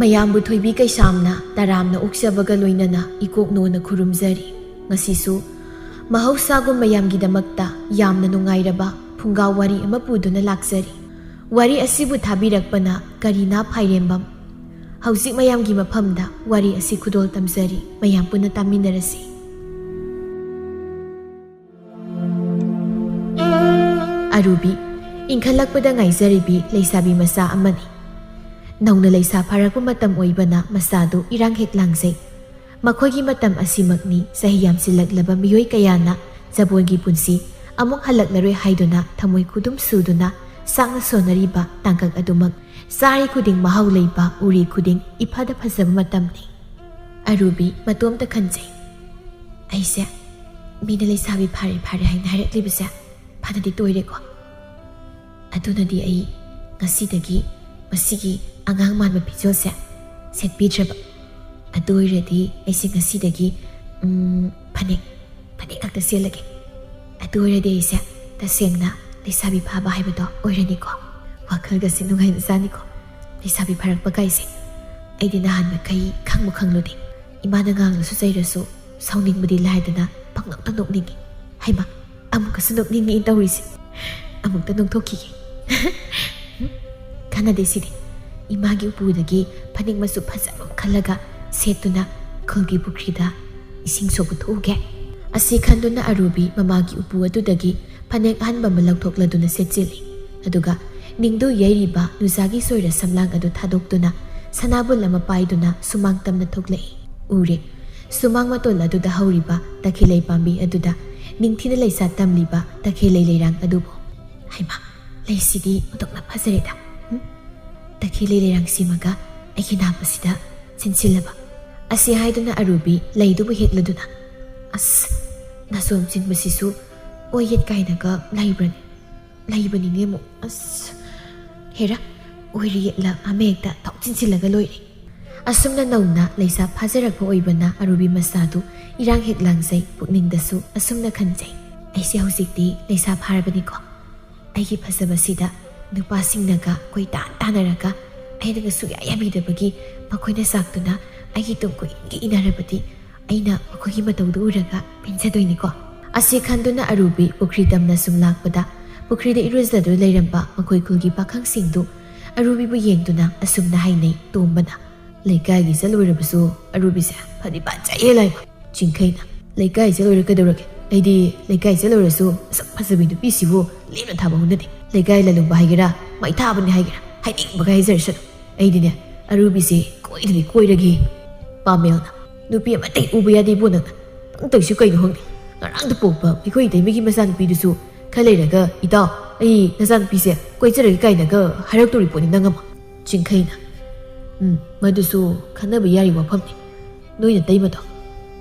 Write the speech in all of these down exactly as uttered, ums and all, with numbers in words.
ꯃꯌꯥꯝꯕꯨ ꯊꯣꯏꯕꯤ ꯀꯩꯁꯥꯝꯅ ꯇꯔꯥꯝꯅ ꯑꯣꯛꯆꯕꯒ ꯂꯣꯏꯅꯅ ꯏꯀꯣꯛ ꯅꯣꯟꯅ ꯈꯨꯔꯨꯝꯖꯔꯤ꯫ ꯉꯁꯤꯁꯨ ꯃꯍꯧꯁꯥꯒꯨꯝ ꯃꯌꯥꯝꯒꯤꯗꯃꯛꯇ ꯌꯥꯝꯅ ꯅꯨꯡꯉꯥꯏꯔꯕ ꯐꯨꯡꯒꯥ ꯋꯥꯔꯤ ꯑꯃ ꯄꯨꯗꯨꯅ ꯂꯥꯛꯆꯔꯤ꯫ ꯋꯥꯔꯤ ꯑꯁꯤꯕꯨ ꯊꯥꯕꯤꯔꯛꯄꯅ ꯀꯔꯤꯅꯥ ꯐꯥꯏꯔꯦꯝꯕꯝ꯫ ꯍꯧꯖꯤꯛ ꯃꯌꯥꯝꯒꯤ ꯃꯐꯝꯗ ꯋꯥꯔꯤ ꯑꯁꯤ ꯈꯨꯗꯣꯜ ꯇꯝꯖꯔꯤ, ꯃꯌꯥꯝ ꯄꯨꯟꯅ ꯇꯥꯃꯤꯟꯅꯔꯁꯤ꯫ ꯑꯔꯨꯕꯤ, ꯏꯟꯈꯠꯂꯛꯄꯗ ꯉꯥꯏꯖꯔꯤꯕꯤ ꯂꯩꯁꯥꯕꯤ ꯃꯆꯥ ꯑꯃꯅꯤ꯫ ꯅꯧꯅ ꯂꯩꯁꯥ ꯐꯥꯔꯛꯄ ꯃꯇꯝ ꯑꯣꯏꯕꯅ ꯃꯆꯥꯗꯨ ꯏꯔꯥꯡ ꯍꯦꯛ ꯂꯥꯡꯖꯩ꯫ ꯃꯈꯣꯏꯒꯤ ꯃꯇꯝ ꯑꯁꯤꯃꯛꯅꯤ ꯆꯍꯤ ꯌꯥꯝꯁꯤꯜꯂꯛꯂꯕ ꯃꯤꯑꯣꯏ ꯀꯌꯥꯅ ꯖꯕꯣꯟꯒꯤ ꯄꯨꯟꯁꯤ ꯑꯃꯨꯛ ꯍꯜꯂꯛꯂꯔꯣꯏ ꯍꯥꯏꯗꯨꯅ ꯊꯃꯣꯏ ꯈꯨꯗꯨꯝ ꯁꯨꯗꯨꯅ ꯆꯥꯛꯅ ꯁꯣꯟꯅꯔꯤꯕ ꯇꯥꯡꯀꯛ ꯑꯗꯨꯃꯛ꯫ ꯆꯥꯔꯤ ꯈꯨꯗꯤꯡ ꯃꯍꯥꯎ ꯂꯩꯕ, ꯎꯔꯤ ꯈꯨꯗꯤꯡ ꯏꯐꯗ ꯐꯖꯕ ꯃꯇꯝꯅꯤ꯫ ꯑꯔꯨꯕꯤ ꯃꯇꯣꯝꯇ ꯈꯟꯖꯩ, "ꯑꯩꯁꯦ ꯃꯤꯅ ꯂꯩꯁꯥꯕꯤ ꯐꯥꯔꯦ ꯐꯥꯔꯦ ꯍꯥꯏꯅ ꯍꯥꯏꯔꯛꯂꯤꯕꯁꯦ ꯐꯅꯗꯤ ꯇꯣꯏꯔꯦꯀꯣ꯫ ꯑꯗꯨꯅꯗꯤ ꯑꯩ ꯉꯁꯤꯗꯒꯤ ꯃꯁꯤꯒꯤ ꯑꯉꯥꯡ ꯃꯥꯟꯕ ꯐꯤꯖꯣꯜꯁꯦ ꯁꯦꯠꯄꯤꯗ꯭ꯔꯕ꯫ ꯑꯗꯨ ꯑꯣꯏꯔꯗꯤ ꯑꯩꯁꯦ ꯉꯁꯤꯗꯒꯤ, ꯎꯝ, ꯐꯅꯦꯛ, ꯐꯅꯦꯛ ꯈꯛꯇ ꯁꯦꯠꯂꯒꯦ꯫ ꯑꯗꯨ ꯑꯣꯏꯔꯗꯤ ꯑꯩꯁꯦ ꯇꯁꯦꯡꯅ ꯂꯩꯁꯥꯕꯤ ꯐꯥꯕ ꯍꯥꯏꯕꯗꯣ ꯑꯣꯏꯔꯅꯤꯀꯣ꯫" ꯋꯥꯈꯜꯒꯁꯦ ꯅꯨꯡꯉꯥꯏꯕꯖꯥꯠꯅꯤꯀꯣ, ꯂꯩꯁꯥꯕꯤ ꯐꯥꯔꯛꯄ ꯀꯥꯏꯁꯦ꯫ ꯑꯩꯗꯤ ꯅꯍꯥꯟ ꯃꯈꯩ ꯈꯪꯕꯨ ꯈꯪꯂꯨꯗꯦ꯫ ꯏꯃꯥꯅ ꯉꯥꯡꯂꯁꯨ ꯆꯩꯔꯁꯨ ꯁꯥꯎꯅꯤꯡꯕꯗꯤ ꯂꯥꯏꯗꯅ ꯄꯪꯅꯣꯛꯇ ꯅꯣꯛꯅꯤꯡꯉꯤ꯫ ꯍꯩꯃꯥ, ꯑꯃꯨꯛꯀꯁꯨ ꯅꯣꯛꯅꯤꯡꯉꯤ ꯇꯧꯔꯤꯁꯦ꯫ ꯑꯃꯨꯛꯇ ꯅꯣꯛꯊꯣꯛꯈꯤꯒꯦ꯫ ꯀꯥꯟꯅꯗꯦ ꯁꯤꯗꯤ꯫ ꯏꯃꯥꯒꯤ ꯎꯄꯨꯗꯒꯤ ꯐꯅꯦꯛ ꯃꯆꯨ ꯐꯖꯕ ꯑꯃ ꯈꯜꯂꯒ ꯁꯦꯠꯇꯨꯅ ꯈꯨꯜꯒꯤ ꯄꯨꯈ꯭ꯔꯤꯗ ꯏꯁꯤꯡ ꯁꯣꯛꯄ ꯊꯣꯛꯎꯒꯦ꯫ ꯑꯁꯤ ꯈꯟꯗꯨꯅ ꯑꯔꯨꯕꯤ ꯃꯃꯥꯒꯤ ꯎꯄꯨ ꯑꯗꯨꯗꯒꯤ ꯐꯅꯦꯛ ꯑꯍꯟꯕ ꯑꯃ ꯂꯧꯊꯣꯛꯂꯗꯨꯅ ꯁꯦꯠꯆꯤꯜꯂꯤ꯫ ꯑꯗꯨꯒ ꯅꯤꯡꯗꯨ ꯌꯩꯔꯤꯕ ꯅꯨꯖꯥꯒꯤ ꯁꯣꯏꯔ ꯁꯝꯂꯥꯡ ꯑꯗꯨ ꯊꯥꯗꯣꯛꯇꯨꯅ ꯁꯅꯥꯕꯨꯜ ꯑꯃ ꯄꯥꯏꯗꯨꯅ ꯁꯨꯃꯥꯡ ꯇꯝꯅ ꯊꯣꯛꯂꯛꯏ꯫ ꯎꯔꯦ꯫ ꯁꯨꯃꯥꯡ ꯃꯇꯣꯜ ꯑꯗꯨꯗ ꯍꯧꯔꯤꯕ ꯇꯈꯦꯜꯂꯩ ꯄꯥꯝꯕꯤ ꯑꯗꯨꯗ ꯅꯤꯡꯊꯤꯅ ꯂꯩꯁꯥ ꯇꯝꯂꯤꯕ ꯇꯈꯦꯜꯂꯩ ꯂꯩꯔꯥꯡ ꯑꯗꯨꯕꯨ꯫ ꯍꯩꯃꯥ, ꯂꯩꯁꯤꯗꯤ ꯑꯣꯟꯊꯣꯛꯅ ꯐꯖꯔꯦꯗ꯫ ꯎꯝ? ꯇꯈꯦꯜꯂꯩ ꯂꯩꯔꯥꯡꯁꯤꯃꯒ ꯑꯩꯒꯤ ꯅꯥꯞ ꯑꯁꯤꯗ ꯆꯤꯟꯁꯤꯜꯂꯕ꯫ ꯑꯁꯤ ꯍꯥꯏꯗꯨꯅ ꯑꯔꯨꯕꯤ ꯂꯩꯗꯨꯕꯨ ꯍꯦꯛꯂꯗꯨꯅ, "ꯑꯁ, ꯅꯥꯆꯣꯝ ꯆꯤꯟꯕꯁꯤꯁꯨ ꯑꯣꯏ ꯌꯦꯠ ꯀꯥꯏꯅꯒ ꯂꯩꯕ꯭ꯔꯅꯦ?" "ꯂꯩꯕꯅꯤꯅꯦ ꯑꯃꯨꯛ꯫ ꯑꯁ, ꯍꯦꯔꯥ, ꯑꯣꯏꯔꯤ ꯌꯦꯠꯂ ꯑꯃ ꯍꯦꯛꯇ ꯊꯣꯛ ꯆꯤꯟꯁꯤꯜꯂꯒ ꯂꯣꯏꯔꯦ꯫" ꯑꯁꯨꯝꯅ ꯅꯧꯅ ꯂꯩꯁꯥ ꯐꯥꯖꯔꯛꯄ ꯑꯣꯏꯕꯅ ꯑꯔꯨꯕꯤ ꯃꯆꯥꯗꯨ ꯏꯔꯥꯡ ꯍꯦꯛ ꯂꯥꯡꯖꯩ, ꯄꯨꯛꯅꯤꯡꯗꯁꯨ ꯑꯁꯨꯝꯅ ꯈꯟꯖꯩ, "ꯑꯩꯁꯦ ꯍꯧꯖꯤꯛꯇꯤ ꯂꯩꯁꯥ ꯐꯥꯔꯕꯅꯤꯀꯣ꯫ ꯑꯩꯒꯤ ꯐꯖꯕꯁꯤꯗ ꯅꯨꯄꯥꯁꯤꯡꯅꯒ ꯀꯣꯏꯇꯥꯟ ꯇꯥꯟꯅꯔꯒ ꯑꯩꯅꯒ ꯁꯨꯛꯌꯥ ꯌꯥꯕꯤꯗꯕꯒꯤ ꯃꯈꯣꯏꯅ ꯁꯥꯛꯇꯨꯅ ꯑꯩꯒꯤ ꯇꯨꯡ ꯀꯨꯏꯅꯒ ꯏꯟꯅꯔꯕꯗꯤ ꯑꯩꯅ ꯃꯈꯣꯏꯒꯤ ꯃꯇꯧꯗꯨ ꯎꯔꯒ ꯄꯦꯟꯖꯗꯣꯏꯅꯤꯀꯣ꯫ ꯑꯁꯤ ꯈꯟꯗꯨꯅ ꯑꯔꯨꯕꯤ ꯄꯨꯈ꯭ꯔꯤ ꯇꯝꯅ ꯁꯨꯝ ꯂꯥꯛꯄꯗ ꯄꯨꯈ꯭ꯔꯤꯗ ꯏꯔꯨꯖꯗꯨꯅ ꯂꯩꯔꯝꯕ ꯃꯈꯣꯏ ꯈꯨꯜꯒꯤ ꯄꯥꯈꯪꯁꯤꯡꯗꯨ ꯑꯔꯨꯕꯤꯕꯨ ꯌꯦꯡꯗꯨꯅ ꯑꯁꯨꯝꯅ ꯍꯥꯏꯅꯩ ꯇꯣꯝꯕꯅ꯫ ꯂꯩꯀꯥꯏꯒꯤ ꯆꯠꯂꯣꯏꯔꯕꯁꯨ ꯑꯔꯨꯕꯤꯁꯦ ꯐꯗꯤ ꯐꯖꯩꯌꯦ ꯂꯥꯏꯕ꯫ ꯆꯤꯡꯈꯩꯅ, ꯂꯩꯀꯥꯏ ꯆꯠꯂꯣꯏꯔ ꯀꯩꯗꯧꯔꯒꯦ? ꯑꯩꯗꯤ ꯂꯩꯀꯥꯏ ꯆꯠꯂꯣꯏꯔꯁꯨ ꯃꯁꯛ ꯐꯖꯕꯤ ꯅꯨꯄꯤꯁꯤꯕꯨ ꯂꯦꯝꯅ ꯊꯥꯕ ꯍꯧꯅꯗꯦ꯫ ꯂꯩꯀꯥꯏ ꯂꯥꯂꯨꯝꯕ ꯍꯥꯏꯒꯦꯔꯥ, ꯃꯩ ꯊꯥꯕꯅꯤ ꯍꯥꯏꯒꯦꯔꯥ, ꯍꯥꯏꯅꯤꯡꯕꯒ ꯍꯥꯏꯖꯔꯁꯅꯨ꯫ ꯑꯩꯗꯤꯅꯦ, ꯑꯔꯨꯕꯤꯁꯦ ꯀꯣꯏꯗꯗꯤ ꯀꯣꯏꯔꯒꯦ꯫ ꯄꯥꯃꯦꯜꯅ, ꯅꯨꯄꯤ ꯑꯃꯇ ꯎꯕ ꯌꯥꯗꯦ ꯏꯕꯣ ꯅꯪꯅ꯫ ꯅꯪ ꯇꯧꯔꯤꯁꯤ ꯀꯩꯅꯣ ꯈꯪꯗꯦ꯫ ꯉꯔꯥꯡꯗ ꯄꯣꯛꯄ ꯑꯩꯈꯣꯏ ꯏꯇꯩꯃꯒꯤ ꯃꯆꯥꯅꯨꯄꯤꯗꯨꯁꯨ ꯈꯔ ꯂꯩꯔꯒ, "ꯏꯇꯥꯎ, ꯑꯩ ꯅꯆꯥꯅꯨꯄꯤꯁꯦ ꯀꯣꯏꯖꯔꯒꯦ" ꯀꯥꯏꯅꯒ ꯍꯥꯏꯔꯛꯇꯣꯔꯤ ꯄꯣꯠꯅꯤ ꯅꯪ ꯑꯃ꯫ ꯆꯤꯡꯈꯩꯅ, ꯎꯝ, ꯃꯗꯨꯁꯨ ꯈꯟꯅꯕ ꯌꯥꯔꯤ ꯋꯥꯐꯝꯅꯤ꯫ ꯅꯣꯏ ꯅꯇꯩꯃꯗꯣ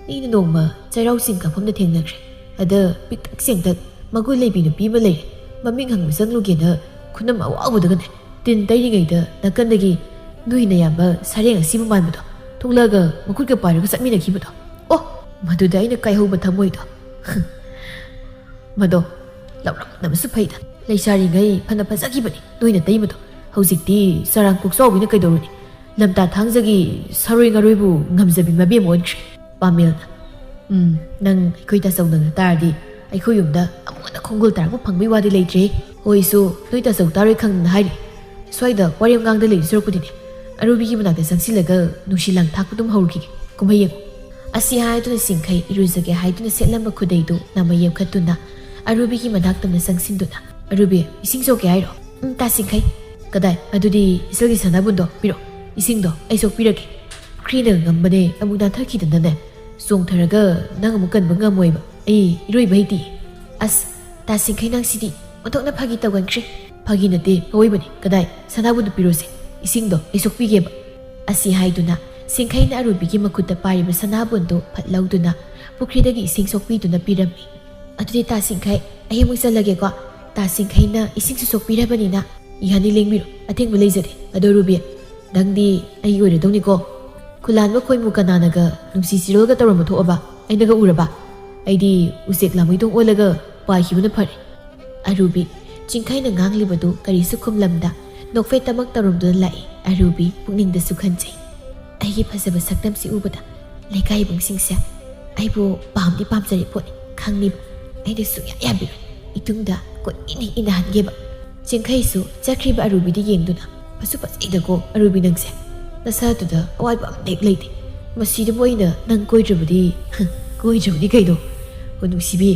ꯑꯩꯅ ꯅꯣꯡꯃ ꯆꯩꯔꯥꯎ ꯆꯤꯡ ꯀꯥꯐꯝꯗ ꯊꯦꯡꯅꯈ꯭ꯔꯦ꯫ ꯑꯗ ꯄꯤꯛꯇꯛ ꯆꯦꯡꯇꯛ ꯃꯒꯨꯟ ꯂꯩꯕꯤ ꯅꯨꯄꯤ ꯑꯃ ꯂꯩꯔꯦ꯫ ꯃꯃꯤꯡ ꯍꯪꯕ ꯆꯪꯂꯨꯒꯦꯅ ꯈꯨꯅꯝ ꯑꯋꯥꯎꯕꯗꯒꯅꯦ ꯇꯤꯟ ꯇꯩꯔꯤꯉꯩꯗ ꯅꯥꯀꯟꯗꯒꯤ ꯅꯣꯏ ꯅꯌꯥꯝꯕ ꯁꯔꯦꯡ ꯑꯁꯤꯕ ꯃꯥꯟꯕꯗꯣ ꯊꯣꯛꯂꯛꯑꯒ ꯃꯈꯨꯠꯀ ꯄꯥꯏꯔꯒ ꯆꯠꯃꯤꯟꯅꯈꯤꯕꯗꯣ꯫ ꯑꯣ, ꯃꯗꯨꯗ ꯑꯩꯅ ꯀꯥꯏꯍꯧꯕ ꯊꯃꯣꯏꯗꯣ꯫ ꯃꯗꯣ ꯂꯧꯔꯝꯗꯕꯁꯨ ꯐꯩꯗ꯫ ꯂꯩꯁꯥꯔꯤꯉꯩ ꯐꯅ ꯐꯖꯈꯤꯕꯅꯤ ꯅꯣꯏ ꯅꯇꯩꯃꯗꯣ꯫ ꯍꯧꯖꯤꯛꯇꯤ ꯆꯔꯥꯡ ꯀꯣꯛꯆꯥꯎꯕꯤꯅ ꯀꯩꯗꯧꯔꯨꯅꯤ? ꯂꯝꯇꯥ ꯊꯥꯡꯖꯒꯤ ꯁꯥꯔꯣꯏ ꯉꯥꯔꯣꯏꯕꯨ ꯉꯝꯖꯕꯤ ꯃꯕꯦꯝ ꯑꯣꯟꯈ꯭ꯔꯦ꯫ ꯄꯥꯃꯦꯜꯅ, ꯎꯝ, ꯅꯪ ꯑꯩꯈꯣꯏ ꯇꯥꯆꯧ ꯅꯪꯅ ꯇꯥꯔꯗꯤ ꯑꯩꯈꯣꯏ ꯌꯨꯝꯗ ꯑꯃꯨꯛ ꯍꯟꯅ ꯈꯣꯡꯒꯨꯜ ꯇꯥꯔꯛꯄ ꯐꯪꯕꯩ ꯋꯥꯗꯤ ꯂꯩꯇ꯭ꯔꯦ꯫ ꯍꯣꯏꯁꯨ ꯅꯣꯏ ꯇꯥꯆꯧ ꯇꯥꯔꯣꯏ ꯈꯪꯗꯅ ꯍꯥꯏꯔꯤ꯫ ꯁ꯭ꯋꯥꯏꯗ ꯋꯥꯔꯦꯝ ꯉꯥꯡꯗ ꯂꯩꯕ ꯁꯔꯨꯛꯄꯨꯗꯤꯅꯦ, ꯑꯔꯨꯕꯤꯒꯤ ꯃꯅꯥꯛꯇ ꯆꯪꯁꯤꯜꯂꯒ ꯅꯨꯡꯁꯤ ꯂꯥꯡ ꯊꯥꯛꯄ ꯑꯗꯨꯝ ꯍꯧꯔꯨꯈꯤꯒꯦ꯫ ꯀꯨꯝꯍꯩ ꯌꯦꯡꯉꯨ꯫ ꯑꯁꯤ ꯍꯥꯏꯗꯨꯅ ꯆꯤꯡꯈꯩ ꯏꯔꯨꯖꯒꯦ ꯍꯥꯏꯗꯨꯅ ꯁꯦꯠꯂꯝꯕ ꯈꯨꯗꯩꯗꯨ ꯅꯥꯃ ꯌꯦꯝꯈꯠꯇꯨꯅ ꯑꯔꯨꯕꯤꯒꯤ ꯃꯅꯥꯛꯇꯝꯅ ꯆꯪꯁꯤꯟꯗꯨꯅ, "ꯑꯔꯨꯕꯤ, ꯏꯁꯤꯡ ꯁꯣꯛꯀꯦ ꯍꯥꯏꯔꯣ?" "ꯎꯝ, ꯇꯥ ꯆꯤꯡꯈꯩ꯫" "ꯀꯗꯥꯏ? ꯑꯗꯨꯗꯤ ꯏꯆꯜꯒꯤ ꯁꯅꯥꯕꯨꯟꯗꯣ ꯄꯤꯔꯛꯑꯣ, ꯏꯁꯤꯡꯗꯣ ꯑꯩ ꯁꯣꯛꯄꯤꯔꯒꯦ꯫" ꯄꯨꯈ꯭ꯔꯤꯅ ꯉꯝꯕꯅꯦ ꯑꯃꯨꯛ ꯅꯥꯟꯊꯈꯤꯗꯅꯅꯦ, ꯆꯣꯡꯊꯔꯒ ꯅꯪ ꯑꯃꯨꯛ ꯀꯟꯕ ꯉꯝꯃꯣꯏꯕ꯫ ꯑꯩ ꯏꯔꯣꯏꯕ ꯍꯩꯇꯦ꯫ ꯑꯁ, ꯇꯥ ꯁꯤꯡꯈꯩ ꯅꯪꯁꯤꯗꯤ ꯑꯣꯟꯊꯣꯛꯅ ꯐꯥꯒꯤ ꯇꯧꯒꯟꯈ꯭ꯔꯦ꯫ ꯐꯥꯒꯤ ꯅꯠꯇꯦ, ꯑꯋꯣꯏꯕꯅꯤ꯫ ꯀꯗꯥꯏ? ꯁꯅꯥꯕꯨꯟꯗꯨ ꯄꯤꯔꯣꯁꯦ꯫ ꯏꯁꯤꯡꯗꯣ ꯑꯩ ꯁꯣꯛꯄꯤꯒꯦꯕ꯫ ꯑꯁꯤ ꯍꯥꯏꯗꯨꯅ ꯁꯤꯡꯈꯩꯅ ꯑꯔꯨꯕꯤꯒꯤ ꯃꯈꯨꯠꯇ ꯄꯥꯏꯔꯤꯕ ꯁꯅꯥꯕꯨꯟꯗꯨ ꯐꯠ ꯂꯧꯗꯨꯅ ꯄꯨꯈ꯭ꯔꯤꯗꯒꯤ ꯏꯁꯤꯡ ꯁꯣꯛꯄꯤꯗꯨꯅ ꯄꯤꯔꯝꯃꯤ꯫ ꯑꯗꯨꯗꯤ ꯇꯥ ꯁꯤꯡꯈꯩ, ꯑꯩ ꯑꯃꯨꯛ ꯆꯠꯂꯒꯦꯀꯣ꯫ ꯇꯥ ꯁꯤꯡꯈꯩꯅ ꯏꯁꯤꯡꯁꯨ ꯁꯣꯛꯄꯤꯔꯕꯅꯤꯅ ꯏꯍꯥꯟꯅꯤ ꯂꯦꯡꯕꯤꯔꯣ, ꯑꯊꯦꯡꯕ ꯂꯩꯖꯗꯦ꯫ ꯑꯗꯣ ꯔꯨꯕꯤ, ꯅꯪꯗꯤ ꯑꯩꯒꯤ ꯑꯣꯏꯔꯗꯧꯅꯤꯀꯣ꯫ ꯈꯨꯂꯥꯟꯕ ꯈꯣꯏꯃꯨ ꯀꯅꯥꯅꯒ ꯅꯨꯡꯁꯤ ꯆꯤꯔꯣꯜꯒ ꯇꯧꯔꯝꯕ ꯊꯣꯛꯑꯕ? ꯑꯩꯅꯒ ꯎꯔꯕ? ꯑꯩꯗꯤ ꯎꯆꯦꯛ ꯂꯥꯃꯩꯗꯣꯡ ꯑꯣꯜꯂꯒ ꯄꯥꯏꯈꯤꯕꯅ ꯐꯔꯦ꯫ ꯑꯔꯨꯕꯤ, ꯆꯤꯡꯈꯩꯅ ꯉꯥꯡꯂꯤꯕꯗꯨ ꯀꯔꯤꯁꯨ ꯈꯨꯝꯂꯝꯗ ꯅꯣꯛꯐꯦꯠꯇꯃꯛ ꯇꯧꯔꯝꯗꯨꯅ ꯂꯥꯛꯏ꯫ ꯑꯔꯨꯕꯤ ꯄꯨꯛꯅꯤꯡꯗꯁꯨ ꯈꯟꯖꯩ꯫ ꯑꯩꯒꯤ ꯐꯖꯕ ꯁꯛꯇꯝꯁꯤ ꯎꯕꯗ ꯂꯩꯀꯥꯏ ꯏꯕꯨꯡꯁꯤꯡꯁꯦ ꯑꯩꯕꯨ ꯄꯥꯝꯗꯤ ꯄꯥꯝꯖꯔꯤ ꯄꯣꯠꯅꯤ ꯈꯪꯂꯤꯕ꯫ ꯑꯩꯅ ꯁꯨꯡꯌꯥ ꯌꯥꯕꯤꯔꯣꯏ꯫ ꯏꯇꯨꯡꯗ ꯀꯣꯏꯏꯟ ꯏꯟꯅꯍꯟꯒꯦꯕ꯫ ꯆꯤꯡꯈꯩꯁꯨ ꯆꯠꯈ꯭ꯔꯤꯕ ꯑꯔꯨꯕꯤꯗ ꯌꯦꯡꯗꯨꯅ, "ꯐꯁꯨ ꯐꯖꯩꯗꯀꯣ ꯑꯔꯨꯕꯤ ꯅꯪꯁꯦ꯫ ꯅꯁꯥꯗꯨꯗ ꯑꯋꯥꯠꯄ ꯑꯃ ꯍꯦꯛ ꯂꯩꯇꯦ꯫ ꯃꯁꯤꯗꯕꯨ ꯑꯩꯅ ꯅꯪ ꯀꯣꯏꯗ꯭ꯔꯕꯗꯤ, ꯀꯣꯏꯗ꯭ꯔꯕꯗꯤ ꯀꯩꯅꯣ? ꯍꯣ ꯅꯨꯡꯁꯤꯕꯤ,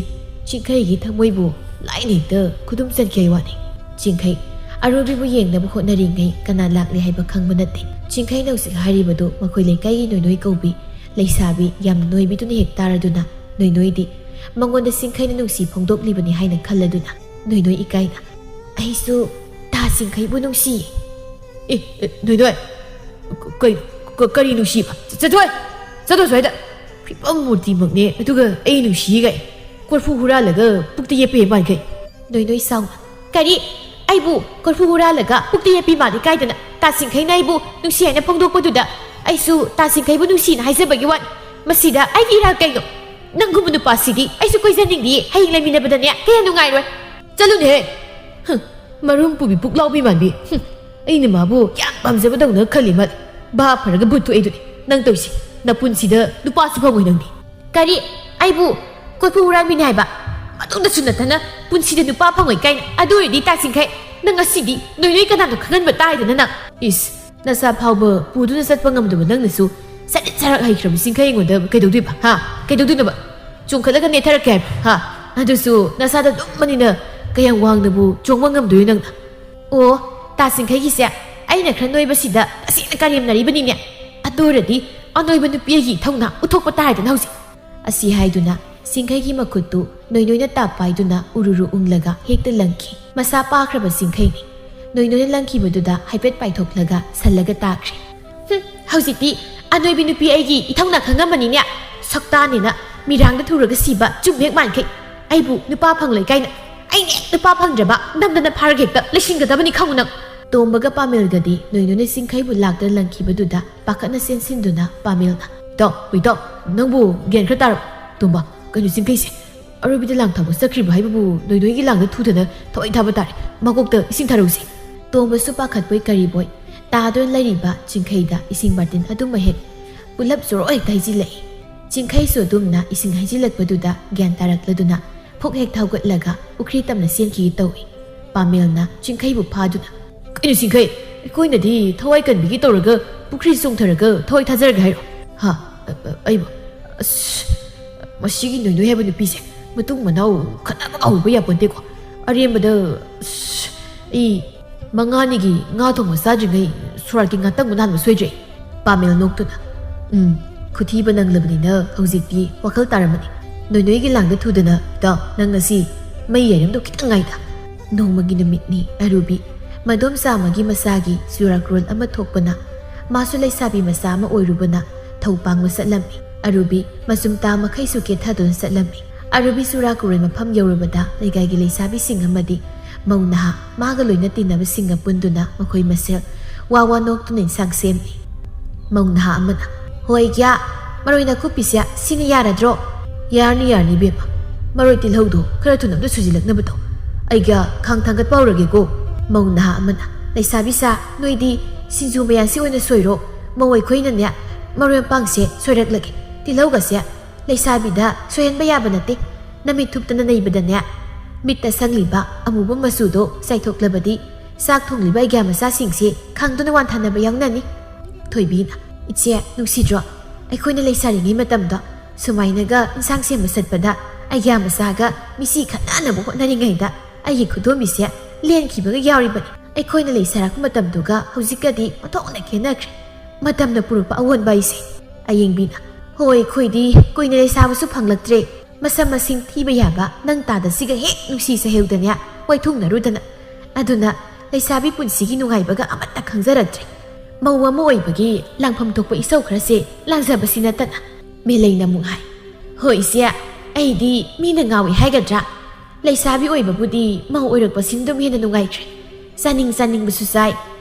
ꯆꯤꯡꯈꯩꯒꯤ ꯊꯃꯣꯏꯕꯨ ꯂꯥꯏꯅ ꯍꯦꯛꯇ ꯈꯨꯗꯨꯝ ꯆꯟꯈꯤ ꯍꯥꯏ ꯋꯥꯅꯤ꯫" ꯆꯤꯡꯈꯩ ꯑꯔꯨꯕꯤꯕꯨ ꯌꯦꯡꯅꯕ ꯍꯣꯠꯅꯔꯤꯉꯩ ꯀꯅꯥ ꯂꯥꯛꯂꯤ ꯍꯥꯏꯕ ꯈꯪꯕ ꯅꯠꯇꯦ꯫ ꯆꯤꯡꯈꯩꯅ ꯍꯧꯖꯤꯛ ꯍꯥꯏꯔꯤꯕꯗꯨ ꯃꯈꯣꯏ ꯂꯩꯀꯥꯏꯒꯤ ꯅꯣꯏꯅꯣꯏ ꯀꯧꯕꯤ ꯂꯩꯁꯥꯕꯤ ꯌꯥꯝꯅ ꯅꯣꯏꯕꯤꯗꯨꯅ ꯍꯦꯛ ꯇꯥꯔꯗꯨꯅ, ꯅꯣꯏꯅꯣꯏꯗꯤ ꯃꯉꯣꯟꯗ ꯆꯤꯡꯈꯩꯅ ꯅꯨꯡꯁꯤ ꯐꯣꯡꯗꯣꯛꯂꯤꯕꯅꯤ ꯍꯥꯏꯅ ꯈꯜꯂꯗꯨꯅ, ꯅꯣꯏꯅꯣꯏ ꯏꯀꯥꯏꯅ, "ꯑꯩꯁꯨ ꯇꯥ ꯆꯤꯡꯈꯩꯕꯨ ꯅꯨꯡꯁꯤꯌꯦ꯫" "ꯑꯦ, ꯑꯦ, ꯅꯣꯏꯅꯣꯏ, ꯀ-, ꯀꯩ-, ꯀ-, ꯀꯔꯤ ꯅꯨꯡꯁꯤꯕ? ꯆ-, ꯆꯠꯊꯣꯏ! ꯆꯠꯊꯣ ꯁ꯭ꯋꯥꯏꯗ! ꯐꯤꯕꯝ ꯃꯨꯔꯇꯤꯃꯛꯅꯦ, ꯑꯗꯨꯒ ꯑꯩ ꯅꯨꯡꯁꯤꯌꯦ ꯀꯥꯏ꯫ ꯀꯣꯔꯐꯨ ꯍꯨꯔꯥꯜꯂꯒ ꯄꯨꯛꯇ ꯌꯦꯞꯄꯦ ꯃꯥꯟꯈꯩ꯫" ꯅꯣꯏꯅꯣꯏ ꯁꯥꯎꯅ, "ꯀꯔꯤ? ꯑꯩꯕꯨ ꯀꯣꯔꯐꯨ ꯍꯨꯔꯥꯜꯂꯒ ꯄꯨꯛꯇ ꯌꯦꯞꯄꯤ ꯃꯥꯜꯂꯤ ꯀꯥꯏꯗꯅ ꯇꯥ ꯆꯤꯡꯈꯩꯅ ꯑꯩꯕꯨ ꯅꯨꯡꯁꯤ ꯍꯥꯏꯅ ꯐꯣꯡꯗꯣꯛꯄꯗꯨꯗ ꯑꯩꯁꯨ ꯇꯥ ꯆꯤꯡꯈꯩꯕꯨ ꯅꯨꯡꯁꯤꯅ ꯍꯥꯏꯖꯕꯒꯤ ꯋꯥꯅꯤ꯫ ꯃꯁꯤꯗ ꯑꯩꯒꯤ ꯏꯔꯥꯜ ꯀꯩꯅꯣ? ꯅꯪꯒꯨꯝꯕ ꯅꯨꯄꯥꯁꯤꯗꯤ ꯑꯩꯁꯨ ꯀꯣꯏꯖꯅꯤꯡꯗꯤꯌꯦ꯫ ꯍꯌꯦꯡ ꯂꯩꯃꯤꯟꯅꯕꯗꯅꯦ ꯀꯌꯥ ꯅꯨꯡꯉꯥꯏꯔꯣꯏ꯫" "ꯆꯠꯂꯨꯅꯦꯍꯦ! ꯍꯨꯝ, ꯃꯔꯨꯝ ꯄꯨꯕꯤ ꯄꯨꯛꯂꯥꯎꯕꯤ ꯃꯥꯟꯕꯤ꯫ ꯍꯨꯝ, ꯑꯩꯅ ꯃꯥꯕꯨ ꯌꯥꯝ ꯄꯥꯝꯖꯕꯗꯧꯅ ꯈꯜꯂꯤ ꯃꯥꯜꯂꯤ꯫ ꯚꯥꯞ ꯐꯔꯒ ꯚꯨꯠ ꯊꯣꯛꯑꯦ ꯑꯗꯨꯅꯤ ꯅꯪ ꯇꯧꯔꯤꯁꯤ꯫ ꯅꯄꯨꯟꯁꯤꯗ ꯅꯨꯄꯥꯁꯨ ꯐꯪꯉꯣꯏ ꯅꯪꯗꯤ꯫" "ꯀꯔꯤ? ꯑꯩꯕꯨ ꯀꯣꯏꯐꯨ ꯍꯨꯔꯥꯟꯕꯤꯅꯤ ꯍꯥꯏꯕ? ꯃꯇꯨꯡꯗꯁꯨ ꯅꯠꯇꯅ ꯄꯨꯟꯁꯤꯗ ꯅꯨꯄꯥ ꯐꯪꯉꯣꯏ ꯀꯥꯏꯅ? ꯑꯗꯨ ꯑꯣꯏꯔꯗꯤ ꯇꯥ ꯆꯤꯡꯈꯩ, ꯅꯪ ꯉꯁꯤꯗꯤ ꯅꯣꯏ ꯅꯣꯏ ꯀꯅꯥꯅꯣ ꯈꯪꯍꯟꯕ ꯇꯥꯔꯦꯗꯅ ꯅꯪ꯫" "ꯏꯁ, ꯅꯆꯥ ꯐꯥꯎꯕ ꯄꯨꯗꯨꯅ ꯆꯠꯄ ꯉꯝꯗꯕ ꯅꯪꯅꯁꯨ ꯆꯔꯤꯠ ꯆꯔꯥꯛ ꯍꯩꯈ꯭ꯔꯕ ꯆꯤꯡꯈꯩ ꯑꯩꯉꯣꯟꯗ ꯀꯩꯗꯧꯗꯣꯏꯕ? ꯍꯥ? ꯀꯩꯗꯧꯗꯣꯏꯅꯣꯕ? ꯆꯣꯡꯈꯠꯂꯒ ꯅꯦꯠꯊꯔꯛꯀꯦ ꯍꯥꯏꯕ? ꯍꯥ? ꯑꯗꯨꯁꯨ ꯅꯁꯥꯗ ꯂꯨꯝꯕꯅꯤꯅ ꯀꯌꯥꯝ ꯋꯥꯡꯅꯕꯨ ꯆꯣꯡꯕ ꯉꯝꯗꯣꯏꯅꯣ ꯅꯪꯅ?" "ꯑꯣ, ꯇꯥ ꯆꯤꯡꯈꯩꯒꯤꯁꯦ ꯑꯩꯅ ꯈꯔ ꯅꯣꯏꯕꯁꯤꯗ ꯇꯁꯦꯡꯅ ꯀꯔꯦꯝꯅꯔꯤꯕꯅꯤꯅꯦ꯫ ꯑꯗꯨ ꯑꯣꯏꯔꯗꯤ ꯑꯅꯣꯏꯕ ꯅꯨꯄꯤ ꯑꯩꯒꯤ ꯏꯊꯧꯅꯥ ꯎꯠꯊꯣꯛꯄ ꯇꯥꯔꯦꯗꯅ ꯍꯧꯖꯤꯛ꯫" ꯑꯁꯤ ꯍꯥꯏꯗꯨꯅ ꯆꯤꯡꯈꯩꯒꯤ ꯃꯈꯨꯠꯇꯨ ꯅꯣꯏꯅꯣꯏꯅ ꯇꯥꯞ ꯄꯥꯏꯗꯨꯅ ꯎꯔꯨꯔꯨ ꯎꯪꯂꯒ ꯍꯦꯛꯇ ꯂꯪꯈꯤ꯫ ꯃꯁꯥ ꯄꯥꯈ꯭ꯔꯕ ꯆꯤꯡꯈꯩꯅꯤ꯫ ꯅꯣꯏꯅꯣꯏꯅ ꯂꯪꯈꯤꯕꯗꯨꯗ ꯍꯥꯏꯐꯦꯠ ꯄꯥꯏꯊꯣꯛꯂꯒ ꯁꯜꯂꯒ ꯇꯥꯈ꯭ꯔꯦ꯫ "ꯍꯨꯝ, ꯍꯧꯖꯤꯛꯇꯤ ꯑꯅꯣꯏꯕꯤ ꯅꯨꯄꯤ ꯑꯩꯒꯤ ꯏꯊꯧꯅꯥ ꯈꯪꯉꯝꯃꯅꯤꯅꯦ꯫ ꯁꯛꯇꯥꯅꯦꯅ ꯃꯤꯔꯥꯡꯗ ꯊꯨꯔꯒ ꯁꯤꯕ ꯆꯨꯝ ꯍꯦꯛ ꯃꯥꯟꯈꯩ꯫ ꯑꯩꯕꯨ ꯅꯨꯄꯥ ꯐꯪꯂꯣꯏ ꯀꯥꯏꯅ, ꯑꯩꯅ ꯍꯦꯛ ꯅꯨꯄꯥ ꯐꯪꯗ꯭ꯔꯕ ꯅꯝꯗꯅ ꯐꯥꯔꯒ ꯍꯦꯛꯇ ꯂꯩꯁꯤꯟꯒꯗꯕꯅꯤ ꯈꯪꯉꯨ ꯅꯪ꯫" ꯇꯣꯝꯕꯒ ꯄꯥꯃꯦꯜꯒꯗꯤ ꯅꯣꯏꯅꯣꯏꯅ ꯆꯤꯡꯈꯩꯕꯨ ꯂꯥꯛꯇ ꯂꯪꯈꯤꯕꯗꯨꯗ ꯄꯥꯈꯠꯅ ꯆꯦꯟꯁꯤꯟꯗꯨꯅ ꯄꯥꯃꯦꯜꯅ, "ꯏꯇꯥꯎ, ꯏꯇꯥꯎ, ꯅꯪꯕꯨ ꯒ꯭ꯌꯥꯟ ꯈꯔ ꯇꯥꯔꯕ? ꯇꯣꯝꯕ, ꯀꯩꯅꯣ ꯆꯤꯡꯈꯩꯁꯦ ꯑꯔꯣꯏꯕꯤꯗ ꯂꯥꯡ ꯊꯥꯕ ꯆꯠꯈ꯭ꯔꯤꯕ ꯍꯥꯏꯕꯕꯨ ꯅꯣꯏꯅꯣꯏꯒꯤ ꯂꯥꯡꯗ ꯊꯨꯗꯅ ꯊꯋꯥꯏ ꯊꯥꯕ ꯇꯥꯔꯦ꯫ ꯃꯀꯣꯛꯇ ꯏꯁꯤꯡ ꯊꯥꯔꯧꯁꯤ꯫" ꯇꯣꯝꯕꯁꯨ ꯄꯥꯈꯠꯄꯣꯏ ꯀꯔꯤꯕꯣꯏ ꯇꯥꯗꯨꯅ ꯂꯩꯔꯤꯕ ꯆꯤꯡꯈꯩꯗ ꯏꯁꯤꯡ ꯕꯥꯔꯇꯤꯟ ꯑꯗꯨꯃ ꯍꯦꯛ ꯄꯨꯂꯞ ꯖꯣꯔꯣ ꯍꯦꯛꯇ ꯍꯩꯖꯤꯜꯂꯛꯏ꯫ ꯆꯤꯡꯈꯩꯁꯨ ꯑꯗꯨꯝꯅ ꯏꯁꯤꯡ ꯍꯩꯖꯤꯜꯂꯛꯄꯗꯨꯗ ꯒ꯭ꯌꯥꯟ ꯇꯥꯔꯛꯂꯗꯨꯅ ꯐꯨꯛ ꯍꯦꯛ ꯊꯧꯒꯠꯂꯒ ꯄꯨꯈ꯭ꯔꯤ ꯇꯝꯅ ꯆꯦꯟꯈꯤꯒꯦ ꯇꯧꯏ꯫ ꯄꯥꯃꯦꯜꯅ ꯆꯤꯡꯈꯩꯕꯨ ꯐꯥꯗꯨꯅ, "ꯀꯩꯅꯣ ꯆꯤꯡꯈꯩ, ꯑꯩꯈꯣꯏꯅꯗꯤ ꯊꯋꯥꯏ ꯀꯟꯕꯤꯒꯦ ꯇꯧꯔꯒ ꯄꯨꯈ꯭ꯔꯤ ꯆꯣꯡꯊꯔꯒ ꯊꯋꯥꯏ ꯊꯥꯖꯔꯒꯦ ꯍꯥꯏꯔꯣ? ꯍꯥ? ꯑ, ꯑ, ꯑꯩꯕꯨ? ꯑꯁ, ꯃꯁꯤꯒꯤ ꯅꯣꯏꯅꯣꯏ ꯍꯥꯏꯕ ꯅꯨꯄꯤꯁꯦ ꯃꯇꯨꯡ ꯃꯅꯥꯎ ꯈꯠꯅꯕ ꯍꯧꯕ ꯌꯥꯄꯣꯟꯇꯦꯀꯣ꯫ ꯑꯔꯦꯝꯕꯗ, ꯑꯁ, ꯑꯩ ꯃꯉꯥꯅꯤꯒꯤ ꯉꯥ ꯊꯣꯡꯕ ꯆꯥꯗ꯭ꯔꯤꯉꯩ ꯁꯣꯔꯥꯠꯀꯤ ꯉꯥꯇꯪ ꯃꯅꯥꯟꯕ ꯁꯣꯏꯗ꯭ꯔꯦ꯫" ꯄꯥꯃꯦꯜ ꯅꯣꯛꯇꯨꯅ, "ꯎꯝ, ꯈꯨꯊꯤꯕ ꯅꯪꯂꯕꯅꯤꯅ ꯍꯧꯖꯤꯛꯇꯤ ꯋꯥꯈꯜ ꯇꯥꯔꯝꯃꯅꯤ꯫ ꯅꯣꯏꯅꯣꯏꯒꯤ ꯂꯥꯡꯗ ꯊꯨꯗꯅ, ꯏꯇꯥꯎ, ꯅꯪ ꯉꯁꯤ ꯃꯩ ꯌꯥꯏꯔꯝꯗꯧ ꯈꯤꯇꯪ ꯉꯥꯏꯗ꯫" ꯅꯣꯡꯃꯒꯤ ꯅꯨꯃꯤꯠꯅꯤ꯫ ꯑꯔꯨꯕꯤ ꯃꯗꯣꯝꯆꯥ ꯑꯃꯒꯤ ꯃꯆꯥꯒꯤ ꯆꯨꯔꯥꯀꯔꯣꯜ ꯑꯃ ꯊꯣꯛꯄꯅ, ꯃꯥꯁꯨ ꯂꯩꯁꯥꯕꯤ ꯃꯆꯥ ꯑꯃ ꯑꯣꯏꯔꯨꯕꯅ ꯊꯧ ꯄꯥꯡꯕ ꯆꯠꯂꯝꯃꯤ꯫ ꯑꯔꯨꯕꯤ ꯃꯆꯨꯝꯇꯥ ꯃꯈꯩꯁꯨ ꯀꯦꯊꯗꯨꯅ ꯆꯠꯂꯝꯃꯤ꯫ ꯑꯔꯨꯕꯤ ꯆꯨꯔꯥꯀꯔꯣꯜ ꯃꯐꯝ ꯌꯧꯔꯨꯕꯗ ꯂꯩꯀꯥꯏꯒꯤ ꯂꯩꯁꯥꯕꯤꯁꯤꯡ ꯑꯃꯗꯤ ꯃꯧ ꯅꯍꯥ ꯃꯥꯒ ꯂꯣꯏꯅ ꯇꯤꯟꯅꯕꯁꯤꯡꯒ ꯄꯨꯟꯗꯨꯅ ꯃꯈꯣꯏ ꯃꯁꯦꯜ ꯋꯥ ꯋꯥ ꯅꯣꯛꯇꯨꯅ ꯏꯟꯁꯥꯡ ꯁꯦꯝꯃꯤ꯫ ꯃꯧ ꯅꯍꯥ ꯑꯃꯅ, "ꯍꯣꯏ ꯒ꯭ꯌꯥ, ꯃꯔꯣꯏ ꯅꯥꯀꯨꯞꯄꯤꯁꯦ ꯁꯤꯅ ꯌꯥꯔꯗ꯭ꯔꯣ?" "ꯌꯥꯔꯅꯤ, ꯌꯥꯔꯅꯤ ꯏꯕꯦꯝꯃ꯫ ꯃꯔꯣꯏ ꯇꯤꯜꯍꯧꯗꯣ ꯈꯔ ꯊꯨꯅ ꯑꯝꯇ ꯁꯨꯖꯤꯜꯂꯛꯅꯕ ꯇꯧ꯫ ꯑꯩꯒ ꯈꯥꯡ ꯊꯥꯡꯒꯠꯄ ꯍꯧꯔꯒꯦꯀꯣ꯫" ꯃꯧ ꯅꯍꯥ ꯑꯃꯅ, "ꯂꯩꯁꯥꯕꯤ ꯁꯥ, ꯅꯣꯏꯗꯤ ꯁꯤꯡꯖꯨ ꯃꯌꯥꯟꯁꯤ ꯑꯣꯏꯅ ꯁꯣꯏꯔꯣ꯫ ꯃꯧ ꯑꯩꯈꯣꯏꯅꯅꯦ ꯃꯔꯣꯏ ꯃꯄꯥꯡꯁꯦ ꯁꯣꯏꯔꯛꯂꯒꯦ꯫ ꯇꯤꯜꯍꯧꯒꯁꯦ ꯂꯩꯁꯥꯕꯤꯗ ꯁꯣꯏꯍꯟꯕ ꯌꯥꯕ ꯅꯠꯇꯦ꯫ ꯅꯃꯤꯠ ꯊꯨꯞꯇꯅ ꯅꯩꯕꯗꯅꯦ, ꯃꯤꯠꯇ ꯁꯪꯂꯤꯕ ꯑꯃꯨꯕ ꯃꯆꯨꯗꯣ ꯆꯥꯏꯊꯣꯛꯂꯕꯗꯤ ꯆꯥꯛ ꯊꯣꯡꯂꯤꯕ ꯑꯩꯒ꯭ꯌꯥ ꯃꯆꯥꯁꯤꯡꯁꯦ ꯈꯪꯗꯨꯅ ꯋꯥꯟꯊꯅꯕ ꯌꯥꯎꯅꯅꯤ꯫" ꯊꯣꯏꯕꯤꯅ, "ꯏꯆꯦ, ꯅꯨꯡꯁꯤꯗ꯭ꯔꯣ? ꯑꯩꯈꯣꯏꯅ ꯂꯩꯁꯥꯔꯤꯉꯩ ꯃꯇꯝꯗꯣ ꯁꯨꯃꯥꯏꯅꯒ ꯏꯟꯁꯥꯡ ꯁꯦꯝꯕ ꯆꯠꯄꯗ ꯑꯩꯒ꯭ꯌꯥ ꯃꯆꯥꯒ ꯃꯤꯆꯤ ꯈꯠꯅꯅꯕ ꯍꯣꯠꯅꯔꯤꯉꯩꯗ ꯑꯩꯒꯤ ꯈꯨꯗꯣꯝꯕꯤꯁꯦ ꯂꯦꯟꯈꯤꯕꯒ ꯌꯥꯎꯔꯤꯕꯅꯤ꯫ ꯑꯩꯈꯣꯏꯅ ꯂꯩꯁꯥꯔꯛꯄ ꯃꯇꯝꯗꯨꯒ ꯍꯧꯖꯤꯛꯀꯗꯤ ꯑꯣꯟꯊꯣꯛꯅ ꯈꯦꯠꯅꯈ꯭ꯔꯦ꯫ ꯃꯇꯝꯅ ꯄꯨꯔꯛꯄ ꯑꯑꯣꯟꯕ ꯍꯥꯏꯁꯦ꯫" ꯑꯌꯦꯡꯕꯤꯅ, "ꯍꯣꯏ, ꯑꯩꯈꯣꯏꯗꯤ ꯀꯨꯏꯅ ꯂꯩꯁꯥꯕꯁꯨ ꯐꯪꯂꯛꯇ꯭ꯔꯦ꯫ ꯃꯁꯝ ꯃꯁꯤꯡ ꯊꯤꯕ ꯌꯥꯕ ꯅꯪ ꯇꯥꯗ ꯁꯤꯒ ꯍꯦꯛ ꯅꯨꯡꯁꯤ ꯆꯩꯍꯦꯎꯗꯅꯦ ꯋꯥꯏꯊꯨꯡꯅꯔꯨꯗꯅ꯫ ꯑꯗꯨꯅ ꯂꯩꯁꯥꯕꯤ ꯄꯨꯟꯁꯤꯒꯤ ꯅꯨꯡꯉꯥꯏꯕꯒ ꯑꯃꯠꯇ ꯈꯪꯖꯔꯛꯇ꯭ꯔꯦ꯫ ꯃꯧ ꯑꯃ ꯑꯣꯏꯕꯒꯤ ꯂꯥꯡꯐꯝ ꯊꯣꯛꯄ ꯏꯁꯧ ꯈꯔꯁꯦ ꯂꯥꯡꯖꯕꯁꯤ ꯅꯠꯇꯅ꯫" ꯃꯦꯂꯩꯅ ꯑꯃꯨꯛ ꯍꯥꯏ, "ꯍꯣꯏ ꯏꯆꯦ, ꯑꯩꯗꯤ ꯃꯤꯅ ꯉꯥꯎꯏ ꯍꯥꯏꯒꯗ꯭ꯔꯥ? ꯂꯩꯁꯥꯕꯤ ꯑꯣꯏꯕꯕꯨꯗꯤ ꯃꯧ ꯑꯣꯏꯔꯛꯄꯁꯤꯅ ꯑꯗꯨꯝ ꯍꯦꯟꯅ ꯅꯨꯡꯉꯥꯏꯈ꯭ꯔꯦ꯫ ꯆꯥꯅꯤꯡ ꯆꯥꯅꯤꯡꯕꯁꯨ ꯆꯥꯏ,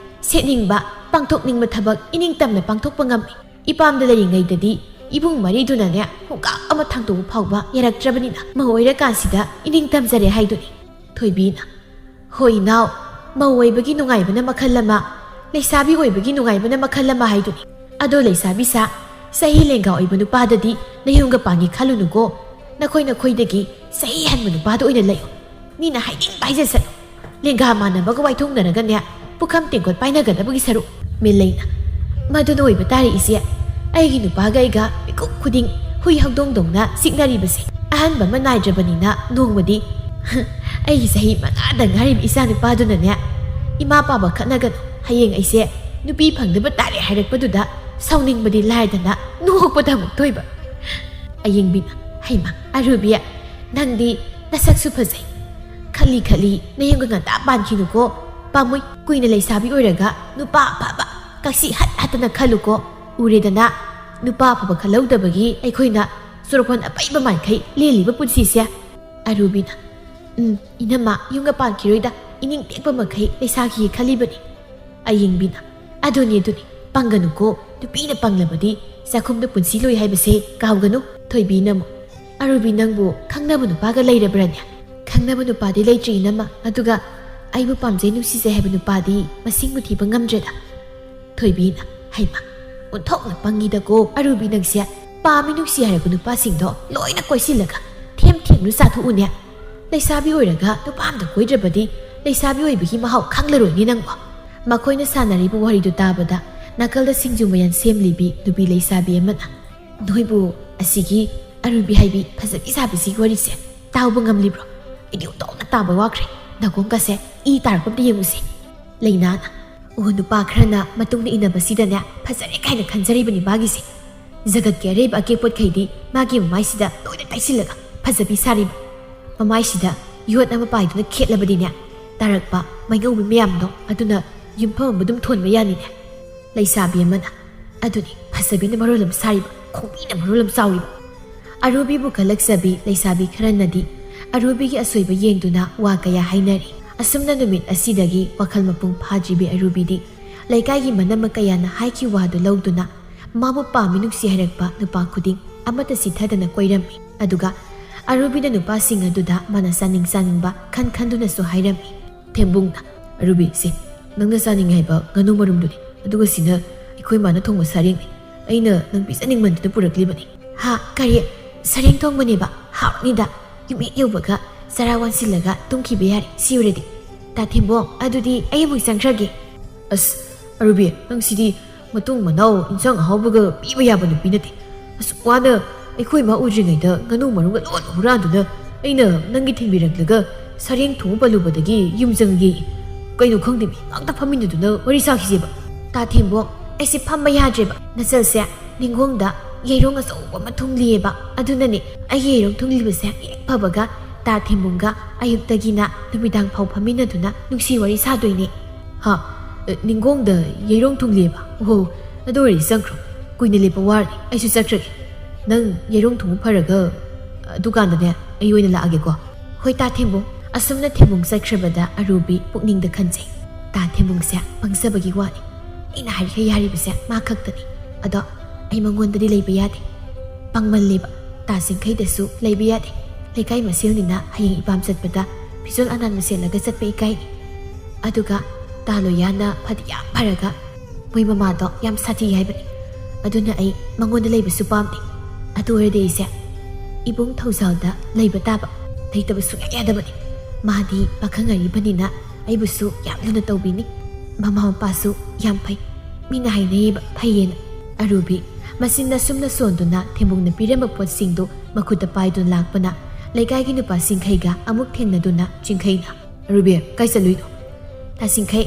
ꯁꯦꯠꯅꯤꯡꯕ, ꯄꯥꯡꯊꯣꯛꯅꯤꯡꯕ ꯊꯕꯛ ꯏꯅꯤꯡꯇꯝꯅ ꯄꯥꯡꯊꯣꯛꯄ ꯉꯝꯃꯤ꯫ ꯏꯄꯥꯝꯗ ꯂꯩꯔꯤꯉꯩꯗꯗꯤ ꯏꯕꯨꯡ ꯃꯔꯤꯗꯨꯅꯅꯦ ꯈꯣꯡꯀꯥꯞ ꯑꯃ ꯊꯥꯡꯗꯣꯛꯄ ꯐꯥꯎꯕ ꯌꯥꯔꯛꯇ꯭ꯔꯕꯅꯤꯅ ꯃꯧ ꯑꯣꯏꯔꯀꯥꯟꯁꯤꯗ ꯏꯅꯤꯡ ꯇꯝꯖꯔꯦ ꯍꯥꯏꯗꯨꯅꯤ꯫" ꯊꯣꯏꯕꯤꯅ, "ꯍꯣꯏ ꯏꯅꯥꯎ, ꯃꯧ ꯑꯣꯏꯕꯒꯤ ꯅꯨꯡꯉꯥꯏꯕꯅ ꯃꯈꯜ ꯑꯃ, ꯂꯩꯁꯥꯕꯤ ꯑꯣꯏꯕꯒꯤ ꯅꯨꯡꯉꯥꯏꯕꯅ ꯃꯈꯜ ꯑꯃ ꯍꯥꯏꯗꯨꯅꯤ꯫ ꯑꯗꯣ ꯂꯩꯁꯥꯕꯤ ꯁꯥ, ꯆꯍꯤ ꯂꯦꯡꯒꯥ ꯑꯣꯏꯕ ꯅꯨꯄꯥꯗꯗꯤ ꯅꯌꯨꯝꯒ ꯄꯥꯟꯒꯦ ꯈꯜꯂꯨꯅꯨꯀꯣ꯫ ꯅꯈꯣꯏ ꯅꯈꯣꯏꯗꯒꯤ ꯆꯍꯤ ꯍꯟꯕ ꯅꯨꯄꯥꯗ ꯑꯣꯏꯅ ꯂꯩꯌꯨ꯫ ꯃꯤꯅ ꯍꯥꯏꯅꯤꯡꯕ ꯍꯥꯏꯖꯁꯅꯨ꯫ ꯂꯦꯡꯒꯥ ꯃꯥꯟꯅꯕꯒ ꯋꯥꯏꯊꯣꯛꯅꯔꯒꯅꯦ, ꯄꯨꯈꯝ ꯇꯦꯡꯀꯣꯠ ꯄꯥꯏꯅꯒꯗꯕꯒꯤ ꯁꯔꯨꯛ꯫ ꯃꯤꯂꯩꯅ, ꯃꯗꯨꯅ ꯑꯣꯏꯕ ꯇꯥꯔꯦ ꯏꯆꯦ꯫ ꯑꯩꯒꯤ ꯅꯨꯄꯥꯒ ꯑꯩꯒ ꯃꯤꯀꯨꯞ ꯈꯨꯗꯤꯡ ꯍꯨꯏ ꯍꯧꯗꯣꯡꯗꯧꯅ ꯆꯤꯛꯅꯔꯤꯕꯁꯦ꯫ ꯑꯍꯟꯕ ꯑꯃ ꯅꯥꯏꯗ꯭ꯔꯕꯅꯤꯅ ꯅꯣꯡꯃꯗꯤ ꯑꯩꯒꯤ ꯆꯍꯤ ꯃꯉꯥꯗ ꯉꯥꯏꯔꯤꯕ ꯏꯆꯥ ꯅꯨꯄꯥꯗꯨꯅꯅꯦ, ꯏꯃꯥ ꯄꯥꯕ ꯈꯠꯅꯒꯅꯨ, ꯍꯌꯦꯡ ꯑꯩꯁꯦ ꯅꯨꯄꯤ ꯐꯪꯗꯕ ꯇꯥꯔꯦ ꯍꯥꯏꯔꯛꯄꯗꯨꯗ ꯁꯥꯎꯅꯤꯡꯕꯗꯤ ꯂꯥꯏꯗꯅ ꯅꯣꯛꯄꯗ ꯑꯃꯨꯛ ꯇꯣꯏꯕ꯫ ꯑꯌꯦꯡꯕꯤꯅ, ꯍꯩꯃ ꯑꯔꯨꯕꯤ, ꯅꯪꯗꯤ ꯅꯁꯛꯁꯨ ꯐꯖꯩ꯫ ꯈꯜꯂꯤ ꯈꯜꯂꯤ ꯅꯌꯨꯝꯒ ꯉꯟꯇꯥ ꯄꯥꯟꯈꯤꯅꯨꯀꯣ꯫ ꯄꯥꯝꯃꯨꯏ, ꯀꯨꯏꯅ ꯂꯩꯁꯥꯕꯤ ꯑꯣꯏꯔꯒ ꯅꯨꯄꯥ ꯑꯐꯕ ꯀꯛꯁꯤ ꯍꯠ ꯍꯠꯇꯅ ꯈꯜꯂꯨꯀꯣ꯫ ꯎꯔꯦꯗꯅ, ꯅꯨꯄꯥ ꯑꯐꯕ ꯈꯜꯍꯧꯗꯕꯒꯤ ꯑꯩꯈꯣꯏꯅ ꯆꯣꯔꯐꯣꯟ ꯑꯄꯩꯕ ꯃꯥꯏꯈꯩ ꯂꯦꯜꯂꯤꯕ ꯄꯨꯟꯁꯤꯁꯦ꯫ ꯑꯔꯨꯕꯤꯅ, ꯎꯝ, ꯏꯅꯝꯃ ꯌꯨꯝꯒ ꯄꯥꯟꯈꯤꯔꯣꯏꯗ, ꯏꯅꯤꯡ ꯇꯦꯛꯄ ꯃꯈꯩ ꯂꯩꯁꯥꯈꯤꯒꯦ ꯈꯜꯂꯤꯕꯅꯤ꯫ ꯑꯌꯤꯡꯕꯤꯅ, ꯑꯗꯨꯅꯤ, ꯑꯗꯨꯅꯤ, ꯄꯪꯒꯅꯨꯀꯣ, ꯅꯨꯄꯤꯅ ꯄꯪꯂꯕꯗꯤ ꯆꯥꯛꯈꯨꯝꯗ ꯄꯨꯟꯁꯤ ꯂꯣꯏ ꯍꯥꯏꯕꯁꯦ ꯀꯥꯎꯒꯅꯨ꯫ ꯊꯣꯏꯕꯤꯅ ꯑꯃꯨꯛ, ꯑꯔꯨꯕꯤ ꯅꯪꯕꯨ ꯈꯪꯅꯕ ꯅꯨꯄꯥꯒ ꯂꯩꯔꯕ꯭ꯔꯅꯦ? ꯈꯪꯅꯕ ꯅꯨꯄꯥꯗꯤ ꯂꯩꯇ꯭ꯔꯤ ꯏꯅꯝꯃ, ꯑꯗꯨꯒ ꯑꯩꯕꯨ ꯄꯥꯝꯖꯩ ꯅꯨꯡꯁꯤꯖꯩ ꯍꯥꯏꯕ ꯅꯨꯄꯥꯗꯤ ꯃꯁꯤꯡꯕꯨ ꯊꯤꯕ ꯉꯝꯗ꯭ꯔꯦꯗ꯫ ꯊꯣꯏꯕꯤꯅ, ꯍꯩꯃ, ꯑꯣꯟꯊꯣꯛꯅ ꯄꯪꯉꯤꯗꯀꯣ ꯑꯔꯨꯕꯤ ꯅꯪꯁꯦ꯫ ꯄꯥꯝꯃꯤ ꯅꯨꯡꯁꯤ ꯍꯥꯏꯔꯕ ꯅꯨꯄꯥꯁꯤꯡꯗꯣ ꯂꯣꯏꯅ ꯀꯣꯏꯁꯤꯜꯂꯒ ꯊꯦꯝ ꯊꯦꯝꯗꯨ ꯆꯥꯊꯣꯛꯎꯅꯦ꯫ ꯂꯩꯁꯥꯕꯤ ꯑꯣꯏꯔꯒ ꯅꯨꯄꯥ ꯑꯝꯇ ꯀꯣꯏꯗ꯭ꯔꯕꯗꯤ ꯂꯩꯁꯥꯕꯤ ꯑꯣꯏꯕꯒꯤ ꯃꯍꯥꯎ ꯈꯪꯂꯔꯣꯏꯅꯦ ꯅꯪꯕꯣ꯫ ꯃꯈꯣꯏꯅ ꯁꯥꯟꯅꯔꯤꯕ ꯋꯥꯔꯤꯗꯨ ꯇꯥꯕꯗ ꯅꯥꯀꯜꯗ ꯁꯤꯡꯖꯨ ꯃꯌꯥꯟ ꯁꯦꯝꯂꯤꯕꯤ ꯅꯨꯄꯤ ꯂꯩꯁꯥꯕꯤ ꯑꯃꯅ, ꯅꯣꯏꯕꯨ ꯑꯁꯤꯒꯤ ꯑꯔꯨꯕꯤ ꯍꯥꯏꯕꯤ ꯐꯖꯕꯤ ꯁꯥꯕꯤꯁꯤꯒꯤ ꯋꯥꯔꯤꯁꯦ ꯇꯥꯎꯕ ꯉꯝꯂꯤꯕ꯭ꯔꯣ? ꯑꯩꯗꯤ ꯑꯣꯟꯊꯣꯛꯅ ꯇꯥꯕ ꯋꯥꯈ꯭ꯔꯦ꯫ ꯅꯥꯀꯣꯡꯒꯁꯦ ꯏ ꯇꯥꯔꯛꯄ ꯑꯝꯇ ꯌꯦꯡꯉꯨꯁꯦ꯫ ꯂꯩꯅꯥꯅ, ꯑꯣ, ꯅꯨꯄꯥ ꯈꯔꯅ ꯃꯇꯨꯡꯗ ꯏꯟꯅꯕꯁꯤꯗꯅꯦ ꯐꯖꯔꯦ ꯀꯥꯏꯅ ꯈꯟꯖꯔꯤꯕꯅꯤ ꯃꯥꯒꯤꯁꯦ꯫ ꯖꯒꯠꯀꯤ ꯑꯔꯩꯕ ꯑꯀꯦꯛꯄꯣꯠꯈꯩꯗꯤ ꯃꯥꯒꯤ ꯃꯃꯥꯏꯁꯤꯗ ꯂꯣꯏꯅ ꯇꯩꯁꯤꯜꯂꯒ ꯐꯖꯕꯤ ꯁꯥꯔꯤꯕ꯫ ꯃꯃꯥꯏꯁꯤꯗ ꯌꯣꯠ ꯑꯃ ꯄꯥꯏꯗꯨꯅ ꯈꯦꯠꯂꯕꯗꯤꯅꯦ, ꯇꯥꯔꯛꯄ ꯃꯩꯉꯧꯕ ꯃꯌꯥꯝꯗꯣ ꯑꯗꯨꯅ ꯌꯨꯝꯐꯝ ꯑꯃ ꯑꯗꯨꯝ ꯊꯣꯟꯕ ꯌꯥꯅꯤꯅꯦ꯫ ꯂꯩꯁꯥꯕꯤ ꯑꯃꯅ, ꯑꯗꯨꯅꯤ ꯐꯖꯕꯤꯅ ꯃꯔꯣꯜ ꯑꯃ ꯁꯥꯔꯤꯕ, ꯈꯣꯡꯕꯤꯅ ꯃꯔꯣꯜ ꯑꯃ ꯆꯥꯎꯔꯤꯕ꯫ ꯑꯔꯨꯕꯤꯕꯨ ꯀꯜꯂꯛꯆꯕꯤ ꯂꯩꯁꯥꯕꯤ ꯈꯔꯅꯗꯤ ꯑꯔꯨꯕꯤꯒꯤ ꯑꯁꯣꯏꯕ ꯌꯦꯡꯗꯨꯅ ꯋꯥ ꯀꯌꯥ ꯍꯥꯏꯅꯔꯤ꯫ ꯑꯁꯨꯝꯅ ꯅꯨꯃꯤꯠ ꯑꯁꯤꯗꯒꯤ ꯋꯥꯈꯜ ꯃꯄꯨꯡ ꯐꯥꯗ꯭ꯔꯤꯕꯤ ꯑꯔꯨꯕꯤꯗꯤ ꯂꯩꯀꯥꯏꯒꯤ ꯃꯅꯝꯃ ꯀꯌꯥꯅ ꯍꯥꯏꯈꯤꯕ ꯋꯥꯗꯨ ꯂꯧꯗꯨꯅ ꯃꯥꯕꯨ ꯄꯥꯝꯃꯤ ꯅꯨꯡꯁꯤ ꯍꯥꯏꯔꯛꯄ ꯅꯨꯄꯥ ꯈꯨꯗꯤꯡ ꯑꯃꯠꯇ ꯆꯤꯊꯗꯅ ꯀꯣꯏꯔꯝꯃꯤ꯫ ꯑꯗꯨꯒ ꯑꯔꯨꯕꯤꯅ ꯅꯨꯄꯥꯁꯤꯡ ꯑꯗꯨꯗ ꯃꯥꯅ ꯆꯥꯅꯤꯡ ꯆꯥꯅꯤꯡꯕ ꯈꯟ ꯈꯟꯗꯨꯅꯁꯨ ꯍꯥꯏꯔꯝꯃꯤ꯫ ꯊꯦꯝꯕꯨꯡꯅ, ꯑꯔꯨꯕꯤ, ꯁꯦ, ꯅꯪꯅ ꯆꯥꯅꯤꯡꯉꯦ ꯍꯥꯏꯕ ꯉꯥꯅꯨ ꯃꯔꯨꯝꯗꯨꯅꯤ, ꯑꯗꯨꯒ ꯁꯤꯅ ꯑꯩꯈꯣꯏ ꯃꯥꯅ ꯊꯣꯡꯕ ꯁꯥꯔꯦꯡꯅꯤ꯫ ꯑꯩꯅ ꯅꯪ ꯄꯤꯖꯅꯤꯡꯃꯟꯗꯨꯅ ꯄꯨꯔꯛꯂꯤꯕꯅꯤ꯫ ꯍꯥ? ꯀꯔꯤ? ꯁꯥꯔꯦꯡ ꯊꯣꯡꯕꯅꯦꯕ? ꯍꯥꯎꯅꯤꯗ꯫ ꯌꯨꯝ ꯍꯦꯛ ꯌꯧꯕꯒ ꯆꯔꯥ ꯋꯥꯟꯁꯤꯜꯂꯒ ꯇꯨꯝꯈꯤꯕ ꯌꯥꯔꯦ, ꯁꯤ ꯑꯣꯏꯔꯗꯤ꯫ ꯇꯥ ꯊꯦꯝꯕꯣꯡ, ꯑꯗꯨꯗꯤ ꯑꯩ ꯑꯃꯨꯛ ꯆꯪꯈ꯭ꯔꯒꯦ꯫ ꯑꯁ, ꯑꯔꯨꯕꯤ, ꯅꯪ ꯁꯤꯗꯤ ꯃꯇꯨꯡ ꯃꯅꯥꯎ ꯏꯟꯁꯥꯡ ꯑꯍꯥꯎꯕꯒ ꯄꯤꯕ ꯌꯥꯕ ꯅꯨꯄꯤ ꯅꯠꯇꯦ꯫ ꯑꯁꯨꯛ ꯋꯥꯅ ꯑꯩꯈꯣꯏ ꯏꯃꯥ ꯎꯗ꯭ꯔꯤꯉꯩꯗ ꯉꯥꯅꯨ ꯃꯔꯨꯝꯒ ꯂꯣꯏꯅ ꯍꯨꯔꯥꯟꯗꯨꯅ ꯑꯩꯅ ꯅꯪꯒꯤ ꯊꯤꯟꯕꯤꯔꯛꯂꯒ ꯁꯥꯔꯦꯡ ꯊꯣꯡꯕ ꯄꯜꯂꯨꯕꯗꯒꯤ ꯌꯨꯝ ꯆꯪꯉꯦ꯫ ꯀꯩꯅꯣ ꯈꯪꯗꯦ, ꯃꯤ ꯉꯥꯛꯇ ꯐꯝꯃꯤꯟꯅꯗꯨꯅ ꯋꯥꯔꯤ ꯁꯥꯈꯤꯁꯦꯕ꯫ ꯇꯥ ꯊꯦꯝꯕꯣꯡ, ꯑꯩꯁꯦ ꯐꯝꯕ ꯌꯥꯗ꯭ꯔꯦꯕ꯫ ꯅꯆꯜꯁꯦ ꯅꯤꯡꯒꯣꯡꯗ ꯌꯩꯔꯣꯡ ꯑꯆꯧꯕ ꯑꯃ ꯊꯨꯡꯂꯤꯑꯕ꯫ ꯑꯗꯨꯅꯅꯦ, ꯑꯩꯒꯤ ꯌꯩꯔꯣꯡ ꯊꯨꯡꯂꯤꯕꯁꯦ ꯍꯦꯛ ꯐꯕꯒ ꯇꯥ ꯊꯦꯝꯕꯣꯡꯒ ꯑꯌꯨꯛꯇꯒꯤꯅ ꯅꯨꯃꯤꯗꯥꯡ ꯐꯥꯎ ꯐꯝꯃꯤꯟꯅꯗꯨꯅ ꯅꯨꯡꯁꯤ ꯋꯥꯔꯤ ꯁꯥꯗꯣꯏꯅꯦ꯫ ꯍꯥ? ꯑ, ꯅꯤꯡꯒꯣꯡꯗ ꯌꯩꯔꯣꯡ ꯊꯨꯡꯂꯤꯑꯕ? ꯑꯣꯍꯣ, ꯑꯗꯨ ꯑꯣꯏꯔꯗꯤ ꯆꯪꯈ꯭ꯔꯣ꯫ ꯀꯨꯏꯅ ꯂꯦꯞꯄ ꯋꯥꯔꯅꯤ, ꯑꯩꯁꯨ ꯆꯠꯈ꯭ꯔꯒꯦ꯫ ꯅꯪ ꯌꯩꯔꯣꯡ ꯊꯨꯡꯕ ꯐꯔꯒ, ꯑꯗꯨꯀꯥꯟꯗꯅꯦ, ꯑꯩ ꯑꯣꯏꯅ ꯂꯥꯛꯑꯒꯦꯀꯣ꯫ ꯍꯣꯏ, ꯇꯥ ꯊꯦꯝꯕꯣꯡ꯫ ꯑꯁꯨꯝꯅ ꯊꯦꯝꯕꯣꯡ ꯆꯠꯈ꯭ꯔꯕꯗ ꯑꯔꯨꯕꯤ ꯄꯨꯛꯅꯤꯡꯗ ꯈꯟꯖꯩ꯫ ꯇꯥ ꯊꯦꯝꯕꯣꯡꯁꯦ ꯄꯪꯖꯕꯒꯤ ꯋꯥꯅꯤ꯫ ꯑꯩꯅ ꯍꯥꯏꯔꯤꯈꯩ ꯌꯥꯔꯤꯕꯁꯦ ꯃꯥ ꯈꯛꯇꯅꯤ꯫ ꯑꯗꯣ ꯑꯩ ꯃꯉꯣꯟꯗꯗꯤ ꯂꯩꯕ ꯌꯥꯗꯦ꯫ ꯄꯪꯃꯜꯂꯦꯕ꯫ ꯇꯥ ꯆꯤꯡꯈꯩꯗꯁꯨ ꯂꯩꯕ ꯌꯥꯗꯦ꯫ ꯂꯩꯀꯥꯏ ꯃꯁꯦꯜꯅꯤꯅ ꯍꯌꯦꯡ ꯏꯄꯥꯝ ꯆꯠꯄꯗ ꯐꯤꯖꯣꯜ ꯑꯅꯥꯟꯕ ꯁꯦꯠꯂꯒ ꯆꯠꯄ ꯏꯀꯥꯏꯅꯤ꯫ ꯑꯗꯨꯒ ꯇꯥ ꯂꯣꯌꯥꯅ ꯐꯗꯤ ꯌꯥꯝ ꯐꯔꯒ ꯃꯣꯏ ꯃꯃꯥꯗꯣ ꯌꯥꯝ ꯁꯥꯊꯤ ꯍꯥꯏꯕꯅꯤ꯫ ꯑꯗꯨꯅ ꯑꯩ ꯃꯉꯣꯟꯗ ꯂꯩꯕꯁꯨ ꯄꯥꯝꯗꯦ꯫ ꯑꯗꯨ ꯑꯣꯏꯔꯗꯤ ꯑꯩꯁꯦ ꯏꯕꯨꯡ ꯊꯧꯖꯥꯜꯗ ꯂꯩꯕ ꯇꯥꯕ꯫ ꯂꯩꯇꯕ ꯁꯨꯡꯌꯥ ꯌꯥꯗꯕꯅꯤ꯫ ꯃꯥꯗꯤ ꯄꯥꯈꯪ ꯑꯔꯤꯕꯅꯤꯅ ꯑꯩꯕꯨꯁꯨ ꯌꯥꯝ ꯂꯨꯅ ꯇꯧꯕꯤꯅꯤ꯫ ꯃꯃꯥ ꯃꯄꯥꯁꯨ ꯌꯥꯝ ꯐꯩ꯫ ꯃꯤꯅ ꯍꯥꯏꯅꯩꯌꯦꯕ ꯐꯩꯌꯦꯅ꯫ ꯑꯔꯨꯕꯤ ꯃꯆꯤꯟ ꯑꯁꯨꯝꯅ ꯁꯣꯟꯗꯨꯅ ꯊꯦꯝꯕꯨꯡꯅ ꯄꯤꯔꯝꯕ ꯄꯣꯠꯁꯤꯡꯗꯨ ꯃꯈꯨꯠꯇ ꯄꯥꯏꯗꯨꯅ ꯂꯥꯛꯄꯅ ꯂꯩꯀꯥꯏꯒꯤ ꯅꯨꯄꯥ ꯆꯤꯡꯈꯩꯒ ꯑꯃꯨꯛ ꯊꯦꯡꯅꯗꯨꯅ ꯆꯤꯡꯈꯩꯅ, "ꯑꯔꯨꯕꯤ, ꯀꯥꯏ ꯆꯠꯂꯨꯏꯅꯣ?" "ꯇꯥ ꯆꯤꯡꯈꯩ,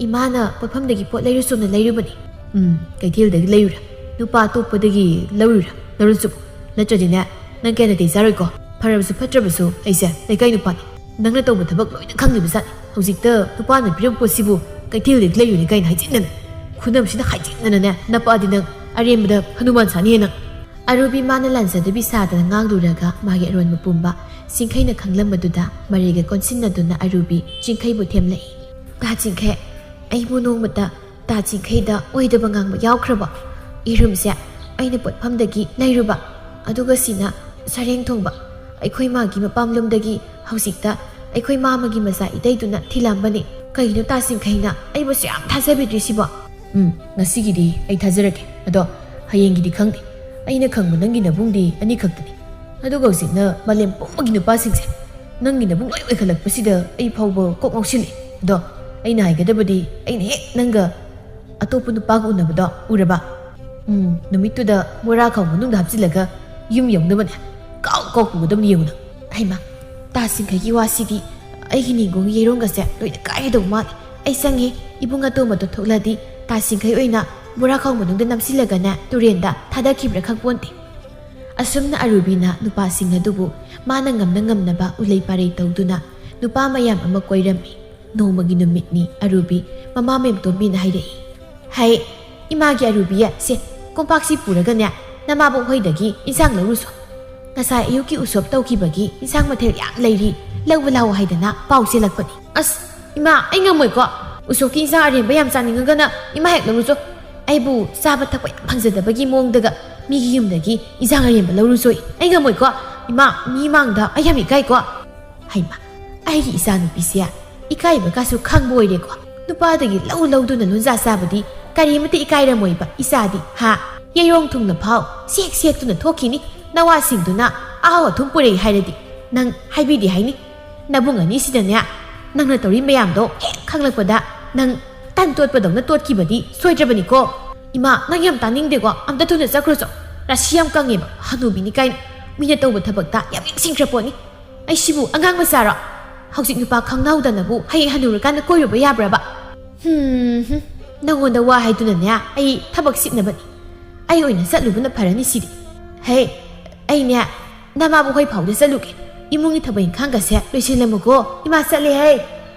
ꯏꯃꯥꯅ ꯄꯣꯠꯐꯝꯗꯒꯤ ꯄꯣꯠ ꯂꯩꯔꯨꯆꯣꯅ ꯂꯩꯔꯨꯕꯅꯤ꯫" "ꯎꯝ, ꯀꯩꯊꯦꯜꯗꯒꯤ ꯂꯩꯔꯨꯔꯦ? ꯅꯨꯄꯥ ꯑꯇꯣꯞꯄꯗꯒꯤ ꯂꯧꯔꯨꯔꯦ? ꯂꯧꯔꯨꯆꯣ꯫ ꯅꯠꯇ꯭ꯔꯗꯤꯅꯦ, ꯅꯪ ꯀꯌꯥ ꯅꯥꯇꯩ ꯆꯥꯔꯣꯏꯀꯣ꯫ ꯐꯔꯕꯁꯨ ꯐꯠꯇ꯭ꯔꯕꯁꯨ ꯑꯩꯁꯦ ꯂꯩꯀꯥꯏ ꯅꯨꯄꯥꯅꯤ꯫ ꯅꯪꯅ ꯇꯧꯕ ꯊꯕꯛ ꯂꯣꯏꯅ ꯈꯪꯂꯤꯕ ꯖꯥꯠꯅꯤ꯫ ꯍꯧꯖꯤꯛꯇ ꯅꯨꯄꯥꯅ ꯄꯤꯔꯝꯕ ꯄꯣꯠꯁꯤꯕꯨ ꯀꯩꯊꯦꯜꯗꯒꯤ ꯂꯩꯔꯨꯅꯤ ꯀꯥꯏꯅ ꯍꯥꯏꯖꯤꯟꯗꯅ, ꯈꯨꯅꯝꯁꯤꯅ ꯍꯥꯏꯖꯤꯟꯗꯅꯅꯦ ꯅꯞꯄꯛꯑꯗꯤ ꯅꯪ ꯑꯔꯦꯝꯕꯗ ꯍꯅꯨꯃꯥꯟ ꯁꯥꯅꯤꯍꯦ ꯅꯪ꯫" ꯑꯔꯨꯕꯤ ꯃꯥꯅ ꯂꯥꯟꯖꯗꯕꯤ ꯁꯥꯗꯅ ꯉꯥꯡꯂꯨꯔꯒ ꯃꯥꯒꯤ ꯑꯔꯣꯟꯕ ꯄꯨꯝꯕ ꯆꯤꯡꯈꯩꯅ ꯈꯪꯂꯝꯕꯗꯨꯗ ꯃꯔꯩꯒ ꯀꯣꯟꯁꯤꯟꯅꯗꯨꯅ ꯑꯔꯨꯕꯤ ꯆꯤꯡꯈꯩꯕꯨ ꯊꯦꯝꯂꯛꯏ꯫ "ꯇꯥ ꯆꯤꯡꯈꯩ, ꯑꯩꯕꯨ ꯅꯣꯡꯃꯇ ꯇꯥ ꯆꯤꯡꯈꯩꯗ ꯑꯣꯏꯗꯕ ꯉꯥꯡꯕ ꯌꯥꯎꯈ꯭ꯔꯕ? ꯌꯦꯔꯨꯝꯁꯦ ꯑꯩꯅ ꯄꯣꯠꯐꯝꯗꯒꯤ ꯂꯩꯔꯨꯕ, ꯑꯗꯨꯒ ꯁꯤꯅ ꯁꯔꯦꯡ ꯊꯣꯡꯕ꯫ ꯑꯩꯈꯣꯏ ꯃꯥꯒꯤ ꯃꯄꯥꯝꯂꯣꯝꯗꯒꯤ ꯍꯧꯖꯤꯛꯇ ꯑꯩꯈꯣꯏ ꯃꯥꯃꯒꯤ ꯃꯆꯥ ꯏꯇꯩꯗꯨꯅ ꯊꯤꯜꯂꯝꯕꯅꯤ꯫ ꯀꯩꯅꯣ ꯇꯥ ꯁꯤꯡꯈꯩꯅ ꯑꯩꯕꯨꯁꯨ ꯌꯥꯝ ꯊꯥꯖꯕꯤꯗ꯭ꯔꯤꯁꯤꯕꯣ? ꯎꯝ, ꯉꯁꯤꯒꯤꯗꯤ ꯑꯩ ꯊꯥꯖꯔꯒꯦ꯫ ꯑꯗꯣ ꯍꯌꯦꯡꯒꯤꯗꯤ ꯈꯪꯗꯦ꯫ ꯑꯩꯅ ꯈꯪꯕ ꯅꯪꯒꯤ ꯅꯕꯨꯡꯗꯤ ꯑꯅꯤꯈꯛꯇꯅꯤ꯫ ꯑꯗꯨꯒ ꯍꯧꯖꯤꯛꯅ ꯃꯥꯂꯦꯝ ꯄꯨꯝꯕꯒꯤ ꯅꯨꯄꯥꯁꯤꯡꯁꯦ ꯅꯪꯒꯤ ꯅꯕꯨꯡ ꯂꯣꯏ ꯑꯣꯏꯈꯠꯂꯛꯄꯁꯤꯗ ꯑꯩ ꯐꯥꯎꯕ ꯀꯣꯛ ꯉꯥꯎꯁꯤꯜꯂꯦ꯫ ꯑꯗꯣ ꯑꯩꯅ ꯍꯥꯏꯒꯗꯕꯗꯤ, ꯑꯩꯅ ꯍꯦꯛ ꯅꯪꯒ ꯑꯇꯣꯞꯄ ꯅꯨꯄꯥꯒ ꯎꯅꯕꯗꯣ ꯎꯔꯕ? ꯎꯝ, ꯅꯨꯃꯤꯠꯇꯨꯗ ꯕꯣꯔꯥ ꯈꯥꯎ ꯃꯅꯨꯡꯗ ꯍꯥꯞꯆꯤꯜꯂꯒ ꯌꯨꯝ ꯌꯧꯅꯕꯅꯦ ꯀꯥꯎ ꯀꯥꯎ ꯄꯨꯒꯗꯕꯅꯤ ꯌꯦꯡꯉꯨꯅ꯫ ꯍꯩꯃꯥ, ꯇꯥ ꯁꯤꯡꯈꯩꯒꯤ ꯋꯥꯁꯤꯗꯤ ꯑꯩꯒꯤ ꯅꯤꯡꯒꯣꯡꯒꯤ ꯌꯩꯔꯣꯡꯒꯁꯦ ꯂꯣꯏꯅ ꯀꯥꯏꯒꯗꯧ ꯃꯥꯜꯂꯦ꯫ ꯑꯩ ꯆꯪꯉꯦ, ꯏꯕꯨꯡ ꯑꯇꯣꯝꯕꯗꯣ ꯊꯣꯛꯂꯗꯤ ꯇꯥ ꯁꯤꯡꯈꯩ ꯑꯣꯏꯅ ꯕꯣꯔꯥ ꯈꯥꯎ ꯃꯅꯨꯡꯗ ꯅꯝꯁꯤꯜꯂꯒꯅꯦ ꯇꯨꯔꯦꯟꯗ ꯊꯥꯗꯈꯤꯕ꯭ꯔꯥ ꯈꯪꯄꯣꯟꯇꯦ꯫ ꯑꯁꯨꯝꯅ ꯑꯔꯨꯕꯤꯅ ꯅꯨꯄꯥꯁꯤꯡ ꯑꯗꯨꯕꯨ ꯃꯥꯅ ꯉꯝꯅ ꯉꯝꯅꯕ ꯎꯂꯩ ꯄꯥꯔꯩ ꯇꯧꯗꯨꯅ ꯅꯨꯄꯥ ꯃꯌꯥꯝ ꯑꯃ ꯀꯣꯏꯔꯝꯃꯤ꯫ ꯅꯣꯡꯃꯒꯤ ꯅꯨꯃꯤꯠꯅꯤ꯫ ꯑꯔꯨꯕꯤ ꯃꯃꯥ ꯃꯦꯝꯇꯣꯝꯕꯤꯅ ꯍꯥꯏꯔꯛꯏ, "ꯍꯩ, ꯏꯃꯥꯒꯤ ꯑꯔꯨꯕꯤꯌꯦ, ꯁꯦ, ꯀꯣꯝꯄꯥꯛꯁꯤ ꯄꯨꯔꯒꯅꯦ, ꯅꯃꯥꯕꯣꯛ ꯍꯣꯏꯗꯒꯤ ꯏꯟꯁꯥꯡ ꯂꯧꯔꯨꯁꯣ꯫ ꯉꯁꯥꯏ ꯑꯌꯨꯛꯀꯤ ꯎꯁꯣꯞ ꯇꯧꯈꯤꯕꯒꯤ ꯏꯟꯁꯥꯡ ꯃꯊꯦꯜ ꯌꯥꯝ ꯂꯩꯔꯤ, ꯂꯧꯕ ꯂꯥꯛꯑꯣ ꯍꯥꯏꯗꯅ ꯄꯥꯎ ꯆꯦꯜꯂꯛꯄꯅꯤ꯫" "ꯑꯁ, ꯏꯃꯥ, ꯑꯩ ꯉꯝꯃꯣꯏꯀꯣ꯫ ꯎꯁꯣꯞꯀꯤ ꯏꯟꯁꯥꯡ ꯑꯔꯦꯝꯕ ꯌꯥꯝ ꯆꯥꯅꯤꯡꯉꯒꯅ ꯏꯃꯥ ꯍꯦꯛ ꯂꯧꯔꯨꯆꯣ꯫ ꯑꯩꯕꯨ ꯆꯥꯕ ꯊꯛꯄ ꯌꯥꯝ ꯐꯪꯖꯗꯕꯒꯤ ꯃꯑꯣꯡꯗꯒ ꯃꯤꯒꯤ ꯌꯨꯝꯗꯒꯤ ꯏꯟꯁꯥꯡ ꯑꯔꯦꯝꯕ ꯂꯧꯔꯨꯆꯣ꯫ ꯑꯩ ꯉꯝꯃꯣꯏꯀꯣ꯫ ꯏꯃꯥ, ꯃꯤ ꯃꯥꯡꯗ ꯑꯩ ꯌꯥꯝ ꯏꯀꯥꯏꯀꯣ꯫" ꯍꯩꯃꯥ, ꯑꯩꯒꯤ ꯏꯆꯥꯅꯨꯄꯤꯁꯦ ꯏꯀꯥꯏꯕꯒꯁꯨ ꯈꯪꯕ ꯑꯣꯏꯔꯦꯀꯣ꯫ ꯅꯨꯄꯥꯗꯒꯤ ꯂꯧ ꯂꯧꯗꯨꯅ ꯂꯣꯟꯖꯥ ꯆꯥꯕꯗꯤ ꯀꯔꯤꯃꯇ ꯏꯀꯥꯏꯔꯝꯃꯣꯏꯕ ꯏꯆꯥꯗꯤ, ꯍꯥ? ꯌꯩꯔꯣꯡ ꯊꯨꯡꯅ ꯐꯥꯎ ꯁꯦꯛ ꯁꯦꯛꯇꯨꯅ ꯊꯣꯛꯈꯤꯅꯤ꯫ ꯅꯋꯥꯁꯤꯡꯗꯨꯅ ꯑꯍꯥꯎ ꯑꯊꯨꯝ ꯄꯨꯔꯛꯏ ꯍꯥꯏꯔꯗꯤ ꯅꯪ ꯍꯥꯏꯕꯤꯗꯦ ꯍꯥꯏꯅꯤ꯫ ꯅꯕꯨꯡ ꯑꯅꯤꯁꯤꯗꯅꯦ, ꯅꯪꯅ ꯇꯧꯔꯤ ꯃꯌꯥꯝꯗꯣ ꯍꯦꯛ ꯈꯪꯂꯛꯄꯗ ꯅꯪ ꯇꯟ ꯇꯣꯠꯄꯗꯧꯅ ꯇꯣꯠꯈꯤꯕꯗꯤ ꯁꯣꯏꯗ꯭ꯔꯕꯅꯤꯀꯣ꯫ ꯏꯃꯥ, ꯅꯪ ꯌꯥꯝ ꯇꯥꯅꯤꯡꯗꯦꯀꯣ꯫ ꯑꯝꯇ ꯊꯨꯅ ꯆꯠꯈ꯭ꯔꯣꯆꯣ꯫ ꯔꯥꯁꯤ ꯌꯥꯝ ꯀꯪꯉꯦꯕ, ꯍꯅꯨꯕꯤꯅꯤ ꯀꯥꯏꯅ꯫ ꯃꯤꯅ ꯇꯧꯕ ꯊꯕꯛꯇ ꯌꯥꯝ ꯌꯦꯡꯁꯤꯟꯈ꯭ꯔ ꯄꯣꯠꯅꯤ꯫ ꯑꯩꯁꯤꯕꯨ ꯑꯉꯥꯡ ꯃꯆꯥꯔꯣ? ꯍꯧꯖꯤꯛ ꯅꯨꯄꯥ ꯈꯪꯅꯍꯧꯗꯅꯕꯨ ꯍꯌꯦꯡ ꯍꯅꯨꯔꯀꯥꯟꯗ ꯀꯣꯏꯔꯨꯕ ꯌꯥꯕ꯭ꯔꯕ? ꯍꯨꯝ, ꯍꯨꯝ꯫ ꯅꯪꯉꯣꯟꯗ ꯋꯥ ꯍꯥꯏꯗꯨꯅꯅꯦ, ꯑꯩ ꯊꯕꯛ ꯁꯤꯠꯅꯕꯅꯤ꯫ ꯑꯩ ꯑꯣꯏꯅ ꯆꯠꯂꯨꯕꯅ ꯐꯔꯅꯤ ꯁꯤꯗꯤ꯫ ꯍꯦ, ꯑꯩꯅꯦ, ꯅꯃꯥꯕꯨ ꯍꯣꯏ ꯐꯥꯎꯗ ꯆꯠꯂꯨꯒꯦ꯫ ꯏꯃꯨꯡꯒꯤ ꯊꯕꯛ ꯏꯪꯈꯥꯡꯒꯁꯦ ꯂꯣꯏꯁꯤꯜꯂꯝꯃꯨꯀꯣ꯫ ꯏꯃꯥ ꯆꯠꯂꯦ ꯍꯦ꯫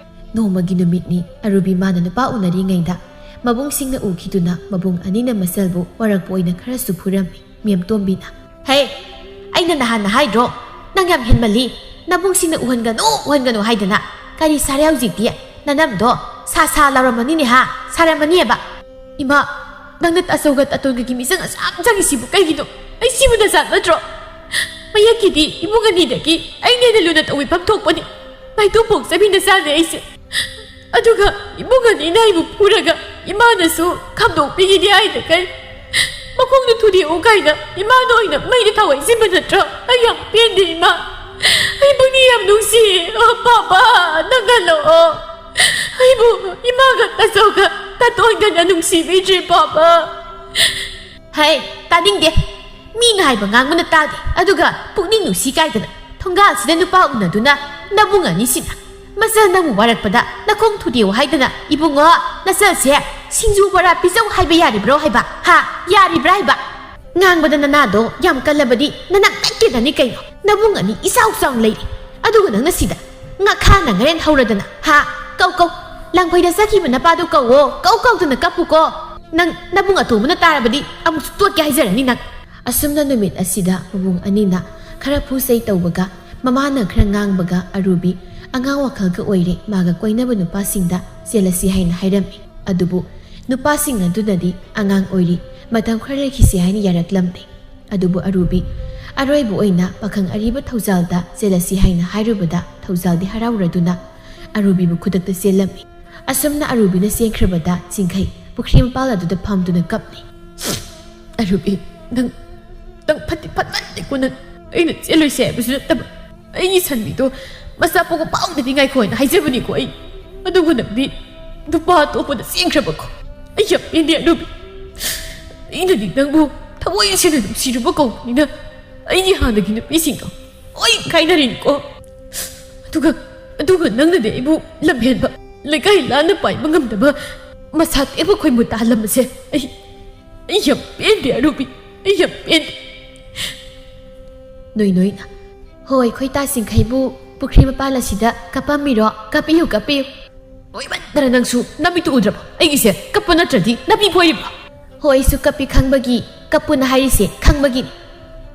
ꯅꯣꯡꯃꯒꯤ ꯅꯨꯃꯤꯠꯅꯤ꯫ ꯑꯔꯨꯕꯤ ꯃꯥꯅ ꯅꯨꯄꯥ ꯎꯅꯔꯤꯉꯩꯗ ꯃꯕꯨꯡꯁꯤꯡꯅ ꯎꯈꯤꯗꯨꯅ ꯃꯕꯨꯡ ꯑꯅꯤꯅ ꯃꯆꯜꯕꯨ ꯋꯥꯔꯛꯄ ꯑꯣꯏꯅ ꯈꯔꯁꯨ ꯐꯨꯔꯝꯃꯤ꯫ ꯃꯦꯝꯇꯣꯝꯕꯤꯅ, "ꯍꯦ, ꯑꯩꯅ ꯅꯍꯥꯟꯅ ꯍꯥꯏꯗ꯭ꯔꯣ, ꯅꯪ ꯌꯥꯝ ꯍꯦꯟꯃꯜꯂꯤ, ꯅꯕꯨꯡꯁꯤꯡꯅ ꯎꯍꯟꯒꯅꯨ, ꯎꯍꯟꯒꯅꯨ ꯍꯥꯏꯗꯅ? ꯀꯔꯤ ꯁꯥꯔꯦ ꯍꯧꯖꯤꯛꯇꯤ? ꯅꯅꯝꯗꯣ ꯁꯥ ꯁꯥ ꯂꯥꯎꯔꯝꯃꯅꯤꯅꯦ ꯍꯥ, ꯁꯥꯔꯝꯃꯅꯤꯕ?" "ꯏꯃꯥ, ꯅꯪꯅ ꯑꯆꯧꯒ ꯑꯇꯣꯟꯒꯒꯤ ꯃꯤꯆꯪ ꯑꯁꯨꯛ ꯌꯥꯝ ꯆꯪꯉꯤꯁꯤꯕꯨ ꯀꯩꯒꯤꯅꯣ? ꯑꯩ ꯁꯤꯕꯨ ꯅꯆꯥ ꯅꯠꯇ꯭ꯔꯣ? ꯃꯌꯦꯛꯀꯤꯗꯤ ꯏꯃꯨꯡ ꯑꯅꯤꯗꯒꯤ ꯑꯩꯅ ꯍꯦꯟꯅ ꯂꯨꯅ ꯇꯧꯕꯤꯐꯝ ꯊꯣꯛꯄꯅꯤ꯫ ꯃꯥꯏꯇꯣꯡꯐꯥꯎ ꯆꯥꯃꯤꯟꯅ ꯆꯥꯗꯦ ꯑꯩꯁꯦ꯫ ꯑꯗꯨꯒ ꯏꯕꯨꯡ ꯑꯅꯤꯅ ꯑꯩꯕꯨ ꯐꯨꯔꯒ ꯏꯃꯥꯅꯁꯨ ꯈꯥꯝꯗꯣꯛꯄꯤꯒꯅꯤ ꯍꯥꯏꯅ ꯀꯩ ꯃꯈꯣꯡꯗꯨ ꯊꯨꯗꯦꯛꯎ ꯀꯥꯏꯅ ꯏꯃꯥꯅ ꯑꯣꯏꯅ ꯃꯩꯗ ꯊꯥꯎ ꯍꯩꯖꯤꯟꯕ ꯅꯠꯇ꯭ꯔꯣ? ꯑꯩ ꯌꯥꯝ ꯄꯦꯟꯗꯦ ꯏꯃꯥ꯫ ꯑꯩꯕꯨꯅꯤ ꯌꯥꯝ ꯅꯨꯡꯁꯤꯌꯦ꯫ ꯑ, ꯄꯥꯄꯥ, ꯅꯪ ꯍꯜꯂꯛꯑꯣ꯫ ꯑꯩꯕꯨ ꯏꯃꯥꯒ ꯇꯥꯆꯧꯒ ꯇꯥꯇꯣꯟꯒꯅ ꯅꯨꯡꯁꯤꯕꯤꯗ꯭ꯔꯦ ꯄꯥꯄꯥ꯫ ꯍꯩ, ꯇꯥꯅꯤꯡꯗꯦ꯫ ꯃꯤ ꯉꯥꯏꯕ ꯉꯥꯡꯕꯅ ꯇꯥꯗꯦ꯫ ꯑꯗꯨꯒ ꯄꯨꯛꯅꯤꯡ ꯅꯨꯡꯁꯤ ꯀꯥꯏꯗꯅ ꯊꯣꯡꯒꯥꯜꯁꯤꯗ ꯅꯨꯄꯥ ꯎꯅꯗꯨꯅ ꯅꯕꯨꯡ ꯑꯅꯤꯁꯤꯅ ꯃꯆꯜ ꯅꯪꯕꯨ ꯋꯥꯔꯛꯄꯗ ꯅꯈꯣꯡ ꯊꯨꯗꯦꯛꯎ ꯍꯥꯏꯗꯅ ꯏꯕꯨꯡꯉꯣ ꯅꯆꯜꯁꯦ ꯁꯤꯡꯖꯨ ꯕꯣꯔꯥ ꯄꯤꯖꯧ ꯍꯥꯏꯕ ꯌꯥꯔꯤꯕ꯭ꯔꯣ ꯍꯥꯏꯕ? ꯍꯥ? ꯌꯥꯔꯤꯕ꯭ꯔꯥ ꯍꯥꯏꯕ? ꯉꯥꯡꯕꯗ ꯅꯅꯥꯗꯣ ꯌꯥꯝ ꯀꯜꯂꯕꯗꯤ ꯅꯅꯥ ꯇꯠꯀꯦꯗꯅꯤ ꯀꯩꯅꯣ꯫ ꯅꯕꯨꯡ ꯑꯅꯤ ꯏꯆꯥꯎ ꯆꯥꯎꯅ ꯂꯩꯔꯤ꯫ ꯑꯗꯨꯒ ꯅꯪꯅ ꯁꯤꯗ ꯉꯥꯈꯥ ꯅꯪꯒꯔꯦꯟ ꯍꯧꯔꯗꯅ, ꯍꯥ? ꯀꯧ, ꯀꯧ꯫ ꯂꯥꯡꯐꯩꯗ ꯆꯠꯈꯤꯕ ꯅꯄꯥꯗꯣ ꯀꯧꯋꯣ꯫ ꯀꯧ ꯀꯧꯗꯅ ꯀꯞꯄꯨꯀꯣ꯫ ꯅꯪ ꯅꯕꯨꯡ ꯑꯇꯣꯝꯕꯅ ꯇꯥꯔꯕꯗꯤ ꯑꯃꯨꯛꯁꯨ ꯇꯣꯠꯀꯦ ꯍꯥꯏꯖꯔꯅꯤ ꯅꯪ꯫ ꯑꯁꯨꯝꯅ ꯅꯨꯃꯤꯠ ꯑꯁꯤꯗ ꯃꯕꯨꯡ ꯑꯅꯤꯅ ꯈꯔ ꯐꯨ ꯆꯩ ꯇꯧꯕꯒ, ꯃꯃꯥꯅ ꯈꯔ ꯉꯥꯡꯕꯒ ꯑꯔꯨꯕꯤ ꯑꯉꯥꯡ ꯋꯥꯈꯜꯒ ꯑꯣꯏꯔꯦ꯫ ꯃꯥꯒ ꯀꯣꯏꯅꯕ ꯅꯨꯄꯥꯁꯤꯡꯗ ꯆꯦꯜꯂꯁꯤ ꯍꯥꯏꯅ ꯍꯥꯏꯔꯝꯃꯤ꯫ ꯑꯗꯨꯕꯨ ꯅꯨꯄꯥꯁꯤꯡ ꯑꯗꯨꯅꯗꯤ ꯑꯉꯥꯡ ꯑꯣꯏꯔꯤ, ꯃꯇꯝ ꯈꯔ ꯂꯩꯈꯤꯁꯤ ꯍꯥꯏꯅ ꯌꯥꯔꯛꯂꯝꯗꯦ꯫ ꯑꯗꯨꯕꯨ ꯑꯔꯨꯕꯤ ꯑꯔꯣꯏꯕ ꯑꯣꯏꯅ ꯄꯥꯈꯪ ꯑꯔꯤꯕ ꯊꯧꯖꯥꯜꯗ ꯆꯦꯜꯂꯁꯤ ꯍꯥꯏꯅ ꯍꯥꯏꯔꯨꯕꯗ ꯊꯧꯖꯥꯜꯗꯤ ꯍꯔꯥꯎꯔꯗꯨꯅ ꯑꯔꯨꯕꯤꯕꯨ ꯈꯨꯗꯛꯇ ꯆꯦꯜꯂꯝꯃꯤ꯫ ꯑꯁꯨꯝꯅ ꯑꯔꯨꯕꯤꯅ ꯆꯦꯟꯈ꯭ꯔꯕꯗ ꯆꯤꯡꯈꯩ ꯄꯨꯈ꯭ꯔꯤ ꯃꯄꯥꯜ ꯑꯗꯨꯗ ꯐꯝꯗꯨꯅ ꯀꯞꯂꯤ꯫ "ꯑꯔꯨꯕꯤ, ꯅꯪ, ꯅꯪ ꯐꯠꯇꯤ ꯐꯠꯃꯟꯗꯦꯀꯣ ꯅꯪ꯫ ꯑꯩꯅ ꯆꯦꯜꯂꯣꯏꯁꯦ ꯍꯥꯏꯕꯁꯨ ꯅꯠꯇꯕ꯫ ꯑꯩꯒꯤ ꯁꯟꯕꯤꯗꯣ ꯃꯆꯥ ꯄꯣꯛꯄ ꯐꯥꯎꯗꯗꯤ ꯉꯥꯏꯈꯣ ꯍꯥꯏꯅ ꯍꯥꯏꯖꯕꯅꯤꯀꯣ ꯑꯩ꯫ ꯑꯗꯨꯒ ꯅꯪꯗꯤ ꯅꯨꯄꯥ ꯑꯇꯣꯞꯄꯗ ꯆꯦꯟꯈ꯭ꯔꯕꯀꯣ꯫ ꯑꯩ ꯌꯥꯝ ꯄꯦꯟꯗꯦ ꯑꯔꯨꯕꯤ꯫ ꯑꯩꯅꯗꯤ ꯅꯪꯕꯨ ꯊꯃꯣꯏ ꯁꯦꯡꯅ ꯅꯨꯡꯁꯤꯔꯨꯕ ꯀꯧꯕꯅꯤꯅ ꯑꯩꯒꯤ ꯍꯥꯟꯅꯒꯤ ꯅꯨꯄꯤꯁꯤꯡꯗꯣ ꯂꯣꯏ ꯀꯥꯏꯅꯔꯤꯅꯤꯀꯣ꯫ ꯑꯗꯨꯒ, ꯑꯗꯨꯒ ꯅꯪꯅꯗꯤ ꯑꯩꯕꯨ ꯂꯝꯍꯦꯟꯕ, ꯂꯩꯀꯥꯏ ꯂꯥꯟꯅ ꯄꯥꯏꯕ ꯉꯝꯗꯕ, ꯃꯁꯥ ꯇꯦꯛꯄ ꯈꯣꯏꯕꯨ ꯇꯥꯍꯜꯂꯝꯕꯁꯦ ꯑꯩ, ꯑꯩ ꯌꯥꯝ ꯄꯦꯟꯗꯦ ꯑꯔꯨꯕꯤ, ꯑꯩ ꯌꯥꯝ ꯄꯦꯟꯗꯦ꯫" ꯅꯣꯏ ꯅꯣꯏꯅ, "ꯍꯣꯏ, ꯈꯣꯏꯇꯥ ꯆꯤꯡꯈꯩꯕꯨ ꯄꯨꯈ꯭ꯔꯤ ꯃꯄꯥꯜ ꯑꯁꯤꯗ ꯀꯞꯄꯝꯃꯤꯔꯣ? ꯀꯞꯄꯤꯌꯨ, ꯀꯞꯄꯤꯌꯨ꯫" ꯅꯣꯏꯃꯟꯗꯅ ꯅꯪꯁꯨ ꯅꯃꯤꯠꯇꯨ ꯎꯗ꯭ꯔꯕꯣ? ꯑꯩꯒꯤꯁꯦ ꯀꯞꯄ ꯅꯠꯇ꯭ꯔꯗꯤ ꯅꯥꯄꯤ ꯐꯣꯏꯔꯤꯕ꯭ꯔꯣ? "ꯍꯣꯏ, ꯑꯩꯁꯨ ꯀꯞꯄꯤ ꯈꯪꯕꯒꯤ ꯀꯞꯄꯨꯅ ꯍꯥꯏꯔꯤꯁꯦ ꯈꯪꯕꯒꯤꯅꯤ꯫"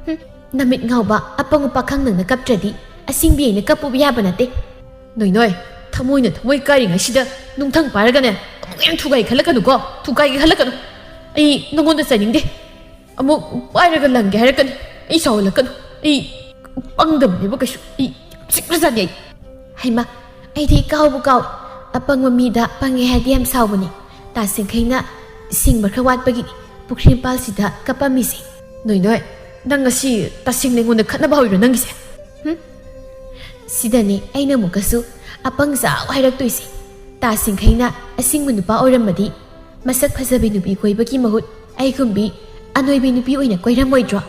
ꯍꯨꯝ, ꯅꯃꯤꯠ ꯉꯥꯎꯕ ꯑꯄꯪꯕ ꯄꯥꯈꯪ ꯅꯪꯅ ꯀꯞꯇ꯭ꯔꯗꯤ ꯑꯁꯤꯡꯕꯤ ꯑꯩꯅ ꯀꯞꯄꯨꯕ ꯌꯥꯕ ꯅꯠꯇꯦ꯫ ꯅꯣꯏ ꯅꯣꯏ, ꯊꯃꯣꯏꯅ ꯊꯃꯣꯏ ꯀꯥꯏꯔꯤꯉꯩꯁꯤꯗ ꯅꯨꯡꯊꯪ ꯄꯥꯏꯔꯒꯅꯦ ꯑꯃꯨꯛ ꯍꯦꯟꯅ ꯊꯨꯒꯥꯏꯒꯦ ꯈꯜꯂꯛꯀꯅꯨꯀꯣ, ꯊꯨꯒꯥꯏꯒꯦ ꯈꯜꯂꯛꯀꯅꯨ꯫ ꯑꯩ ꯅꯉꯣꯟꯗ ꯆꯩꯅꯤꯡꯗꯦ꯫ ꯑꯃꯨꯛ ꯄꯥꯏꯔꯒ ꯂꯪꯒꯦ ꯍꯥꯏꯔꯛꯀꯅꯤ꯫ ꯑꯩ ꯁꯥꯎꯍꯜꯂꯛꯀꯅꯨ꯫ ꯑꯩ ꯄꯪꯗꯕꯅꯦꯕ ꯀꯩꯁꯨ꯫ ꯑꯩ ꯌꯥꯝ ꯁꯤꯡꯈ꯭ꯔꯖꯥꯠꯅꯤ ꯑꯩ꯫ ꯍꯩꯃꯥ, ꯑꯩꯗꯤ ꯀꯥꯎꯕꯨ ꯀꯥꯎ꯫ ꯑꯄꯪꯕ ꯃꯤꯗ ꯄꯪꯉꯦ ꯍꯥꯏꯗꯤ ꯌꯥꯝ ꯁꯥꯎꯕꯅꯤ꯫ ꯇꯥ ꯁꯤꯡꯈꯩꯅ ꯁꯤꯡꯕ ꯈꯔ ꯋꯥꯠꯄꯒꯤꯅꯤ ꯄꯨꯈ꯭ꯔꯤ ꯃꯄꯥꯜꯁꯤꯗ ꯀꯞꯄꯝꯃꯤꯁꯦ꯫ "ꯅꯣꯏ ꯅꯣꯏ, ꯅꯪ ꯉꯁꯤ ꯇꯁꯦꯡꯅ ꯑꯩꯉꯣꯟꯗ ꯈꯠꯅꯕ ꯍꯧꯔꯤꯔꯣ ꯅꯪꯒꯤꯁꯦ? ꯍꯨꯝ?" ꯁꯤꯗꯅꯦ ꯑꯩꯅ ꯑꯃꯨꯛꯀꯁꯨ ꯑꯄꯪ ꯆꯥꯎ ꯍꯥꯏꯔꯛꯇꯣꯏꯁꯦ꯫ ꯇꯥ ꯁꯤꯡꯈꯩꯅ ꯑꯁꯤꯡꯕ ꯅꯨꯄꯥ ꯑꯣꯏꯔꯝꯃꯗꯤ ꯃꯁꯛ ꯐꯖꯕꯤ ꯅꯨꯄꯤ ꯀꯣꯏꯕꯒꯤ ꯃꯍꯨꯠ ꯑꯩꯒꯨꯝꯕꯤ ꯑꯅꯣꯏꯕꯤ ꯅꯨꯄꯤ ꯑꯣꯏꯅ ꯀꯣꯏꯔꯝꯃꯣꯏꯗ꯭ꯔꯣ?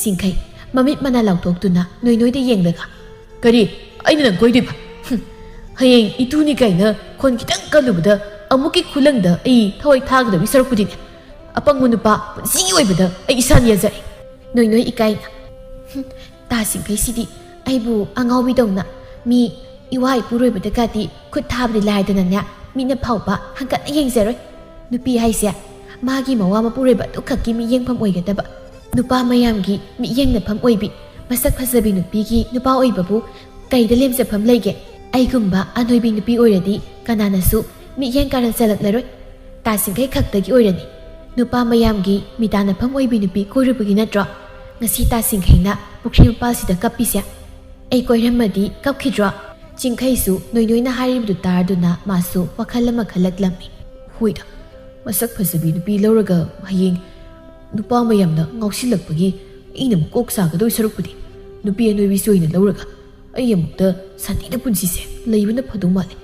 ꯁꯤꯡꯈꯩ ꯃꯃꯤꯠ ꯃꯅꯥ ꯂꯥꯎꯊꯣꯛꯇꯨꯅ ꯅꯣꯏ ꯅꯣꯏꯗ ꯌꯦꯡꯂꯒ, "ꯀꯔꯤ? ꯑꯩꯅ ꯅꯪ ꯀꯣꯏꯗꯣꯏꯕ? ꯍꯨꯝ, ꯍꯌꯦꯡ ꯏꯇꯨꯅꯤ ꯀꯥꯏꯅ ꯈꯣꯟ ꯈꯤꯇꯪ ꯀꯜꯂꯨꯕꯗ ꯑꯃꯨꯛꯀꯤ ꯈꯨꯂꯪꯗ ꯑꯩ ꯊꯋꯥꯏ ꯊꯥꯒꯗꯕꯒꯤ ꯁꯔꯨꯛꯄꯨꯗꯤꯅꯦ, ꯑꯄꯪꯕ ꯅꯨꯄꯥ ꯄꯨꯟꯁꯤꯒꯤ ꯑꯣꯏꯕꯗ ꯑꯩ ꯏꯁꯥꯅ ꯌꯥꯖꯔꯦ꯫" ꯅꯣꯏ ꯅꯣꯏ ꯏꯀꯥꯏꯅ, ꯍꯨꯝ, ꯇꯥ ꯁꯤꯡꯈꯩꯁꯤꯗꯤ ꯑꯩꯕꯨ ꯑꯉꯥꯎꯕꯤꯗꯧꯅ ꯃꯤ ꯏꯋꯥ ꯏꯄꯨꯔꯣꯏꯕꯗꯒꯗꯤ ꯈꯨꯠ ꯊꯥꯕꯗꯤ ꯂꯥꯏꯗꯅꯅꯦ, ꯃꯤꯠꯅ ꯐꯥꯎꯕ ꯍꯪꯒꯠꯅ ꯌꯦꯡꯖꯔꯣꯏ꯫ ꯅꯨꯄꯤ ꯍꯥꯏꯁꯦ ꯃꯥꯒꯤ ꯃꯋꯥ ꯃꯄꯨꯔꯣꯏꯕ ꯑꯗꯨꯈꯛꯀꯤ ꯃꯤꯠꯌꯦꯡꯐꯝ ꯑꯣꯏꯒꯗꯕ, ꯅꯨꯄꯥ ꯃꯌꯥꯝꯒꯤ ꯃꯤꯠꯌꯦꯡꯅꯐꯝ ꯑꯣꯏꯕꯤ, ꯃꯁꯛ ꯐꯖꯕꯤ ꯅꯨꯄꯤꯒꯤ ꯅꯨꯄꯥ ꯑꯣꯏꯕꯕꯨ ꯀꯩꯗ ꯂꯦꯝꯖꯐꯝ ꯂꯩꯒꯦ? ꯑꯩꯒꯨꯝꯕ ꯑꯅꯣꯏꯕꯤ ꯅꯨꯄꯤ ꯑꯣꯏꯔꯗꯤ ꯀꯅꯥꯅꯁꯨ ꯃꯤꯠꯌꯦꯡ ꯀꯥꯔꯟ ꯆꯜꯂꯛꯂꯔꯣꯏ꯫ ꯇꯥ ꯁꯤꯡꯈꯩ ꯈꯛꯇꯒꯤ ꯑꯣꯏꯔꯅꯤ ꯅꯨꯄꯥ ꯃꯌꯥꯝꯒꯤ ꯃꯤꯇꯥꯟꯅꯐꯝ ꯑꯣꯏꯕꯤ ꯅꯨꯄꯤ ꯀꯣꯏꯔꯨꯕꯒꯤ ꯅꯠꯇ꯭ꯔꯣ ꯉꯁꯤ ꯇꯥ ꯁꯤꯡꯈꯩꯅ ꯄꯨꯈ꯭ꯔꯤ ꯃꯄꯥꯜꯁꯤꯗ ꯀꯞꯄꯤꯁꯦ? ꯑꯩ ꯀꯣꯏꯔꯝꯃꯗꯤ ꯀꯞꯈꯤꯗ꯭ꯔꯣ? ꯁꯤꯡꯈꯩꯁꯨ ꯅꯣꯏ ꯅꯣꯏꯅ ꯍꯥꯏꯔꯤꯕꯗꯨ ꯇꯥꯔꯗꯨꯅ ꯃꯥꯁꯨ ꯋꯥꯈꯜ ꯑꯃ ꯈꯜꯂꯛꯂꯝꯃꯤ꯫ "ꯍꯣꯏꯗ, ꯃꯁꯛ ꯐꯖꯕꯤ ꯅꯨꯄꯤ ꯂꯧꯔꯒ ꯍꯌꯦꯡ ꯅꯨꯄꯥ ꯃꯌꯥꯝꯅ ꯉꯥꯎꯁꯤꯜꯂꯛꯄꯒꯤ ꯑꯩꯅ ꯑꯃꯨꯛ ꯀꯣꯛ ꯁꯥꯒꯗꯣꯏ ꯁꯔꯨꯛꯄꯨꯗꯤ ꯅꯨꯄꯤ ꯑꯅꯣꯏꯕꯤꯁꯤ ꯑꯣꯏꯅ ꯂꯧꯔꯒ ꯑꯩ ꯑꯃꯨꯛꯇ ꯁꯥꯟꯇꯤꯗ ꯄꯨꯟꯁꯤꯁꯦ ꯂꯩꯕꯅ ꯐꯗꯧ ꯃꯥꯜꯂꯦ꯫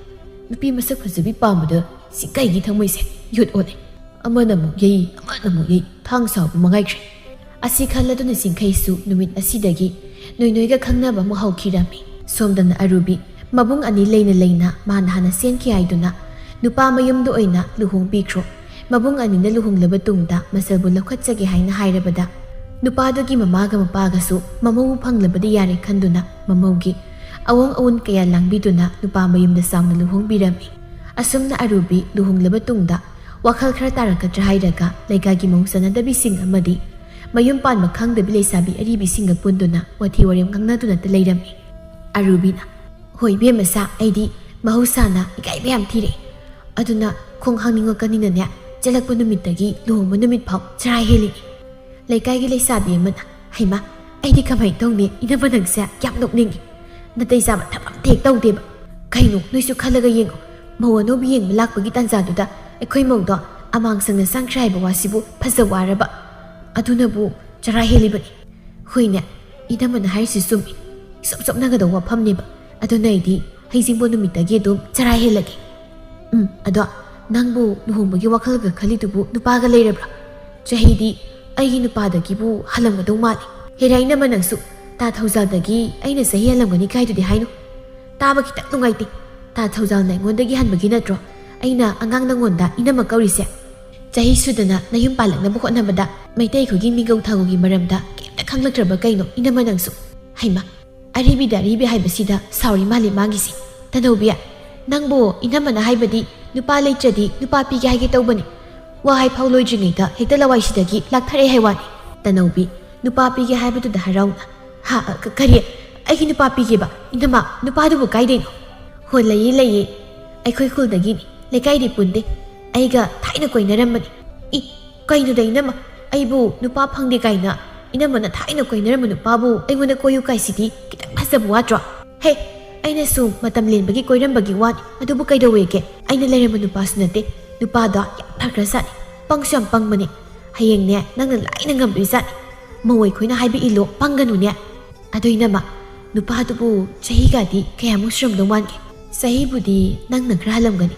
ꯅꯨꯄꯤ ꯃꯁꯛ ꯐꯖꯕꯤ ꯄꯥꯝꯕꯗ ꯁꯤꯡꯈꯩꯒꯤ ꯊꯃꯣꯏꯁꯦ ꯌꯣꯠ ꯑꯣꯜꯂꯦ꯫ ꯑꯃꯅ ꯑꯃꯨꯛ ꯌꯩ, ꯑꯃꯅ ꯑꯃꯨꯛ ꯌꯩ, ꯊꯥꯡ ꯁꯥꯕ ꯃꯉꯥꯏꯈ꯭ꯔꯦ꯫" ꯑꯁꯤ ꯈꯜꯂꯗꯨꯅ ꯁꯤꯡꯈꯩꯁꯨ ꯅꯨꯃꯤꯠ ꯑꯁꯤꯗꯒꯤ ꯅꯣꯏ ꯅꯣꯏꯒ ꯈꯪꯅꯕ ꯑꯃꯨꯛ ꯍꯧꯈꯤꯔꯝꯃꯤ꯫ ꯁꯣꯝꯗꯅ ꯑꯔꯨꯕꯤ ꯃꯕꯨꯡ ꯑꯅꯤ ꯂꯩꯅ ꯂꯩꯅ ꯃꯥꯅ ꯍꯥꯟꯅ ꯆꯦꯟꯈꯤ ꯍꯥꯏꯗꯨꯅ ꯅꯨꯄꯥ ꯃꯌꯨꯝꯗ ꯑꯣꯏꯅ ꯂꯨꯍꯣꯡꯕꯤꯈ꯭ꯔꯣ꯫ ꯃꯕꯨꯡ ꯑꯅꯤꯅ ꯂꯨꯍꯣꯡꯂꯕ ꯇꯨꯡꯗ ꯃꯆꯜꯕꯨ ꯂꯧꯈꯠꯆꯒꯦ ꯍꯥꯏꯅ ꯍꯥꯏꯔꯕꯗ ꯅꯨꯄꯥꯗꯨꯒꯤ ꯃꯃꯥꯒ ꯃꯄꯥꯒꯁꯨ ꯃꯃꯧ ꯐꯪꯂꯕꯗꯤ ꯌꯥꯔꯦ ꯈꯟꯗꯨꯅ ꯃꯃꯧꯒꯤ ꯑꯋꯣꯡ ꯑꯋꯨꯟ ꯀꯌꯥ ꯂꯥꯡꯕꯤꯗꯨꯅ ꯅꯨꯄꯥ ꯃꯌꯨꯝꯗ ꯆꯥꯎꯅ ꯂꯨꯍꯣꯡꯕꯤꯔꯝꯃꯤ꯫ ꯑꯁꯨꯝꯅ ꯑꯔꯨꯕꯤ ꯂꯨꯍꯣꯡꯂꯕ ꯇꯨꯡꯗ ꯋꯥꯈꯜ ꯈꯔ ꯇꯥꯔꯛꯀꯗ꯭ꯔꯥ ꯍꯥꯏꯔꯒ ꯂꯩꯀꯥꯏꯒꯤ ꯃꯧ ꯆꯥꯟꯅꯗꯕꯤꯁꯤꯡ ꯑꯃꯗꯤ ꯃꯌꯨꯝ ꯄꯥꯟꯕ ꯈꯪꯗꯕꯤ ꯂꯩꯁꯥꯕꯤ ꯑꯔꯤꯕꯤꯁꯤꯡꯒ ꯄꯨꯟꯗꯨꯅ ꯋꯥꯊꯤ ꯋꯥꯔꯦꯝ ꯉꯥꯡꯅꯗꯨꯅꯇ ꯂꯩꯔꯝꯃꯤ꯫ ꯑꯔꯨꯕꯤꯅ, "ꯍꯣꯏ ꯏꯕꯦꯝꯃ ꯁꯥ, ꯑꯩꯗꯤ ꯃꯍꯧꯁꯥꯅ ꯏꯀꯥꯏꯕ ꯌꯥꯝ ꯊꯤꯔꯛꯑꯦ꯫ ꯑꯗꯨꯅ ꯈꯣꯡ ꯍꯥꯡꯅꯤꯡꯉꯛꯀꯅꯤꯅꯅꯦ, ꯆꯦꯜꯂꯛꯄ ꯅꯨꯃꯤꯠꯇꯒꯤ ꯂꯨꯍꯣꯡꯕ ꯅꯨꯃꯤꯠ ꯐꯥꯎ ꯆꯔꯥ ꯍꯦꯜꯂꯤꯅꯤ꯫" ꯂꯩꯀꯥꯏꯒꯤ ꯂꯩꯁꯥꯕꯤ ꯑꯃꯅ, "ꯍꯩꯃꯥ, ꯑꯩꯗꯤ ꯀꯃꯥꯏꯅ ꯇꯧꯅꯤ? ꯏꯅꯝꯃ ꯅꯪꯁꯦ ꯌꯥꯝ ꯅꯣꯛꯅꯤꯡꯉꯤ꯫ ꯅꯥꯇꯩ ꯆꯥꯕ ꯊꯕꯛ ꯑꯝꯇ ꯍꯦꯛ ꯇꯧꯗꯦꯕ꯫ ꯀꯩꯅꯣ, ꯅꯣꯏꯁꯨ ꯈꯜꯂꯒ ꯌꯦꯡꯉꯣ꯫ ꯃꯧ ꯑꯅꯧꯕ ꯌꯦꯡꯕ ꯂꯥꯛꯄꯒꯤ ꯇꯥꯟꯖꯥꯗꯨꯗ ꯑꯩꯈꯣꯏ ꯃꯧꯗꯣ ꯑꯃꯥꯡ ꯁꯪꯅ ꯆꯪꯈ꯭ꯔꯦ ꯍꯥꯏꯕ ꯋꯥꯁꯤꯕꯨ ꯐꯖ ꯋꯥꯔꯕ꯫ ꯑꯗꯨꯅꯕꯨ ꯆꯔꯥ ꯍꯦꯜꯂꯤꯕꯅꯤ꯫ ꯍꯣꯏꯅꯦ, ꯏꯅꯝꯃꯅ ꯍꯥꯏꯔꯤꯁꯤ ꯆꯨꯝꯃꯤ꯫ ꯏꯆꯞ ꯆꯞꯅꯒꯗꯧꯕ ꯋꯥꯐꯝꯅꯦꯕ꯫ ꯑꯗꯨꯅ ꯑꯩꯗꯤ ꯍꯩꯖꯤꯡꯕꯣꯠ ꯅꯨꯃꯤꯠꯇꯒꯤ ꯑꯗꯨꯝ ꯆꯔꯥ ꯍꯦꯜꯂꯒꯦ꯫ ꯎꯝ, ꯑꯗꯣ ꯅꯪꯕꯨ ꯂꯨꯍꯣꯡꯕꯒꯤ ꯋꯥꯈꯜꯒ ꯈꯜꯂꯤꯗꯨꯕꯨ ꯅꯨꯄꯥꯒ ꯂꯩꯔꯕ꯭ꯔꯥ? ꯆꯍꯤꯗꯤ ꯑꯩꯒꯤ ꯅꯨꯄꯥꯗꯒꯤꯕꯨ ꯍꯜꯂꯝꯒꯗꯧ ꯃꯥꯜꯂꯤ꯫ ꯍꯦꯔꯥ, ꯏꯅꯝꯃ ꯅꯪꯁꯨ ꯇꯥ ꯊꯧꯖꯥꯜꯗꯒꯤ ꯑꯩꯅ ꯆꯍꯤ ꯍꯜꯂꯝꯒꯅꯤ ꯀꯥꯏꯗꯨꯗꯤ ꯍꯥꯏꯅꯨ꯫ ꯇꯥꯕ ꯈꯤꯇꯪ ꯅꯨꯡꯉꯥꯏꯇꯦ꯫ ꯇꯥ ꯊꯧꯖꯥꯜꯅ ꯑꯩꯉꯣꯟꯗꯒꯤ ꯍꯟꯕꯒꯤ ꯅꯠꯇ꯭ꯔꯣ ꯑꯩꯅ ꯑꯉꯥꯡ ꯅꯪꯉꯣꯟꯗ ꯏꯅꯝꯃ ꯀꯧꯔꯤꯁꯦ? ꯆꯍꯤ ꯁꯨꯗꯅ ꯅꯌꯨꯝ ꯄꯥꯜꯂꯛꯅꯕ ꯍꯣꯠꯅꯕꯗ ꯃꯩꯇꯩ ꯑꯩꯈꯣꯏꯒꯤ ꯃꯤꯒꯧ ꯊꯥꯒꯧꯒꯤ ꯃꯔꯝꯗ ꯀꯩꯝꯇ ꯈꯪꯂꯛꯇ꯭ꯔꯕ ꯀꯩꯅꯣ ꯏꯅꯝꯃ ꯅꯪꯁꯨ? ꯍꯩꯃ, ꯑꯔꯤꯕꯤꯗ ꯑꯔꯤꯕꯤ ꯍꯥꯏꯕꯁꯤꯗ ꯁꯥꯎꯔꯤ ꯃꯥꯜꯂꯤ ꯃꯥꯒꯤꯁꯦ꯫ ꯇꯅꯧꯕꯤ, ꯅꯪꯕꯨ ꯏꯅꯝꯃꯅ ꯍꯥꯏꯕꯗꯤ ꯅꯨꯄꯥ ꯂꯩꯇ꯭ꯔꯗꯤ ꯅꯨꯄꯥ ꯄꯤꯒꯦ ꯍꯥꯏꯒꯦ ꯇꯧꯕꯅꯤ꯫ ꯋꯥ ꯍꯥꯏꯐꯥꯎ ꯂꯣꯏꯗ꯭ꯔꯤꯉꯩꯗ ꯍꯦꯛꯇ ꯂꯋꯥꯏꯁꯤꯗꯒꯤ ꯂꯥꯛꯊꯔꯛꯑꯦ ꯍꯥꯏ ꯋꯥꯅꯤ꯫ ꯇꯅꯧꯕꯤ, ꯅꯨꯄꯥ ꯄꯤꯒꯦ ꯍꯥꯏꯕꯗꯨꯗ ꯍꯔꯥꯎꯅ, "ꯍꯥ? ꯀ-, ꯀꯔꯤ? ꯑꯩꯒꯤ ꯅꯨꯄꯥ ꯄꯤꯒꯦꯕ? ꯏꯅꯝꯃ, ꯅꯨꯄꯥꯗꯨꯕꯨ ꯀꯥꯏꯗꯩꯅꯣ?" "ꯍꯣ, ꯂꯩꯌꯦ, ꯂꯩꯌꯦ꯫ ꯑꯩꯈꯣꯏ ꯈꯨꯜꯗꯒꯤꯅꯤ꯫ ꯂꯩꯀꯥꯏꯗꯤ ꯄꯨꯟꯗꯦ꯫ ꯑꯩꯒ ꯊꯥꯏꯅ ꯀꯣꯏꯅꯔꯝꯕꯅꯤ꯫" "ꯏ, ꯀꯩꯅꯣꯗ ꯏꯅꯝꯃ? ꯑꯩꯕꯨ ꯅꯨꯄꯥ ꯐꯪꯗꯦ ꯀꯥꯏꯅ ꯏꯅꯝꯃꯅ ꯊꯥꯏꯅ ꯀꯣꯏꯅꯔꯝꯕ ꯅꯨꯄꯥꯕꯨ ꯑꯩꯉꯣꯟꯗ ꯀꯣꯏꯌꯨ ꯀꯥꯏꯁꯤꯗꯤ ꯈꯤꯇꯪ ꯐꯖꯕ ꯋꯥꯠꯇ꯭ꯔꯣ? ꯍꯦ, ꯑꯩꯅ ꯁꯨꯝ ꯃꯇꯝ ꯂꯦꯟꯕꯒꯤ ꯀꯣꯏꯔꯝꯕꯒꯤ ꯋꯥꯅꯤ꯫ ꯑꯗꯨꯕꯨ ꯀꯩꯗꯧꯋꯦꯒꯦ? ꯑꯩꯅ ꯂꯩꯔꯝꯕ ꯅꯨꯄꯥꯁꯨ ꯅꯠꯇꯦ꯫ ꯅꯨꯄꯥꯗꯣ ꯌꯥꯝ ꯐꯈ꯭ꯔꯖꯥꯠꯅꯤ꯫ ꯄꯪꯁꯨ ꯌꯥꯝ ꯄꯪꯕꯅꯤ꯫ ꯍꯌꯦꯡꯅꯦ ꯅꯪꯅ ꯂꯥꯏꯅ ꯉꯝꯗꯣꯏꯖꯥꯠꯅꯤ꯫ ꯃꯧ ꯑꯩꯈꯣꯏꯅ ꯍꯥꯏꯕ ꯏꯜꯂꯣ, ꯄꯪꯒꯅꯨꯅꯦ꯫" "ꯑꯗꯣ ꯏꯅꯝꯃ, ꯅꯨꯄꯥꯗꯨꯕꯨ ꯆꯍꯤꯒꯗꯤ ꯀꯌꯥꯃꯨꯛ ꯁꯨꯔꯝꯗꯧ ꯃꯥꯟꯒꯦ?" "ꯆꯍꯤꯕꯨꯗꯤ ꯅꯪꯅ ꯈꯔ ꯍꯜꯂꯝꯒꯅꯤ꯫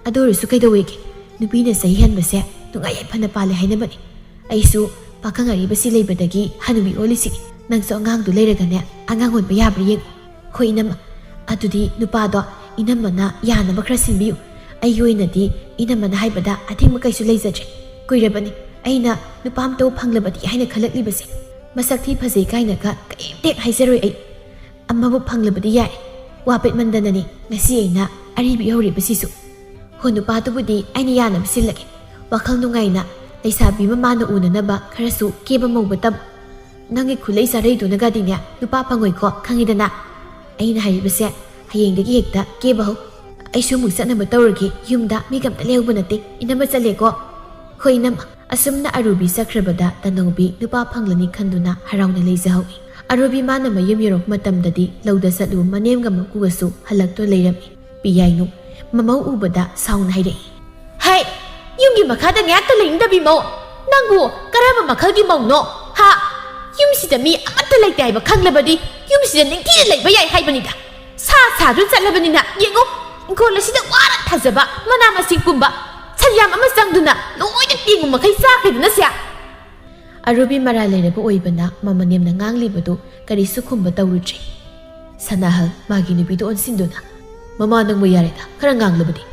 ꯑꯗꯨ ꯑꯣꯏꯔꯁꯨ ꯀꯩꯗꯧꯋꯦꯒꯦ? ꯅꯨꯄꯤꯅ ꯆꯍꯤ ꯍꯟꯕꯁꯦ ꯅꯨꯡꯉꯥꯏ ꯌꯥꯏꯐꯅ ꯄꯥꯜꯂꯦ ꯍꯥꯏꯅꯕꯅꯤ꯫ ꯑꯩꯁꯨ ꯄꯥꯈꯪ ꯑꯔꯤꯕꯁꯤ ꯂꯩꯕꯗꯒꯤ ꯍꯅꯨꯕꯤ ꯑꯣꯜꯂꯤꯁꯤꯅꯤ꯫ ꯅꯪꯁꯨ ꯑꯉꯥꯡꯗꯨ ꯂꯩꯔꯒꯅꯦ ꯑꯉꯥꯡ ꯑꯣꯟꯕ ꯌꯥꯕ꯭ꯔꯥ ꯌꯦꯡꯉꯨ꯫" "ꯍꯣꯏ ꯏꯅꯝꯃ, ꯑꯗꯨꯗꯤ ꯅꯨꯄꯥꯗꯣ ꯏꯅꯝꯃꯅ ꯌꯥꯅꯕ ꯈꯔ ꯁꯤꯟꯕꯤꯌꯨ꯫ ꯑꯩꯒꯤ ꯑꯣꯏꯅꯗꯤ ꯏꯅꯝꯃꯅ ꯍꯥꯏꯕꯗ ꯑꯊꯤꯡꯕ ꯀꯩꯁꯨ ꯂꯩꯖꯗ꯭ꯔꯦ꯫ ꯀꯨꯏꯔꯕꯅꯤ ꯑꯩꯅ ꯅꯨꯄꯥ ꯑꯝꯇꯕꯨ ꯐꯪꯂꯕꯗꯤ ꯍꯥꯏꯅ ꯈꯜꯂꯛꯂꯤꯕꯁꯦ꯫ ꯃꯁꯛ ꯊꯤ ꯐꯖꯩ ꯀꯥꯏꯅꯒ ꯀꯔꯤꯝꯇ ꯍꯦꯛ ꯍꯥꯏꯖꯔꯣꯏ ꯑꯩ꯫ ꯑꯃꯕꯨ ꯐꯪꯂꯕꯗꯤ ꯌꯥꯔꯦ꯫ ꯋꯥ ꯄꯦꯠꯃꯟꯗꯅꯅꯤ ꯉꯁꯤ ꯑꯩꯅ ꯑꯔꯤꯕꯤ ꯍꯧꯔꯤꯕꯁꯤꯁꯨ꯫ ꯍꯣ, ꯅꯨꯄꯥꯗꯨꯕꯨꯗꯤ ꯑꯩꯅ ꯌꯥꯅꯕ ꯁꯤꯜꯂꯒꯦ꯫ ꯋꯥꯈꯜ ꯅꯨꯡꯉꯥꯏꯅ ꯂꯩꯁꯥꯕꯤ ꯃꯃꯥꯅ ꯎꯅꯅꯕ ꯈꯔꯁꯨ ꯀꯦꯕ ꯃꯧꯕ ꯇꯝꯃꯨ꯫ ꯅꯪꯒꯤ ꯈꯨꯠꯂꯩ ꯆꯥꯔꯩꯗꯨꯅꯒꯗꯤꯅꯦ ꯅꯨꯄꯥ ꯐꯪꯉꯣꯏꯀꯣ, ꯈꯪꯉꯤꯗꯅ?" ꯑꯩꯅ ꯍꯥꯏꯔꯤꯕꯁꯦ ꯍꯌꯦꯡꯗꯒꯤ ꯍꯦꯛꯇ ꯀꯦꯕ ꯍꯧ꯫ ꯑꯩꯁꯨ ꯑꯃꯨꯛ ꯆꯠꯅꯕ ꯇꯧꯔꯒꯦ, ꯌꯨꯝꯗ ꯃꯤ ꯀꯝꯇ ꯂꯩꯍꯧꯕ ꯅꯠꯇꯦ꯫ ꯏꯅꯝꯃ ꯆꯠꯂꯦꯀꯣ꯫ ꯍꯣꯏ ꯏꯅꯝꯃ꯫ ꯑꯁꯨꯝꯅ ꯑꯔꯨꯕꯤ ꯆꯠꯈ꯭ꯔꯕꯗ ꯇꯅꯧꯕꯤ ꯅꯨꯄꯥ ꯐꯪꯂꯅꯤ ꯈꯟꯗꯨꯅ ꯍꯔꯥꯎꯅ ꯂꯩꯖꯍꯧꯏ꯫ ꯑꯔꯨꯕꯤ ꯃꯥꯅ ꯃꯌꯨꯝ ꯌꯧꯔꯛꯄ ꯃꯇꯝꯗꯗꯤ ꯂꯧꯗ ꯆꯠꯂꯨꯕ ꯃꯅꯦꯝꯒ ꯃꯀꯨꯒꯁꯨ ꯍꯜꯂꯛꯇꯨꯅ ꯂꯩꯔꯝꯃꯤ꯫ ꯄꯤꯌꯥꯏꯅꯨ, ꯃꯃꯧ ꯎꯕꯗ ꯁꯥꯎꯅ ꯍꯥꯏꯔꯛꯏ, "ꯍꯩ, ꯌꯨꯝꯒꯤ ꯃꯈꯥꯗ ꯉꯥꯏꯍꯥꯛꯇ ꯂꯩꯅꯤꯡꯗꯕꯤ ꯃꯧ, ꯅꯪꯕꯨ ꯀꯔꯝꯕ ꯃꯈꯜꯒꯤ ꯃꯧꯅꯣ? ꯍꯥ? ꯌꯨꯝꯁꯤꯗ ꯃꯤ ꯑꯃꯠꯇ ꯂꯩꯇꯦ ꯍꯥꯏꯕ ꯈꯪꯂꯕꯗꯤ ꯌꯨꯝꯁꯤꯗ ꯅꯤꯡꯊꯤꯅ ꯂꯩꯕ ꯌꯥꯏ ꯍꯥꯏꯕꯅꯤꯗ꯫ ꯁꯥ ꯁꯥꯗꯨꯅ ꯆꯠꯂꯕꯅꯤꯅ ꯌꯦꯡꯉꯨ, ꯏꯪꯈꯣꯜ ꯑꯁꯤꯗ ꯋꯥꯅ ꯊꯥꯖꯕ ꯃꯅꯥ ꯃꯁꯤꯡ ꯄꯨꯝꯕ ꯁꯟꯌꯥꯝ ꯑꯃ ꯆꯪꯗꯨꯅ ꯂꯣꯏꯅ ꯇꯦꯡꯉꯨ ꯃꯈꯩ ꯆꯥꯈ꯭ꯔꯦꯗꯅ ꯁꯦ꯫" ꯑꯔꯨꯕꯤ ꯃꯔꯥꯜ ꯂꯩꯔꯕ ꯑꯣꯏꯕꯅ ꯃꯃꯅꯦꯝꯅ ꯉꯥꯡꯂꯤꯕꯗꯨ ꯀꯔꯤꯁꯨ ꯈꯨꯝꯕ ꯇꯧꯔꯨꯗ꯭ꯔꯦ꯫ ꯁꯅꯥꯍꯜ ꯃꯥꯒꯤ ꯅꯨꯄꯤꯗꯨ ꯑꯣꯟꯁꯤꯟꯗꯨꯅ, "ꯃꯃꯥ, ꯅꯪꯕꯨ ꯌꯥꯔꯦꯗ, ꯈꯔ ꯉꯥꯡꯂꯕꯗꯤ꯫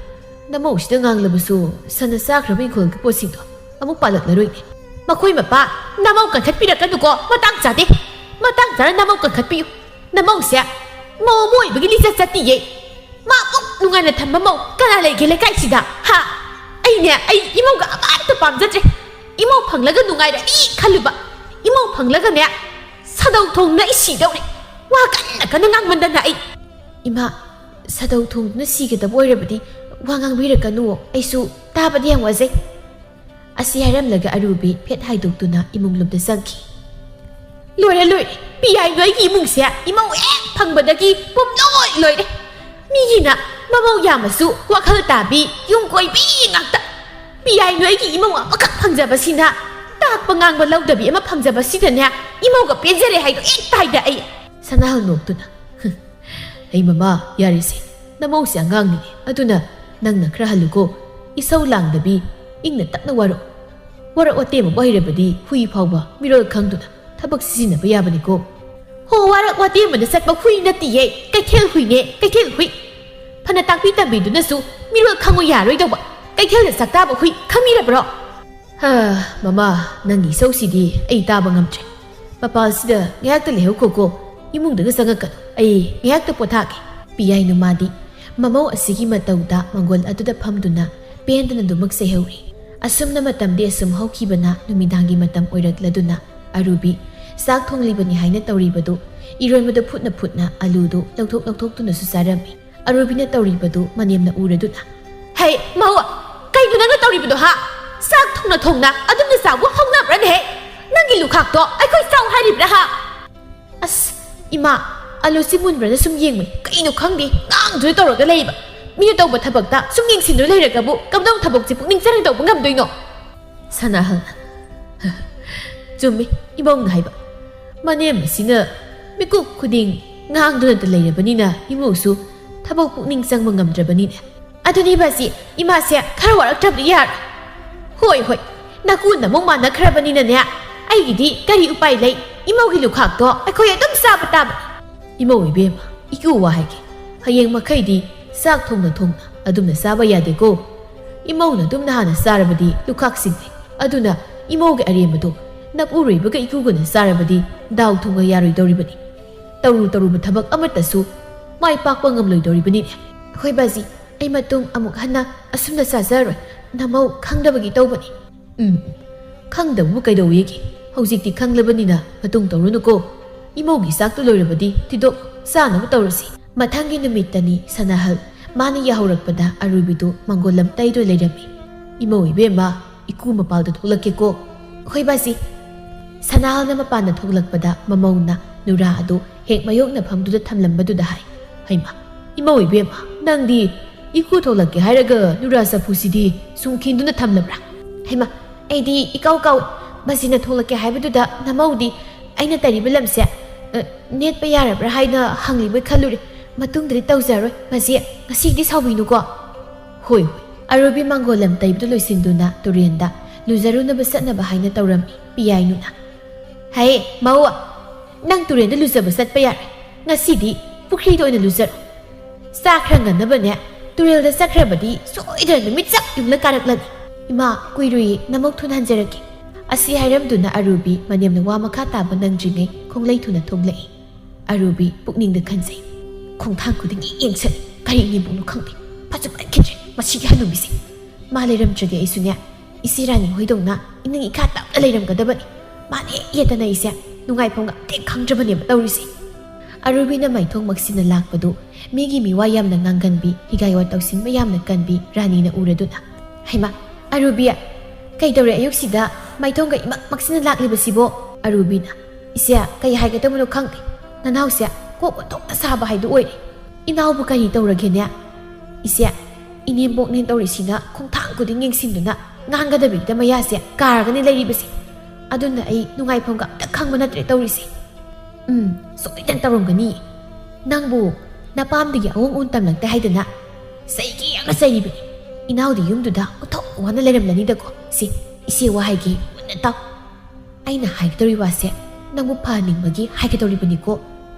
ꯅꯃꯧꯁꯤꯗ ꯉꯥꯡꯂꯕꯁꯨ ꯁꯟꯅ ꯆꯥꯈ꯭ꯔꯕ ꯏꯪꯈꯣꯜꯒꯤ ꯄꯣꯠꯁꯤꯡꯗꯣ ꯑꯃꯨꯛ ꯄꯥꯜꯂꯛꯂꯔꯣꯏꯅꯦ꯫" "ꯃꯈꯣꯏ ꯃꯄꯥ, ꯅꯃꯧ ꯀꯟꯈꯠꯄꯤꯔꯛꯀꯅꯨꯀꯣ, ꯃꯇꯥꯡ ꯆꯥꯗꯦ꯫ ꯃꯇꯥꯡ ꯆꯥꯅ ꯅꯃꯧ ꯀꯟꯈꯠꯄꯤꯌꯨ꯫ ꯅꯃꯧꯁꯦ ꯃꯧ ꯑꯃ ꯑꯣꯏꯕꯒꯤ ꯂꯤꯆꯠ ꯆꯠꯇꯤꯌꯦ꯫ ꯃꯥꯃꯨꯛ ꯅꯨꯡꯉꯥꯏꯅ ꯊꯝꯕ ꯃꯧ ꯀꯅꯥ ꯂꯩꯒꯦ ꯂꯩꯀꯥꯏꯁꯤꯗ? ꯍꯥ? ꯑꯩꯅꯦ, ꯑꯩ ꯏꯃꯧꯒ ꯑꯃꯠꯇ ꯄꯥꯝꯖꯗ꯭ꯔꯦ꯫ ꯏꯃꯧ ꯐꯪꯂꯒ ꯅꯨꯡꯉꯥꯏꯔꯅꯤ ꯈꯜꯂꯨꯕ꯫ ꯏꯃꯧ ꯐꯪꯂꯒꯅꯦ, ꯁꯥꯗꯧ ꯊꯣꯡꯗꯨꯅ ꯑꯩ ꯁꯤꯗꯧꯔꯦ꯫ ꯋꯥ ꯀꯟꯅ ꯀꯟꯅ ꯉꯥꯡꯃꯟꯗꯅ ꯑꯩ꯫" "ꯏꯃꯥ, ꯁꯥꯗꯧ ꯊꯣꯡꯗꯨꯅ ꯁꯤꯒꯗꯕ ꯑꯣꯏꯔꯕꯗꯤ ꯋꯥ ꯉꯥꯡꯕꯤꯔꯛꯀꯅꯨ, ꯑꯩꯁꯨ ꯇꯥꯕꯗ ꯌꯥꯝ ꯋꯥꯖꯩ꯫" ꯑꯁꯤ ꯍꯥꯏꯔꯝꯂꯒ ꯑꯔꯨꯕꯤ ꯐꯦꯠ ꯍꯥꯏꯗꯣꯛꯇꯨꯅ ꯏꯃꯨꯡ ꯂꯣꯝꯗ ꯆꯪꯈꯤ꯫ "ꯂꯣꯏꯔꯦ, ꯂꯣꯏꯔꯦ, ꯄꯤꯌꯥꯏ ꯅꯣꯏꯒꯤ ꯏꯃꯨꯡꯁꯦ ꯏꯃꯧ ꯍꯦꯛ ꯐꯪꯕꯗꯒꯤ ꯄꯨꯝꯂꯣꯏ ꯂꯣꯏꯔꯦ꯫ ꯃꯤꯒꯤꯅ ꯃꯃꯧ ꯌꯥꯝꯃꯁꯨ ꯋꯥꯈꯜ ꯇꯥꯕꯤ, ꯌꯨꯝ ꯀꯣꯏꯕꯤ ꯉꯥꯛꯇ꯫ ꯄꯤꯌꯥꯏ ꯅꯣꯏꯒꯤ ꯏꯃꯧ ꯑꯃꯈꯛ ꯐꯪꯖꯕꯁꯤꯅ, ꯇꯥꯛꯄ ꯉꯥꯡꯕ ꯂꯧꯗꯕꯤ ꯑꯃ ꯐꯪꯖꯕꯁꯤꯗꯅꯦ, ꯏꯃꯧꯒ ꯄꯦꯟꯖꯔꯦ ꯍꯥꯏꯗꯣ ꯍꯦꯛ ꯇꯥꯏꯗ ꯑꯩ꯫" ꯁꯅꯥꯍꯜ ꯅꯣꯛꯇꯨꯅ, "ꯍꯩ ꯃꯃꯥ, ꯌꯥꯔꯦꯁꯦ꯫ ꯅꯃꯧꯁꯦ ꯑꯉꯥꯡꯅꯤꯅꯦ, ꯑꯗꯨꯅ ꯅꯪꯅ ꯈꯔ ꯍꯜꯂꯨꯀꯣ꯫ ꯏꯁꯧ ꯂꯥꯡꯗꯕꯤ, ꯏꯪꯅ ꯇꯞꯅ ꯋꯥꯔꯛꯑꯣ꯫ ꯋꯥꯔꯛ ꯋꯥꯇꯦꯝ ꯑꯃ ꯍꯩꯔꯕꯗꯤ ꯍꯨꯏ ꯐꯥꯎꯕ ꯃꯤꯔꯣꯜ ꯈꯪꯗꯨꯅ ꯊꯕꯛ ꯁꯤꯖꯤꯟꯅꯕ ꯌꯥꯕꯅꯤꯀꯣ꯫" "ꯍꯣ, ꯋꯥꯔꯛ ꯋꯥꯇꯦꯝ ꯑꯃꯗ ꯆꯠꯄ ꯍꯨꯏ ꯅꯠꯇꯤꯌꯦ, ꯀꯩꯊꯦꯜ ꯍꯨꯏꯅꯦ, ꯀꯩꯊꯦꯜ ꯍꯨꯏ꯫ ꯐꯅ ꯇꯥꯛꯄꯤ ꯇꯝꯕꯤꯗꯨꯅꯁꯨ ꯃꯤꯔꯣꯜ ꯈꯪꯉꯨ ꯌꯥꯔꯣꯏꯗꯧꯕ ꯀꯩꯊꯦꯜꯗ ꯆꯥꯛ ꯇꯥꯕ ꯍꯨꯏ ꯈꯪꯕꯤꯔꯕ꯭ꯔꯣ?" "ꯍꯥ, ꯃꯃꯥ, ꯅꯪꯒꯤ ꯏꯁꯧꯁꯤꯗꯤ ꯑꯩ ꯇꯥꯕ ꯉꯝꯗ꯭ꯔꯦ꯫ ꯃꯄꯥꯜꯁꯤꯗ ꯉꯥꯏꯍꯥꯛꯇ ꯂꯩꯍꯧꯈꯣꯀꯣ, ꯏꯃꯨꯡꯗꯒ ꯆꯪꯉꯛꯀꯅꯨ꯫ ꯑꯩ ꯉꯥꯏꯍꯥꯛꯇ ꯄꯣꯊꯥꯒꯦ꯫" ꯄꯤꯌꯥꯏ ꯅꯨꯃꯥꯗꯤ ꯃꯃꯧ ꯑꯁꯤꯒꯤ ꯃꯇꯧꯗ ꯃꯪꯒꯣꯜ ꯑꯗꯨꯗ ꯐꯝꯗꯨꯅ ꯄꯦꯟꯗꯅ ꯗꯨꯃꯛ ꯆꯩꯍꯧꯔꯤ꯫ ꯑꯁꯨꯝꯅ ꯃꯇꯝꯗꯤ ꯑꯁꯨꯝ ꯍꯧꯈꯤꯕꯅ ꯅꯨꯃꯤꯗꯥꯡꯒꯤ ꯃꯇꯝ ꯑꯣꯏꯔꯛꯂꯗꯨꯅ ꯑꯔꯨꯕꯤ ꯆꯥꯛ ꯊꯣꯡꯂꯤꯕꯅꯤ ꯍꯥꯏꯅ ꯇꯧꯔꯤꯕꯗꯨ ꯏꯔꯣꯟꯕꯗ ꯐꯨꯠꯅ ꯐꯨꯠꯅ ꯑꯂꯨꯗꯨ ꯂꯧꯊꯣꯛ ꯂꯧꯊꯣꯛꯇꯨꯅꯁꯨ ꯆꯥꯔꯝꯃꯤ꯫ ꯑꯔꯨꯕꯤꯅ ꯇꯧꯔꯤꯕꯗꯨ ꯃꯅꯦꯝꯅ ꯎꯔꯗꯨꯅ, "ꯍꯩ, ꯃꯧ, ꯀꯩꯅꯣ ꯅꯪꯅ ꯇꯧꯔꯤꯕꯗꯣ, ꯍꯥ? ꯆꯥꯛ ꯊꯣꯡꯅ ꯊꯣꯡꯅ ꯑꯗꯨꯝꯅ ꯆꯥꯕ ꯍꯧꯅꯕ꯭ꯔꯅꯦꯍꯦ? ꯅꯪꯒꯤ ꯂꯨꯈꯥꯛꯇꯣ ꯑꯩꯈꯣꯏ ꯆꯥꯎ ꯍꯥꯏꯔꯤꯕ꯭ꯔꯥ, ꯍꯥ?" "ꯑꯁ, ꯏꯃꯥ, ꯑꯂꯨꯁꯤ ꯃꯨꯟꯕ꯭ꯔꯅ ꯁꯨꯝ ꯌꯦꯡꯕꯅꯤ꯫ ꯀꯩꯅꯣ ꯈꯪꯗꯦ, ꯉꯥꯡꯗꯨꯅ ꯇꯧꯔꯒ ꯂꯩꯕ꯫ ꯃꯤꯅ ꯇꯧꯕ ꯊꯕꯛꯇ ꯁꯨꯝ ꯌꯦꯡꯁꯤꯟꯗꯨꯅ ꯂꯩꯔꯒꯕꯨ ꯀꯝꯗꯧꯅ ꯊꯕꯛꯁꯦ ꯄꯨꯛꯅꯤꯡ ꯆꯪꯅ ꯇꯧꯕ ꯉꯝꯗꯣꯏꯅꯣ? ꯁꯅꯥꯍꯜꯅ, ꯆꯨꯝꯃꯤ, ꯏꯃꯧꯅ ꯍꯥꯏꯕ꯫ ꯃꯅꯦꯝ ꯑꯁꯤꯅ ꯃꯤꯀꯨꯞ ꯈꯨꯗꯤꯡ ꯉꯥꯡꯗꯨꯅꯇ ꯂꯩꯔꯕꯅꯤꯅ ꯏꯃꯧꯁꯨ ꯊꯕꯛ ꯄꯨꯛꯅꯤꯡ ꯆꯪꯕ ꯉꯝꯗ꯭ꯔꯕꯅꯤꯅꯦ꯫ ꯑꯗꯨꯅꯤ ꯕꯥꯖꯤ, ꯏꯃꯥꯁꯦ ꯈꯔ ꯋꯥꯔꯛꯇ꯭ꯔꯕꯗꯤ ꯌꯥꯔꯣꯏ꯫ ꯍꯣꯏ, ꯍꯣꯏ, ꯅꯀꯨ ꯅꯃꯧ ꯃꯥꯟꯅꯈ꯭ꯔꯕꯅꯤꯅꯅꯦ, ꯑꯩꯒꯤꯗꯤ ꯀꯔꯤ ꯎꯄꯥꯏ ꯂꯩ? ꯏꯃꯧꯒꯤ ꯂꯨꯈꯥꯛꯇꯣ ꯑꯩꯈꯣꯏ ꯑꯗꯨꯝ ꯆꯥꯕ ꯇꯥꯕꯅꯤ꯫ ꯏꯃꯧ ꯏꯕꯦꯝꯃ, ꯏꯀꯨ ꯋꯥ ꯍꯥꯏꯒꯦ꯫ ꯍꯌꯦꯡ ꯃꯈꯩꯗꯤ ꯆꯥꯛ ꯊꯣꯡꯅ ꯊꯣꯡꯅ ꯑꯗꯨꯝꯅ ꯆꯥꯕ ꯌꯥꯗꯦꯀꯣ꯫ ꯏꯃꯧꯅ ꯑꯗꯨꯝꯅ ꯍꯥꯟꯅ ꯆꯥꯔꯕꯗꯤ ꯂꯨꯈꯥꯛꯁꯤꯡꯅꯤ꯫ ꯑꯗꯨꯅ ꯏꯃꯧꯒꯤ ꯑꯔꯦꯝꯕꯗꯣ ꯅꯄꯨꯔꯣꯏꯕꯒ ꯏꯀꯨꯒꯅ ꯆꯥꯔꯕꯗꯤ ꯗꯥꯎ ꯊꯨꯝꯒ ꯌꯥꯔꯣꯏꯗꯧꯔꯤꯕꯅꯤ꯫ ꯇꯧꯔꯨ ꯇꯧꯔꯨꯕ ꯊꯕꯛ ꯑꯃꯠꯇꯁꯨ ꯃꯥꯏ ꯄꯥꯛꯄ ꯉꯝꯂꯣꯏꯗꯧꯔꯤꯕꯅꯤꯅꯦ꯫ ꯍꯣꯏ ꯕꯥꯖꯤ, ꯑꯩ ꯃꯇꯨꯡ ꯑꯃꯨꯛ ꯍꯟꯅ ꯑꯁꯨꯝꯅ ꯆꯥꯖꯔꯣꯏ꯫ ꯅꯃꯧ ꯈꯪꯗꯕꯒꯤ ꯇꯧꯕꯅꯤ꯫ ꯎꯝ, ꯈꯪꯗꯕꯕꯨ ꯀꯩꯗꯧꯋꯦꯒꯦ? ꯍꯧꯖꯤꯛꯇꯤ ꯈꯪꯂꯕꯅꯤꯅ ꯃꯇꯨꯡ ꯇꯧꯔꯨꯅꯨꯀꯣ꯫ ꯏꯃꯧꯒꯤ ꯆꯥꯛꯇꯨ ꯂꯣꯏꯔꯕꯗꯤ ꯊꯤꯗꯣꯛ ꯆꯥꯅꯕ ꯇꯧꯔꯁꯤ꯫ ꯃꯊꯪꯒꯤ ꯅꯨꯃꯤꯠꯇꯅꯤ ꯁꯅꯥꯍꯜ ꯃꯥꯅ ꯌꯥꯍꯧꯔꯛꯄꯗ ꯑꯔꯨꯕꯤꯗꯨ ꯃꯪꯒꯣꯜ ꯂꯝ ꯇꯩꯗꯨꯅ ꯂꯩꯔꯝꯃꯤ꯫ "ꯏꯃꯧ ꯏꯕꯦꯝꯃ, ꯏꯀꯨ ꯃꯄꯥꯜꯗ ꯊꯣꯛꯂꯛꯀꯦꯀꯣ꯫" "ꯍꯣꯏ ꯕꯥꯖꯤ꯫" ꯁꯅꯥꯍꯜꯅ ꯃꯄꯥꯟꯗ ꯊꯣꯛꯂꯛꯄꯗ ꯃꯃꯧꯅ ꯅꯨꯔꯥ ꯑꯗꯨ ꯍꯦꯛ ꯃꯌꯣꯛꯅꯐꯝꯗꯨꯗ ꯊꯝꯂꯝꯕꯗꯨꯗ ꯍꯥꯏ, "ꯍꯩꯃꯥ, ꯏꯃꯧ ꯏꯕꯦꯝꯃ, ꯅꯪꯗꯤ ꯏꯀꯨ ꯊꯣꯛꯂꯛꯀꯦ ꯍꯥꯏꯔꯒ ꯅꯨꯔꯥ ꯆꯐꯨꯁꯤꯗꯤ ꯁꯨꯝ ꯈꯤꯟꯗꯨꯅ ꯊꯝꯂꯕ꯭ꯔꯥ?" "ꯍꯩꯃꯥ, ꯑꯩꯗꯤ ꯏꯀꯥꯎ ꯀꯥꯎꯏ꯫ ꯕꯥꯖꯤꯅ ꯊꯣꯛꯂꯛꯀꯦ ꯍꯥꯏꯕꯗꯨꯗ ꯅꯃꯧꯗꯤ ꯑꯩꯅ ꯇꯩꯔꯤꯕ ꯂꯝꯁꯦ, ꯑ, ꯅꯦꯠꯄ ꯌꯥꯔꯕ꯭ꯔꯥ ꯍꯥꯏꯅ ꯍꯪꯂꯤꯕꯣꯏ ꯈꯜꯂꯨꯔꯦ꯫ ꯃꯇꯨꯡꯗꯗꯤ ꯇꯧꯖꯔꯣꯏ, ꯕꯥꯖꯤ꯫ ꯉꯁꯤꯒꯤꯗꯤ ꯁꯥꯎꯕꯤꯅꯨꯀꯣ꯫" "ꯍꯣꯏ, ꯍꯣꯏ꯫" ꯑꯔꯨꯕꯤ ꯃꯪꯒꯣꯜ ꯂꯝ ꯇꯩꯕꯗꯨ ꯂꯣꯏꯁꯤꯟꯗꯨꯅ ꯇꯨꯔꯦꯟꯗ ꯂꯨꯖꯔꯨꯅꯕ ꯆꯠꯅꯕ ꯍꯥꯏꯅ ꯇꯧꯔꯝꯃꯤ ꯄꯤꯌꯥꯏꯅꯨꯅ꯫ "ꯍꯦ, ꯃꯧ, ꯅꯪ ꯇꯨꯔꯦꯟꯗ ꯂꯨꯖꯕ ꯆꯠꯄ ꯌꯥꯔꯦ꯫ ꯉꯁꯤꯗꯤ ꯄꯨꯈ꯭ꯔꯤꯗ ꯑꯣꯏꯅ ꯂꯨꯖꯔꯣ꯫ ꯆꯥꯛ ꯈꯔ ꯉꯟꯅꯕꯅꯦ ꯇꯨꯔꯦꯜꯗ ꯆꯠꯈ꯭ꯔꯕꯗꯤ ꯁꯣꯏꯗꯅ ꯅꯨꯃꯤꯠ ꯆꯞ ꯌꯨꯡꯂ ꯀꯥꯔꯛꯂꯅꯤ꯫" "ꯏꯃꯥ, ꯀꯨꯏꯔꯨꯏ, ꯅꯃꯧ ꯊꯨꯅ ꯍꯟꯖꯔꯛꯀꯦ꯫" ꯑꯁꯤ ꯍꯥꯏꯔꯝꯗꯨꯅ ꯑꯔꯨꯕꯤ ꯃꯅꯦꯝꯅ ꯋꯥ ꯃꯈꯥ ꯇꯥꯕ ꯅꯪꯗ꯭ꯔꯤꯉꯩ ꯈꯣꯡꯂꯩ ꯊꯨꯅ ꯊꯣꯛꯂꯛꯏ꯫ ꯑꯔꯨꯕꯤ ꯄꯨꯛꯅꯤꯡꯗ ꯈꯟꯖꯩ, "ꯈꯣꯡꯊꯥꯡ ꯈꯨꯗꯤꯡꯒꯤ ꯌꯦꯡꯁꯤꯜꯂꯤ, ꯀꯔꯤ ꯏꯅꯦꯝꯕꯣꯛꯅꯣ ꯈꯪꯗꯦ, ꯐꯖꯃꯟꯈꯤꯗ꯭ꯔꯦ ꯃꯁꯤꯒꯤ ꯍꯅꯨꯕꯤꯁꯦ꯫ ꯃꯥ ꯂꯩꯔꯝꯗ꯭ꯔꯗꯤ ꯑꯩꯁꯨꯅꯦ, ꯏꯆꯦ ꯔꯥꯅꯤ ꯍꯣꯏꯗꯧꯅ ꯏꯅꯤꯡ ꯏꯈꯥ ꯇꯞꯅ ꯂꯩꯔꯝꯒꯗꯕꯅꯤ꯫ ꯃꯥꯅ ꯍꯦꯛ ꯌꯦꯠꯇꯅ ꯑꯩꯁꯦ ꯅꯨꯡꯉꯥꯏꯐꯝꯒ ꯑꯝꯇ ꯍꯦꯛ ꯈꯪꯗ꯭ꯔꯕꯅꯦꯕ ꯇꯧꯔꯤꯁꯦ꯫" ꯑꯔꯨꯕꯤꯅ ꯃꯥꯏꯊꯣꯡ ꯃꯛꯁꯤꯟꯅ ꯂꯥꯛꯄꯗꯨ ꯃꯤꯒꯤ ꯃꯤꯋꯥ ꯌꯥꯝꯅ ꯉꯥꯡꯒꯟꯕꯤ, ꯍꯤꯒꯥꯏ ꯋꯥ ꯇꯧꯁꯤꯟꯕ ꯌꯥꯝꯅ ꯀꯟꯕꯤ ꯔꯥꯅꯤꯅ ꯎꯔꯗꯨꯅ, "ꯍꯩꯃꯥ, ꯑꯔꯨꯕꯤ, ꯀꯩꯗꯧꯔꯦ ꯑꯌꯨꯛꯁꯤꯗ ꯃꯥꯏꯊꯣꯡꯒ ꯏꯃꯛ ꯃꯛꯁꯤꯟꯅ ꯂꯥꯛꯂꯤꯕꯁꯤꯕꯣ?" ꯑꯔꯨꯕꯤꯅ, "ꯏꯆꯦ, ꯀꯩ ꯍꯥꯏꯒꯗꯕꯅꯣ ꯈꯪꯗꯦ꯫ ꯅꯅꯥꯎꯁꯦ ꯀꯣꯛ ꯑꯣꯟꯊꯣꯛꯅ ꯁꯥꯕ ꯍꯥꯏꯗꯨ ꯑꯣꯏꯔꯦ꯫ ꯏꯅꯥꯎꯕꯨ ꯀꯔꯤ ꯇꯧꯔꯒꯦꯅꯦ?" "ꯏꯆꯦ, ꯏꯅꯦꯝꯕꯣꯛꯅꯦ ꯇꯧꯔꯤꯁꯤꯅ ꯈꯣꯡꯊꯥꯡ ꯈꯨꯗꯤꯡ ꯌꯦꯡꯁꯤꯟꯗꯨꯅ ꯉꯥꯡꯒꯗꯕꯤꯗ ꯃꯌꯥꯁꯦ ꯀꯥꯔꯒꯅꯤ ꯂꯩꯔꯤꯕꯁꯦ꯫ ꯑꯗꯨꯅ ꯑꯩ ꯅꯨꯡꯉꯥꯏꯐꯝꯒ ꯑꯝꯇ ꯈꯪꯕ ꯅꯠꯇ꯭ꯔꯦ ꯇꯧꯔꯤꯁꯦ꯫ ꯎꯝ, ꯁꯣꯏꯗꯅ ꯇꯧꯔꯝꯒꯅꯤ꯫ ꯅꯪꯕꯨ ꯅꯄꯥꯝꯗꯒꯤ ꯑꯑꯣꯟ ꯑꯑꯣꯟ ꯇꯝꯂꯛꯇꯦ ꯍꯥꯏꯗꯅ ꯆꯩꯒꯦ ꯌꯥꯝꯅ ꯆꯩꯔꯤꯕꯅꯤ꯫ ꯏꯅꯥꯎꯗꯤ ꯌꯨꯝꯗꯨꯗ ꯑꯣꯟꯊꯣꯛ ꯋꯥꯅ ꯂꯩꯔꯝꯂꯅꯤꯗꯀꯣ꯫ ꯁꯤ ꯏꯆꯦ ꯋꯥ ꯍꯥꯏꯒꯦ, ꯃꯨꯟꯅ ꯇꯥꯎ꯫ ꯑꯩꯅ ꯍꯥꯏꯒꯗꯧꯔꯤ ꯋꯥꯁꯦ ꯅꯪꯕꯨ ꯐꯍꯟꯅꯤꯡꯕꯒꯤ ꯍꯥꯏꯒꯗꯧꯔꯤꯕꯅꯤꯀꯣ꯫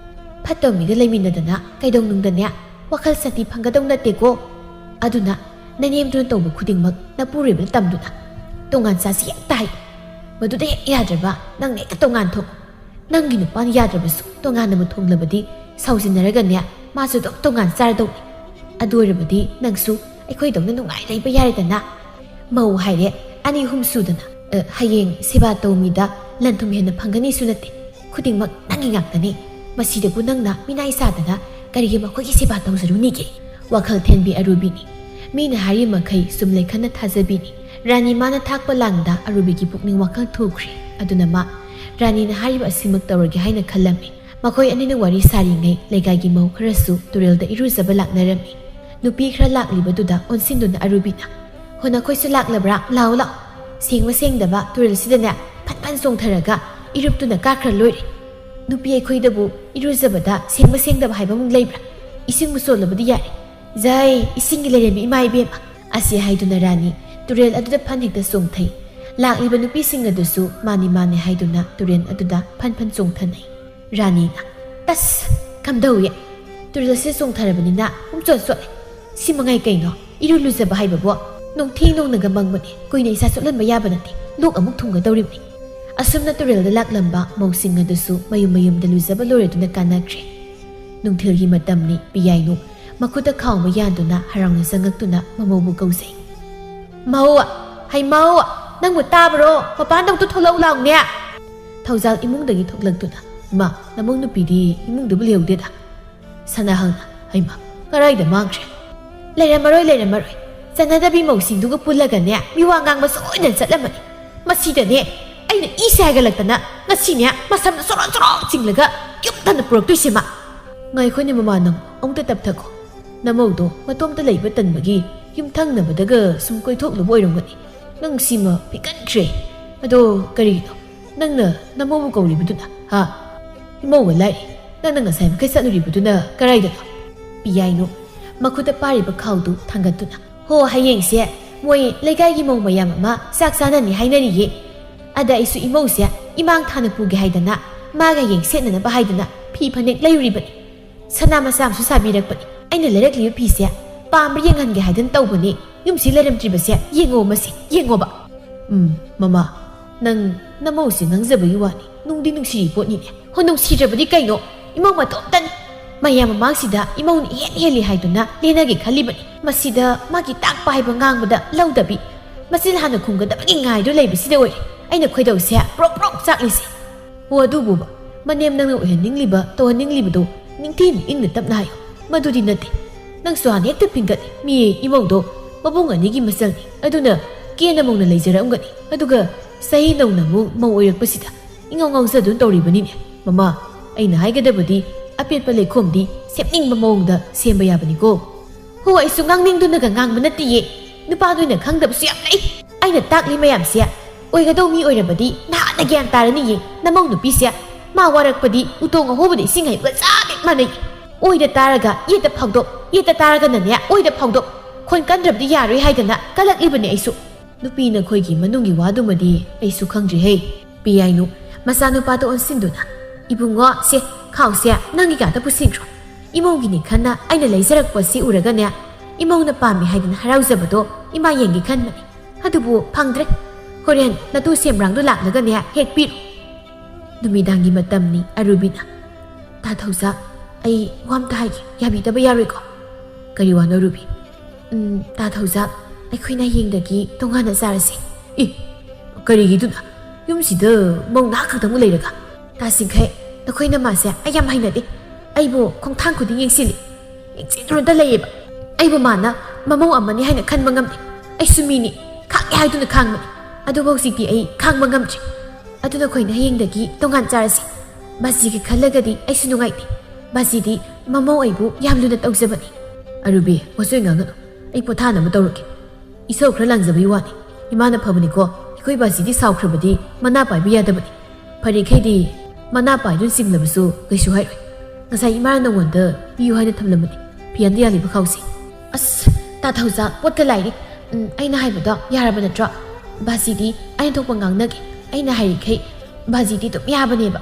ꯐꯠꯇꯕ ꯃꯤꯒ ꯂꯩꯃꯤꯟꯅꯗꯅ ꯀꯩꯗꯧꯅꯨꯡꯗꯅꯦ ꯋꯥꯈꯜ ꯁꯥꯟꯇꯤ ꯐꯪꯒꯗꯧ ꯅꯠꯇꯦꯀꯣ꯫ ꯑꯗꯨꯅ ꯅꯅꯦꯝꯗꯨꯅ ꯇꯧꯕ ꯈꯨꯗꯤꯡꯃꯛ ꯅꯄꯨꯔꯣꯏꯕꯗ ꯇꯝꯗꯨꯅ ꯇꯣꯉꯥꯟ ꯆꯥꯁꯤ ꯍꯦꯛꯇ ꯍꯥꯏ꯫ ꯃꯗꯨꯗ ꯍꯦꯛ ꯌꯥꯗ꯭ꯔꯕ ꯅꯪꯅ ꯍꯦꯛꯇ ꯇꯣꯉꯥꯟ ꯊꯣꯛ꯫ ꯅꯪꯒꯤ ꯅꯨꯄꯥꯅ ꯌꯥꯗ꯭ꯔꯕꯁꯨ ꯇꯣꯉꯥꯟꯅꯕꯨ ꯊꯣꯡꯂꯕꯗꯤ ꯁꯥꯎꯖꯤꯟꯅꯔꯒꯅꯦ ꯃꯥꯁꯨ ꯑꯗꯨꯝ ꯇꯣꯉꯥꯟ ꯆꯥꯔꯗꯧꯅꯤ꯫ ꯑꯗꯨ ꯑꯣꯏꯔꯕꯗꯤ ꯅꯪꯁꯨ ꯑꯩꯈꯣꯏꯗꯧꯅ ꯅꯨꯡꯉꯥꯏ ꯂꯩꯕ ꯌꯥꯔꯦꯗꯅ꯫ ꯃꯧ ꯍꯥꯏꯔꯦ ꯑꯅꯤ ꯑꯍꯨꯝ ꯁꯨꯗꯅ, ꯑ, ꯍꯌꯦꯡ ꯁꯦꯕꯥ ꯇꯧꯃꯤꯗ ꯂꯟ ꯊꯨꯝ ꯍꯦꯟꯅ ꯐꯪꯒꯅꯤꯁꯨ ꯅꯠꯇꯦ꯫ ꯈꯨꯗꯤꯡꯃꯛ ꯅꯪꯒꯤ ꯉꯥꯛꯇꯅꯤ꯫ ꯃꯁꯤꯗꯕꯨ ꯅꯪꯅ ꯃꯤꯅꯥꯏ ꯁꯥꯗꯅ ꯀꯔꯤꯒꯤ ꯃꯈꯣꯏꯒꯤ ꯁꯦꯕꯥ ꯇꯧꯖꯔꯨꯅꯤꯒꯦ? ꯋꯥꯈꯜ ꯊꯦꯟꯕꯤ ꯑꯔꯨꯕꯤꯅꯤ꯫ ꯃꯤꯅ ꯍꯥꯏꯔꯤ ꯃꯈꯩ ꯆꯨꯝꯂꯦ ꯈꯟꯅ ꯊꯥꯖꯕꯤꯅꯤ꯫ ꯔꯥꯅꯤ ꯃꯥꯅ ꯊꯥꯛꯄ ꯂꯥꯡꯗ ꯑꯔꯨꯕꯤꯒꯤ ꯄꯨꯛꯅꯤꯡ ꯋꯥꯈꯜ ꯊꯨꯈ꯭ꯔꯦ꯫ ꯑꯗꯨꯅ ꯃꯥ ꯔꯥꯅꯤꯅ ꯍꯥꯏꯔꯤꯕ ꯑꯁꯤꯃꯛ ꯇꯧꯔꯒꯦ ꯍꯥꯏꯅ ꯈꯜꯂꯝꯃꯤ꯫ ꯃꯈꯣꯏ ꯑꯅꯤꯅ ꯋꯥꯔꯤ ꯁꯥꯔꯤꯉꯩ ꯂꯩꯀꯥꯏꯒꯤ ꯃꯧ ꯈꯔꯁꯨ ꯇꯨꯔꯦꯜꯗ ꯏꯔꯨꯖꯕ ꯂꯥꯛꯅꯔꯝꯃꯤ꯫ ꯅꯨꯄꯤ ꯈꯔ ꯂꯥꯛꯂꯤꯕꯗꯨꯗ ꯑꯣꯟꯁꯤꯟꯗꯨꯅ ꯑꯔꯨꯕꯤꯅ, "ꯍꯣ, ꯅꯈꯣꯏꯁꯨ ꯂꯥꯛꯂꯕ꯭ꯔꯥ? ꯂꯥꯛꯑꯣ, ꯂꯥꯛꯑꯣ꯫ ꯁꯦꯡꯕ ꯁꯦꯡꯗꯕ ꯇꯨꯔꯦꯜꯁꯤꯗꯅꯦ ꯐꯟ ꯐꯟ ꯆꯣꯡꯊꯔꯒ ꯏꯔꯨꯞꯇꯨꯅ ꯀꯥꯈ꯭ꯔ ꯂꯣꯏꯔꯦ꯫ ꯅꯨꯄꯤ ꯑꯩꯈꯣꯏꯗꯕꯨ ꯏꯔꯨꯖꯕꯗ ꯁꯦꯡꯕ ꯁꯦꯡꯗꯕ ꯍꯥꯏꯕ ꯑꯃꯨꯛ ꯂꯩꯕ꯭ꯔꯥ? ꯏꯁꯤꯡꯕꯨ ꯆꯣꯠꯂꯕꯗꯤ ꯌꯥꯔꯦ꯫ ꯖꯩ ꯏꯁꯤꯡꯒꯤ ꯂꯩꯔꯦꯝꯕꯤ ꯏꯃꯥ ꯏꯕꯦꯝꯃ!" ꯑꯁꯤ ꯍꯥꯏꯗꯨꯅ ꯔꯥꯅꯤ ꯇꯨꯔꯦꯜ ꯑꯗꯨꯗ ꯐꯟ ꯍꯦꯛꯇ ꯆꯣꯡꯊꯩ꯫ ꯂꯥꯛꯂꯤꯕ ꯅꯨꯄꯤꯁꯤꯡ ꯑꯗꯨꯁꯨ ꯃꯥꯅꯤ ꯃꯥꯅꯤ ꯍꯥꯏꯗꯨꯅ ꯇꯨꯔꯦꯜ ꯑꯗꯨꯗ ꯐꯟ ꯐꯟ ꯆꯣꯡꯊꯅꯩ꯫ ꯔꯥꯅꯤꯅ, "ꯇꯁ! ꯀꯝꯗꯧꯏ? ꯇꯨꯔꯦꯜꯁꯦ ꯆꯣꯡꯊꯔꯕꯅꯤꯅ ꯄꯨꯡꯆꯣꯠ ꯆꯣꯠꯂꯦ꯫ ꯁꯤ ꯃꯉꯥꯏ ꯀꯩꯅꯣ? ꯏꯔꯨ ꯂꯨꯖꯕ ꯍꯥꯏꯕꯕꯨ ꯅꯨꯡꯊꯤ ꯅꯣꯡꯅꯒ ꯃꯪꯕꯅꯦ꯫ ꯀꯨꯏꯅ ꯏꯁꯥ ꯆꯣꯠꯍꯟꯕ ꯌꯥꯕ ꯅꯠꯇꯦ꯫ ꯂꯣꯛ ꯑꯃꯨꯛ ꯊꯨꯡꯒꯗꯧꯔꯤꯕꯅꯤ꯫" ꯑꯁꯨꯝꯅ ꯇꯨꯔꯦꯜꯗ ꯂꯥꯛꯂꯝꯕ ꯃꯧꯁꯤꯡ ꯑꯗꯨꯁꯨ ꯃꯌꯨꯝ ꯃꯌꯨꯝꯗ ꯂꯨꯖꯕ ꯂꯣꯏꯔꯗꯨꯅ ꯀꯥꯟꯅꯈ꯭ꯔꯦ꯫ ꯅꯨꯡꯊꯤꯜꯒꯤ ꯃꯇꯝꯅꯤ꯫ ꯄꯤꯌꯥꯏꯅꯨ ꯃꯈꯨꯠꯇ ꯈꯥꯎ ꯑꯃ ꯌꯥꯟꯗꯨꯅ ꯍꯔꯥꯎꯅ ꯆꯪꯉꯛꯇꯨꯅ ꯃꯃꯧꯕꯨ ꯀꯧꯖꯩ꯫ "ꯃꯧ! ꯍꯩ ꯃꯧ! ꯅꯪꯕꯨ ꯇꯥꯕ꯭ꯔꯣ? ꯃꯄꯥꯟꯗ ꯑꯃꯨꯛꯇ ꯊꯣꯛꯂꯛꯎ ꯂꯥꯎꯅꯦ!" ꯊꯧꯖꯥꯜ ꯏꯃꯨꯡꯗꯒꯤ ꯊꯣꯛꯂꯛꯇꯨꯅ, "ꯏꯃꯥ, ꯅꯃꯧ ꯅꯨꯄꯤꯗꯤ ꯏꯃꯨꯡꯗꯕꯨ ꯂꯩꯍꯧꯗꯦꯗ?" ꯁꯅꯥꯍꯜꯅ, "ꯍꯩꯃꯥ, ꯀꯔꯥꯏꯗ ꯃꯥꯡꯈ꯭ꯔꯦ?" "ꯂꯩꯔꯝꯃꯔꯣꯏ, ꯂꯩꯔꯝꯃꯔꯣꯏ꯫ ꯆꯠꯅꯗꯕꯤ ꯃꯧꯁꯤꯡꯗꯨꯒ ꯄꯨꯜꯂꯒꯅꯦ ꯃꯤꯋꯥ ꯉꯥꯡꯕ ꯁꯣꯏꯗꯅ ꯆꯠꯂꯝꯃꯅꯤ꯫ ꯃꯁꯤꯗꯅꯦ ꯑꯩꯅ ꯏꯁꯦ ꯍꯥꯏꯒꯠꯂꯛꯇꯅ ꯉꯁꯤꯅꯦ ꯃꯁꯝꯅ ꯆꯣꯔꯣ ꯆꯣꯔꯣ ꯆꯤꯡꯂꯒ ꯌꯨꯝ ꯊꯟꯅ ꯄꯨꯔꯛꯇꯣꯏꯁꯦ ꯃꯥ꯫" "ꯉꯥꯏꯈꯣꯅꯦ ꯃꯃꯥ, ꯅꯪ ꯑꯃꯨꯛꯇ ꯇꯞꯊꯈꯣ꯫ ꯅꯃꯧꯗꯣ ꯃꯇꯣꯝꯇ ꯂꯩꯕ ꯇꯟꯕꯒꯤ ꯌꯨꯝꯊꯪꯅꯕꯗꯒ ꯁꯨꯝ ꯀꯣꯏꯊꯣꯛꯂꯨꯕ ꯑꯣꯏꯔꯝꯒꯅꯤ꯫ ꯅꯪ ꯁꯤꯃ ꯐꯤꯀꯟꯈ꯭ꯔꯦ꯫ ꯑꯗꯣ ꯀꯔꯤꯒꯤꯅꯣ ꯅꯪꯅ ꯅꯃꯧꯕꯨ ꯀꯧꯔꯤꯕꯗꯨꯅ, ꯍꯥ? ꯏꯃꯧꯒ ꯂꯥꯏ, ꯅꯪꯅ ꯉꯁꯥꯏ ꯃꯈꯩ ꯆꯠꯂꯨꯔꯤꯕꯗꯨꯅ ꯀꯔꯥꯏꯗꯅꯣ? ꯄꯤꯌꯥꯏꯅꯨ ꯃꯈꯨꯠꯇ ꯄꯥꯔꯤꯕ ꯈꯥꯎꯗꯨ ꯊꯥꯡꯒꯠꯇꯨꯅ, ꯍꯣ, ꯍꯌꯦꯡꯁꯦ ꯃꯣꯏ ꯂꯩꯀꯥꯏꯒꯤ ꯃꯧ ꯃꯌꯥꯝ ꯑꯃ ꯆꯥꯛ ꯆꯥꯅꯅꯤ ꯍꯥꯏꯅꯔꯤꯌꯦ꯫ ꯑꯗ ꯑꯩꯁꯨ ꯏꯃꯧꯁꯦ ꯏꯃꯥꯡ ꯊꯥꯅ ꯄꯨꯒꯦ ꯍꯥꯏꯗꯅ ꯃꯥꯒ ꯍꯌꯦꯡ ꯁꯦꯠꯅꯅꯕ ꯍꯥꯏꯗꯅ ꯐꯤ ꯐꯅꯦꯛ ꯂꯩꯔꯨꯔꯤꯕꯅꯤ꯫ ꯁꯅꯥ ꯃꯆꯥ ꯑꯃꯁꯨ ꯁꯥꯕꯤꯔꯛꯄꯅꯤ꯫ ꯑꯩꯅ ꯂꯩꯔꯛꯂꯤꯕ ꯐꯤꯁꯦ ꯄꯥꯝꯕ꯭ꯔꯥ ꯌꯦꯡꯍꯟꯒꯦ ꯍꯥꯏꯗꯅ ꯇꯧꯕꯅꯤ꯫ ꯌꯨꯝꯁꯤ ꯂꯩꯔꯝꯗ꯭ꯔꯤꯕꯁꯦ ꯌꯦꯡꯉꯣ, ꯃꯁꯤ ꯌꯦꯡꯉꯣꯕ꯫ ꯎꯝ, ꯃꯃꯥ, ꯅꯪ ꯅꯃꯧꯁꯦ ꯉꯥꯡꯖꯕꯒꯤ ꯋꯥꯅꯤ, ꯅꯨꯡꯗꯤ ꯅꯨꯡꯁꯤꯔꯤ ꯄꯣꯠꯅꯤꯅꯦ꯫ ꯍꯣ, ꯅꯨꯡꯁꯤꯗ꯭ꯔꯕꯗꯤ ꯀꯩꯅꯣ? ꯏꯃꯧ ꯃꯇꯣꯝꯇꯅꯤ꯫ ꯃꯌꯥꯝ ꯃꯃꯥꯡꯁꯤꯗ ꯏꯃꯧꯅ ꯏꯍꯦꯟ ꯍꯦꯜꯂꯤ ꯍꯥꯏꯗꯨꯅ ꯂꯦꯟꯅꯒꯦ ꯈꯜꯂꯤꯕꯅꯤ꯫ ꯃꯁꯤꯗ ꯃꯥꯒꯤ ꯇꯥꯛꯄ ꯍꯥꯏꯕ ꯉꯥꯡꯕꯗ ꯂꯧꯗꯕꯤ, ꯃꯆꯤꯟ ꯍꯥꯟꯅ ꯈꯨꯝꯒꯗꯕꯒꯤ ꯉꯥꯏꯗꯨ ꯂꯩꯕꯁꯤꯗ ꯑꯣꯏꯔꯦ ꯑꯩꯅ ꯈꯣꯏꯗꯧꯁꯦ ꯄ꯭ꯔꯣꯛ ꯄ꯭ꯔꯣꯛ ꯆꯥꯛꯂꯤꯁꯦ꯫ ꯍꯣ, ꯑꯗꯨꯕꯨꯕ, ꯃꯅꯦꯝ ꯅꯪꯅ ꯑꯣꯏꯍꯟꯅꯤꯡꯂꯤꯕ, ꯇꯧꯍꯟꯅꯤꯡꯂꯤꯕꯗꯣ ꯅꯤꯡꯊꯤꯅ ꯏꯪꯅ ꯇꯞꯅ ꯍꯥꯏꯌꯨ꯫ ꯃꯗꯨꯗꯤ ꯅꯠꯇꯦ꯫ ꯅꯪꯁꯨ ꯍꯥꯟꯅ ꯍꯦꯛꯇ ꯐꯤꯡꯒꯠꯂꯤ꯫ ꯃꯤ ꯏꯃꯧꯗꯣ ꯃꯕꯨꯡ ꯑꯅꯤꯒꯤ ꯃꯆꯜꯅꯤ꯫ ꯑꯗꯨꯅ ꯀꯦꯅ ꯃꯧꯅ ꯂꯩꯖꯔꯝꯒꯅꯤ꯫ ꯑꯗꯨꯒ ꯆꯍꯤ ꯅꯧꯅ ꯑꯃꯨꯛ ꯃꯧ ꯑꯣꯏꯔꯛꯄꯁꯤꯗ ꯏꯉꯥꯎ ꯉꯥꯎꯖꯗꯨꯅ ꯇꯧꯔꯤꯕꯅꯤꯅꯦ꯫ ꯃꯃꯥ, ꯑꯩꯅ ꯍꯥꯏꯒꯗꯕꯗꯤ ꯑꯄꯦꯠꯄ ꯂꯩꯈꯣꯝꯗꯤ ꯁꯦꯝꯅꯤꯡꯕ ꯃꯑꯣꯡꯗ ꯁꯦꯝꯕ ꯌꯥꯕꯅꯤꯀꯣ꯫ ꯍꯣ, ꯑꯩꯁꯨ ꯉꯥꯡꯅꯤꯡꯗꯨꯅꯒ ꯉꯥꯡꯕ ꯅꯠꯇꯤꯌꯦ꯫ ꯅꯨꯄꯥꯗꯨꯅ ꯈꯪꯗꯕꯁꯨ ꯌꯥꯝ ꯂꯩ꯫ ꯑꯩꯅ ꯇꯥꯛꯂꯤ ꯃꯌꯥꯝꯁꯦ ꯑꯣꯏꯒꯗꯧ ꯃꯤ ꯑꯣꯏꯔꯕꯗꯤ ꯅꯍꯥꯟꯅ ꯒ꯭ꯌꯥꯟ ꯇꯥꯔꯅꯤꯌꯦ꯫ ꯅꯃꯧ ꯅꯨꯄꯤꯁꯦ ꯃꯥ ꯋꯥꯔꯛꯄꯗꯤ ꯎꯇꯣꯡ ꯑꯍꯣꯕꯗ ꯏꯁꯤꯡ ꯍꯩꯕꯒ ꯆꯞ ꯍꯦꯛ ꯃꯥꯟꯅꯩ꯫ ꯑꯣꯏꯗ ꯇꯥꯔꯒ ꯌꯦꯠꯇ ꯐꯥꯎꯗꯣꯛ, ꯌꯦꯠꯇ ꯇꯥꯔꯒꯅꯅꯦ ꯑꯣꯏꯗ ꯐꯥꯎꯗꯣꯛ꯫ ꯈꯣꯟ ꯀꯟꯗ꯭ꯔꯕꯗꯤ ꯌꯥꯔꯣꯏ ꯍꯥꯏꯗꯅ ꯀꯜꯂꯛꯂꯤꯕꯅꯦ ꯑꯩꯁꯨ꯫ ꯅꯨꯄꯤ ꯅꯈꯣꯏꯒꯤ ꯃꯅꯨꯡꯒꯤ ꯋꯥꯗꯨꯃꯗꯤ ꯑꯩꯁꯨ ꯈꯪꯗ꯭ꯔꯤꯍꯦ꯫ ꯄꯤꯌꯥꯏꯅꯨ ꯃꯆꯥꯅꯨꯄꯥꯗ ꯑꯣꯟꯁꯤꯟꯗꯨꯅ, "ꯏꯕꯨꯡꯉꯣ, ꯁꯦ, ꯈꯥꯎꯁꯦ ꯅꯪꯒꯤ ꯀꯥꯗ ꯄꯨꯁꯤꯟꯈ꯭ꯔꯣ꯫ ꯏꯃꯧꯒꯤꯅꯤ ꯈꯟꯅ ꯑꯩꯅ ꯂꯩꯖꯔꯛꯄꯁꯤ ꯎꯔꯒꯅꯦ, ꯏꯃꯧꯅ ꯄꯥꯝꯃꯤ ꯍꯥꯏꯗꯅ ꯍꯔꯥꯎꯖꯕꯗꯣ ꯏꯃꯥ ꯌꯦꯡꯒꯦ ꯈꯟꯕꯅꯤ꯫ ꯑꯗꯨꯕꯨ ꯐꯪꯗ꯭ꯔꯦ꯫ ꯍꯣꯔꯦꯟ ꯅꯇꯨ ꯁꯦꯝꯕ꯭ꯔꯥꯡꯗꯣ ꯂꯥꯛꯂꯒꯅꯦ ꯍꯦꯛ ꯄꯤꯔꯣ꯫" ꯅꯨꯃꯤꯗꯥꯡꯒꯤ ꯃꯇꯝꯅꯤ꯫ ꯑꯔꯨꯕꯤꯅ, "ꯇꯥ ꯊꯧꯖꯥ, ꯑꯩ ꯋꯥ ꯑꯝꯇ ꯍꯥꯏꯒꯦ, ꯌꯥꯕꯤꯗꯕ ꯌꯥꯔꯣꯏꯀꯣ?" "ꯀꯔꯤ ꯋꯥꯅꯣ, ꯔꯨꯕꯤ?" "ꯎꯝ, ꯇꯥ ꯊꯧꯖꯥ, ꯑꯩꯈꯣꯏꯅ ꯍꯌꯦꯡꯗꯒꯤ ꯇꯣꯉꯥꯟꯅ ꯆꯥꯔꯁꯦ꯫" "ꯏ, ꯀꯔꯤꯒꯤꯗꯨꯅ? ꯌꯨꯝꯁꯤꯗ ꯃꯧ ꯅꯍꯥ ꯈꯛꯇꯃꯛ ꯂꯩꯔꯒ?" "ꯇꯥ ꯁꯤꯡꯈꯩ, ꯅꯈꯣꯏ ꯅꯃꯥꯁꯦ ꯑꯩ ꯌꯥꯝ ꯍꯩꯅꯗꯦ꯫ ꯑꯩꯕꯨ ꯈꯣꯡꯊꯥꯡ ꯈꯨꯗꯤꯡ ꯌꯦꯡꯁꯤꯜꯂꯤ꯫ ꯌꯦꯡꯁꯤꯟꯗꯨꯅꯇ ꯂꯩꯌꯦꯕ꯫ ꯑꯩꯕꯨ ꯃꯥꯅ ꯃꯃꯧ ꯑꯃꯅꯤ ꯍꯥꯏꯅ ꯈꯟꯕ ꯉꯝꯗꯦ꯫ ꯑꯩꯁꯨ ꯃꯤꯅꯤ, ꯈꯥꯡꯉꯦ ꯍꯥꯏꯗꯨꯅ ꯈꯥꯡꯕꯅꯤ꯫ ꯑꯗꯨꯕꯨ ꯍꯧꯖꯤꯛꯇꯤ ꯑꯩ ꯈꯥꯡꯕ ꯉꯝꯗ꯭ꯔꯦ꯫ ꯑꯗꯨꯅ ꯑꯩꯈꯣꯏꯅ ꯍꯌꯦꯡꯗꯒꯤ ꯇꯣꯉꯥꯟ ꯆꯥꯔꯁꯤ꯫ ꯕꯥꯖꯤꯒꯤ ꯈꯜꯂꯒꯗꯤ ꯑꯩꯁꯨ ꯅꯨꯡꯉꯥꯏꯇꯦ꯫ ꯕꯥꯖꯤꯗꯤ ꯃꯃꯧ ꯑꯩꯕꯨ ꯌꯥꯝ ꯂꯨꯅ ꯇꯧꯖꯕꯅꯤ꯫" ꯑꯔꯨꯕꯤ, ꯋꯥꯆꯣꯏ ꯉꯥꯡꯒꯅꯨ꯫ ꯑꯩ ꯄꯣꯊꯥꯅꯕ ꯇꯧꯔꯒꯦ꯫ ꯏꯁꯧ ꯈꯔ ꯂꯥꯡꯖꯕꯒꯤ ꯋꯥꯅꯤ꯫ ꯏꯃꯥꯅ ꯐꯕꯅꯤꯀꯣ꯫ ꯑꯩꯈꯣꯏ ꯕꯥꯖꯤꯗꯤ ꯁꯥꯎꯈ꯭ꯔꯕꯗꯤ ꯃꯅꯥ ꯄꯥꯏꯕ ꯌꯥꯗꯕꯅꯤ꯫ ꯐꯔꯤꯈꯩꯗꯤ ꯃꯅꯥ ꯄꯥꯏꯗꯨꯅ ꯆꯤꯡꯂꯕꯁꯨ ꯀꯩꯁꯨ ꯍꯥꯏꯔꯣꯏ꯫ ꯉꯁꯥꯏ ꯏꯃꯥꯅ ꯅꯉꯣꯟꯗ ꯄꯤꯌꯨ ꯍꯥꯏꯅ ꯊꯝꯂꯝꯕꯅꯤ꯫ ꯐꯤ ꯑꯝꯇ ꯌꯥꯜꯂꯤꯕ ꯈꯥꯎꯁꯤ꯫ ꯑꯁ, ꯇꯥ ꯊꯧꯖꯥꯜ, ꯄꯣꯠꯀ ꯂꯥꯏꯔꯤ꯫ ꯎꯝ, ꯑꯩꯅ ꯍꯥꯏꯕꯗꯣ ꯌꯥꯔꯕ ꯅꯠꯇ꯭ꯔꯣ? ꯕꯥꯖꯤꯗꯤ ꯑꯩꯅ ꯊꯣꯛꯄ ꯉꯥꯡꯅꯒꯦ꯫ ꯑꯩꯅ ꯍꯥꯏꯔꯤꯈꯩ ꯕꯥꯖꯤꯗꯤ ꯑꯗꯨꯝ ꯌꯥꯕꯅꯦꯕ꯫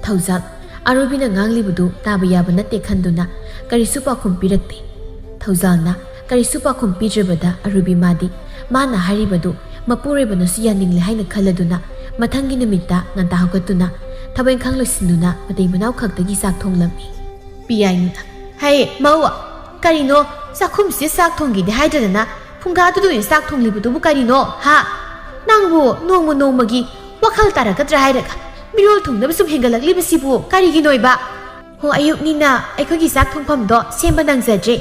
ꯊꯧꯖꯥꯜ, ꯑꯔꯨꯕꯤꯅ ꯉꯥꯡꯂꯤꯕꯗꯨ ꯇꯥꯕ ꯌꯥꯕ ꯅꯠꯇꯦ ꯈꯟꯗꯨꯅ ꯀꯔꯤꯁꯨ ꯄꯥꯎꯈꯨꯝ ꯄꯤꯔꯛꯇꯦ꯫ ꯊꯧꯖꯥꯜꯅ ꯀꯔꯤꯁꯨ ꯄꯥꯎꯈꯨꯝ ꯄꯤꯗ꯭ꯔꯕꯗ ꯑꯔꯨꯕꯤ ꯃꯥꯗꯤ ꯃꯥꯅ ꯍꯥꯏꯔꯤꯕꯗꯨ ꯃꯄꯨꯔꯣꯏꯕꯅꯁꯨ ꯌꯥꯅꯤꯡꯂꯦ ꯍꯥꯏꯅ ꯈꯜꯂꯗꯨꯅ ꯃꯊꯪꯒꯤ ꯅꯨꯃꯤꯠꯇ ꯉꯟꯇꯥ ꯍꯧꯒꯠꯇꯨꯅ ꯊꯕꯛ ꯏꯪꯈꯥꯡ ꯂꯣꯏꯁꯤꯟꯗꯨꯅ ꯃꯇꯩ ꯃꯅꯥꯎ ꯈꯛꯇꯒꯤ ꯆꯥꯛ ꯊꯣꯡꯂꯝꯃꯤ꯫ ꯄꯤꯌꯥꯏꯅꯨꯅ, "ꯍꯩ, ꯃꯧ, ꯀꯔꯤꯅꯣ? ꯆꯥꯛꯈꯨꯝꯁꯤꯗ ꯆꯥꯛ ꯊꯣꯡꯒꯦꯗꯤ ꯍꯥꯏꯗ꯭ꯔꯗꯅ ꯐꯨꯡꯒꯥꯗꯨꯗ ꯑꯣꯏꯅ ꯆꯥꯛ ꯊꯣꯡꯂꯤꯕꯗꯨꯕꯨ ꯀꯔꯤꯅꯣ, ꯍꯥ? ꯅꯪꯕꯨ ꯅꯣꯡꯃ ꯅꯣꯡꯃꯒꯤ ꯋꯥꯈꯜ ꯇꯥꯔꯛꯀꯗ꯭ꯔꯥ ꯍꯥꯏꯔꯒ ꯃꯤꯔꯣꯜ ꯊꯨꯡꯅꯕ ꯁꯨꯝ ꯍꯦꯟꯒꯠꯂꯛꯂꯤꯕꯁꯤꯕꯨ ꯀꯔꯤꯒꯤꯅꯣꯏꯕ? ꯍꯣ, ꯑꯌꯨꯛꯅꯤꯅ ꯑꯩꯈꯣꯏꯒꯤ ꯆꯥꯛ ꯊꯣꯡꯐꯝꯗꯣ ꯁꯦꯝꯕ ꯅꯪꯖꯗ꯭ꯔꯦ꯫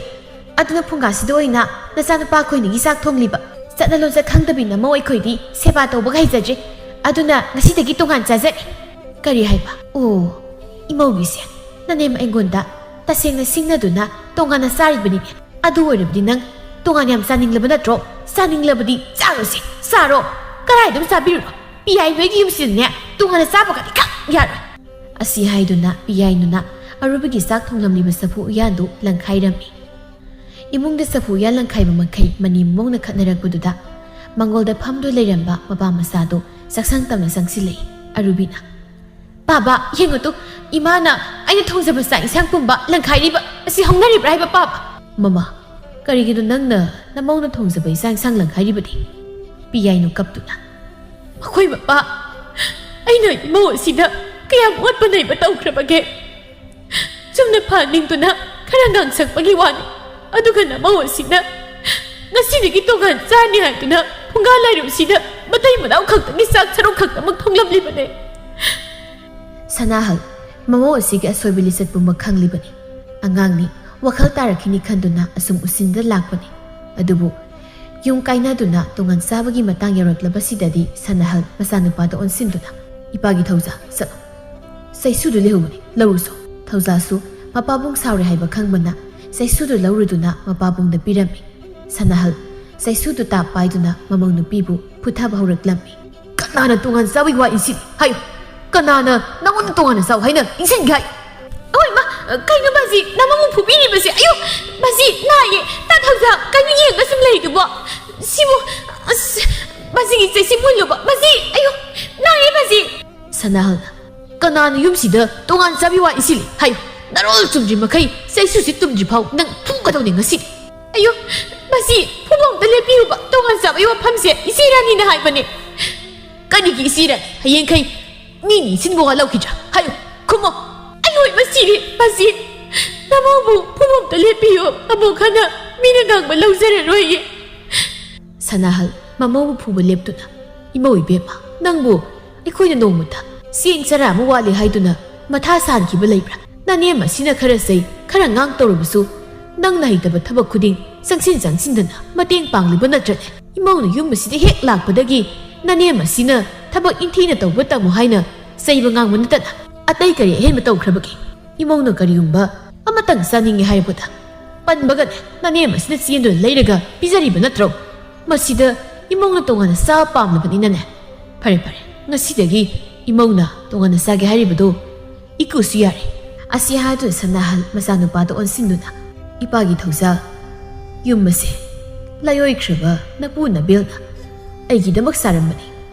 ꯑꯗꯨꯅ ꯐꯨꯡꯒꯥꯁꯤꯗ ꯑꯣꯏꯅ ꯅꯆꯥꯅꯨꯄꯥ ꯑꯩꯈꯣꯏꯅꯤꯒꯤ ꯆꯥꯛ ꯊꯣꯡꯂꯤꯕ꯫ ꯆꯠꯅ ꯂꯣꯟꯆꯠ ꯈꯪꯗꯕꯤ ꯅꯃꯧ ꯑꯩꯈꯣꯏꯗꯤ ꯁꯦꯕꯥ ꯇꯧꯕꯒ ꯍꯩꯖꯗ꯭ꯔꯦ꯫ ꯑꯗꯨꯅ ꯉꯁꯤꯗꯒꯤ ꯇꯣꯉꯥꯟ ꯆꯥꯖꯔꯦ꯫" "ꯀꯔꯤ ꯍꯥꯏꯕ? ꯑꯣ, ꯏꯃꯧꯒꯤꯁꯦ ꯅꯅꯦꯝ ꯑꯩꯉꯣꯟꯗ ꯇꯁꯦꯡꯅ ꯁꯤꯡꯅꯗꯨꯅ ꯇꯣꯉꯥꯟꯅ ꯆꯥꯔꯤꯕꯅꯤꯅꯦ꯫ ꯑꯗꯨ ꯑꯣꯏꯔꯕꯗꯤ ꯅꯪ ꯇꯣꯉꯥꯟ ꯌꯥꯝ ꯆꯥꯅꯤꯡꯂꯕ ꯅꯠꯇ꯭ꯔꯣ? ꯆꯥꯅꯤꯡꯂꯕꯗꯤ ꯆꯥꯔꯣꯁꯦ, ꯆꯥꯔꯣ꯫ ꯀꯗꯥꯏꯗ ꯑꯃ ꯆꯥꯕꯤꯔꯨꯔꯣ꯫ ꯄꯤꯌꯥꯏ ꯅꯣꯏꯒꯤ ꯌꯨꯝꯁꯤꯗꯅꯦ ꯇꯣꯉꯥꯟꯅ ꯆꯥꯕꯒꯗꯤ ꯈꯛ ꯌꯥꯔꯣꯏ꯫" ꯑꯁꯤ ꯍꯥꯏꯗꯨꯅ ꯄꯤꯌꯥꯏꯅꯨꯅ ꯑꯔꯨꯕꯒꯤ ꯆꯥꯛ ꯊꯣꯡꯂꯝꯂꯤꯕ ꯆꯐꯨ ꯎꯌꯥꯟꯗꯨ ꯂꯪꯈꯥꯏꯔꯝꯃꯤ꯫ ꯏꯃꯨꯡꯗ ꯆꯐꯨ ꯎꯌꯥꯟ ꯂꯪꯈꯥꯏꯕ ꯃꯈꯩ ꯃꯅꯤ ꯃꯣꯡꯅ ꯈꯠꯅꯔꯛꯄꯗꯨꯗ ꯃꯪꯒꯣꯜꯗ ꯐꯝꯗꯨ ꯂꯩꯔꯝꯕ ꯃꯄꯥ ꯃꯆꯥꯗꯨ ꯆꯥꯛꯁꯪ ꯇꯝꯅ ꯆꯪꯁꯤꯜꯂꯛꯏ꯫ ꯑꯔꯨꯕꯤꯅ, "ꯄꯥꯕ, ꯌꯦꯡꯉꯨ ꯇꯨ, ꯏꯃꯥꯅ ꯑꯩꯅ ꯊꯣꯡꯖꯕ ꯆꯥꯛ ꯏꯟꯁꯥꯡ ꯄꯨꯝꯕ ꯂꯪꯈꯥꯏꯔꯤꯕ ꯑꯁꯤ ꯍꯧꯅꯔꯤꯕ꯭ꯔꯥ ꯍꯥꯏꯕ, ꯄꯥꯕ?" "ꯃꯃꯥ, ꯀꯔꯤꯒꯤꯅꯣ ꯅꯪꯅ ꯅꯃꯧꯅ ꯊꯣꯡꯖꯕ ꯏꯟꯁꯥꯡ ꯏꯟꯁꯥꯡ ꯂꯪꯈꯥꯏꯔꯤꯕꯗꯤ?" ꯄꯤꯌꯥꯏꯅꯨ ꯀꯞꯇꯨꯅ, "ꯃꯈꯣꯏ ꯃꯄꯥ, ꯑꯩꯅ ꯏꯃꯧ ꯑꯁꯤꯗ ꯀꯌꯥꯝ ꯑꯣꯠꯄ ꯅꯩꯕ ꯇꯧꯈ꯭ꯔꯕꯒꯦ? ꯆꯨꯝꯅ ꯐꯍꯟꯅꯤꯡꯗꯨꯅ ꯈꯔ ꯉꯥꯡꯁꯛꯄꯒꯤ ꯋꯥꯅꯤ꯫ ꯑꯗꯨꯒ ꯅꯃꯧ ꯑꯁꯤꯅ ꯉꯁꯤꯗꯒꯤ ꯇꯣꯉꯥꯟ ꯆꯥꯔꯅꯤ ꯍꯥꯏꯗꯨꯅ ꯐꯨꯡꯒꯥ ꯂꯥꯏꯔꯨꯁꯤꯗ ꯃꯇꯩ ꯃꯅꯥꯎ ꯈꯛꯇꯒꯤ ꯆꯥꯛ ꯁꯔꯨꯛ ꯈꯛꯇꯃꯛ ꯊꯣꯡꯂꯝꯂꯤꯕꯅꯦ꯫" ꯁꯅꯥꯍꯜ ꯃꯃꯧ ꯑꯁꯤꯒꯤ ꯑꯁꯣꯏꯕ ꯂꯤꯆꯠ ꯄꯨꯝꯕ ꯈꯪꯂꯤꯕꯅꯤ꯫ ꯑꯉꯥꯡꯅꯤ, ꯋꯥꯈꯜ ꯇꯥꯔꯛꯈꯤꯅꯤ ꯈꯟꯗꯨꯅ ꯑꯁꯨꯝ ꯎꯁꯤꯟꯗ ꯂꯥꯛꯄꯅꯤ꯫ ꯑꯗꯨꯕꯨ ꯌꯨꯝ ꯀꯥꯏꯅꯗꯨꯅ ꯇꯣꯉꯥꯟ ꯆꯥꯕꯒꯤ ꯃꯇꯥꯡ ꯌꯧꯔꯛꯂꯕꯁꯤꯗꯗꯤ ꯁꯅꯥꯍꯜ ꯃꯆꯥꯅꯨꯄꯥꯗ ꯑꯣꯟꯁꯤꯟꯗꯨꯅ, "ꯏꯄꯥꯒꯤ ꯊꯧꯖꯥꯜ, ꯆꯠꯂꯣ꯫ ꯆꯩꯁꯨꯗꯨ ꯂꯩꯍꯧꯕꯅꯤ, ꯂꯧꯔꯨꯁꯣ꯫" ꯊꯧꯖꯥꯜꯁꯨ ꯃꯄꯥꯕꯨꯡ ꯁꯥꯎꯔꯦ ꯍꯥꯏꯕ ꯈꯪꯕꯅ ꯆꯩꯁꯨꯗꯨ ꯂꯧꯔꯨꯗꯨꯅ ꯃꯄꯥꯕꯨꯡꯗ ꯄꯤꯔꯝꯃꯤ꯫ ꯁꯅꯥꯍꯜ ꯆꯩꯁꯨꯗꯨ ꯇꯥꯞ ꯄꯥꯏꯗꯨꯅ ꯃꯃꯧ ꯅꯨꯄꯤꯕꯨ ꯐꯨꯊꯕ ꯍꯧꯔꯛꯂꯝꯃꯤ꯫ "ꯀꯅꯥꯅ ꯇꯣꯉꯥꯟ ꯆꯥꯕꯒꯤ ꯋꯥ ꯏꯟꯁꯤꯜꯂꯤ ꯍꯥꯏꯌꯨ? ꯀꯅꯥꯅ ꯅꯉꯣꯟꯗ ꯇꯣꯉꯥꯟꯅ ꯆꯥꯎ ꯍꯥꯏꯅ ꯏꯟꯁꯤꯟꯒꯦ ꯍꯥꯏ?" "ꯑꯣꯏ ꯃꯥ, ꯀꯩꯅꯣ ꯕꯥꯖꯤ, ꯅꯃꯧꯕꯨ ꯐꯨꯕꯤꯔꯤꯕꯁꯦ? ꯑꯌꯣ, ꯕꯥꯖꯤ, ꯅꯥꯏꯌꯦ꯫ ꯇꯥ ꯊꯧꯖꯥ, ꯀꯩꯅꯣ ꯌꯦꯡꯉꯒ ꯁꯨꯝ ꯂꯩꯗꯨꯕꯣ? ꯁꯤꯕꯨ, ꯑꯁ, ꯕꯥꯖꯤꯒꯤ ꯆꯩꯁꯤ ꯃꯨꯜꯂꯨꯕ꯫ ꯕꯥꯖꯤ, ꯑꯌꯣ, ꯅꯥꯏꯌꯦ ꯕꯥꯖꯤ!" ꯁꯅꯥꯍꯜꯅ, "ꯀꯅꯥꯅ ꯌꯨꯝꯁꯤꯗ ꯇꯣꯉꯥꯟ ꯆꯥꯕꯤ ꯋꯥ ꯏꯟꯁꯤꯜꯂꯤ ꯍꯥꯏꯌꯨ? ꯅꯔꯣꯜ ꯆꯨꯝꯗ꯭ꯔꯤ ꯃꯈꯩ ꯆꯩꯁꯨꯁꯤ ꯇꯨꯝꯗ꯭ꯔꯤ ꯐꯥꯎ ꯅꯪ ꯐꯨꯒꯗꯧꯅꯤ ꯉꯁꯤꯗꯤ!" "ꯑꯌꯣ, ꯕꯥꯖꯤ, ꯐꯨꯕ ꯑꯝꯇ ꯂꯦꯞꯄꯤꯌꯨꯕ꯫ ꯇꯣꯉꯥꯟ ꯆꯥꯕꯒꯤ ꯋꯥꯐꯝꯁꯦ ꯏꯆꯦ ꯔꯥꯅꯤꯅ ꯍꯥꯏꯕꯅꯦ꯫" "ꯀꯔꯤꯒꯤ ꯏꯆꯦ ꯔꯥꯅꯤ? ꯍꯌꯦꯡꯈꯩ ꯃꯤꯅꯤ ꯁꯤꯟꯕ ꯋꯥ ꯂꯧꯈꯤꯗ꯭ꯔꯥ? ꯍꯥꯏꯌꯨ, ꯈꯨꯝꯃꯣ!" "ꯑꯩ ꯑꯣꯏꯕ ꯁꯤꯔꯦ ꯕꯥꯖꯤ꯫ ꯅꯃꯧꯕꯨ ꯐꯨꯕ ꯑꯝꯇ ꯂꯦꯞꯄꯤꯌꯨ꯫ ꯑꯃꯨꯛ ꯍꯟꯅ ꯃꯤꯅ ꯉꯥꯡꯕ ꯂꯧꯖꯔꯔꯣꯏꯒꯦ꯫" ꯁꯅꯥꯍꯜ ꯃꯃꯧꯕꯨ ꯐꯨꯕ ꯂꯦꯞꯇꯨꯅ, "ꯏꯃꯧ ꯏꯕꯦꯝꯃ, ꯅꯪꯕꯨ ꯑꯩꯈꯣꯏꯅ ꯅꯣꯡꯃꯇ ꯆꯦꯡ ꯆꯔꯥ ꯑꯃ ꯋꯥꯠꯂꯤ ꯍꯥꯏꯗꯨꯅ ꯃꯊꯥ ꯁꯥꯍꯟꯈꯤꯕ ꯂꯩꯕ꯭ꯔꯥ? ꯅꯅꯦꯝ ꯑꯁꯤꯅ ꯈꯔ ꯆꯩ, ꯈꯔ ꯉꯥꯡ ꯇꯧꯔꯕꯁꯨ ꯅꯪꯅ ꯍꯩꯇꯕ ꯊꯕꯛ ꯈꯨꯗꯤꯡ ꯆꯪꯁꯤꯟ ꯆꯪꯁꯤꯟꯗꯅ ꯃꯇꯦꯡ ꯄꯥꯡꯂꯤꯕ ꯅꯠꯇ꯭ꯔꯅꯦ? ꯏꯃꯧꯅ ꯌꯨꯝ ꯑꯁꯤꯗ ꯍꯦꯛ ꯂꯥꯛꯄꯗꯒꯤ ꯅꯅꯦꯝ ꯑꯁꯤꯅ ꯊꯕꯛ ꯏꯟꯊꯤꯅ ꯇꯧꯕ ꯇꯝꯃꯨ ꯍꯥꯏꯅ ꯆꯩꯕ ꯉꯥꯡꯕ ꯅꯠꯇꯅ ꯑꯇꯩ ꯀꯔꯤ ꯑꯍꯦꯟꯕ ꯇꯧꯈ꯭ꯔꯕꯒꯦ? ꯏꯃꯧꯅ ꯀꯔꯤꯒꯨꯝꯕ ꯑꯃꯇꯪ ꯆꯥꯅꯤꯡꯉꯦ ꯍꯥꯏꯔꯛꯄꯗ ꯄꯟꯕꯒꯅꯦ ꯅꯅꯦꯝ ꯑꯁꯤꯅ ꯆꯦꯟꯗꯨꯅ ꯂꯩꯔꯒ ꯄꯤꯖꯔꯤꯕ ꯅꯠꯇ꯭ꯔꯣ? ꯃꯁꯤꯗ ꯏꯃꯧꯅ ꯇꯣꯉꯥꯟꯅ ꯆꯥꯕ ꯄꯥꯝꯂꯕꯅꯤꯅꯅꯦ꯫ ꯐꯔꯦ, ꯐꯔꯦ, ꯉꯁꯤꯗꯒꯤ ꯏꯃꯧꯅ ꯇꯣꯉꯥꯟꯅ ꯆꯥꯒꯦ ꯍꯥꯏꯔꯤꯕꯗꯣ ꯏꯀꯨꯁꯨ ꯌꯥꯔꯦ꯫" ꯑꯁꯤ ꯍꯥꯏꯗꯨꯅ ꯁꯅꯥꯍꯜ ꯃꯆꯥꯅꯨꯄꯥꯗ ꯑꯣꯟꯁꯤꯟꯗꯨꯅ, "ꯏꯄꯥꯒꯤ ꯊꯧꯖꯥꯜ, ꯌꯨꯝ ꯑꯁꯦ ꯂꯥꯏꯑꯣꯏꯈ꯭ꯔꯕ ꯅꯄꯨ ꯅꯕꯦꯜꯅ ꯑꯩꯒꯤꯗꯃꯛ ꯁꯥꯔꯝꯕꯅꯤ꯫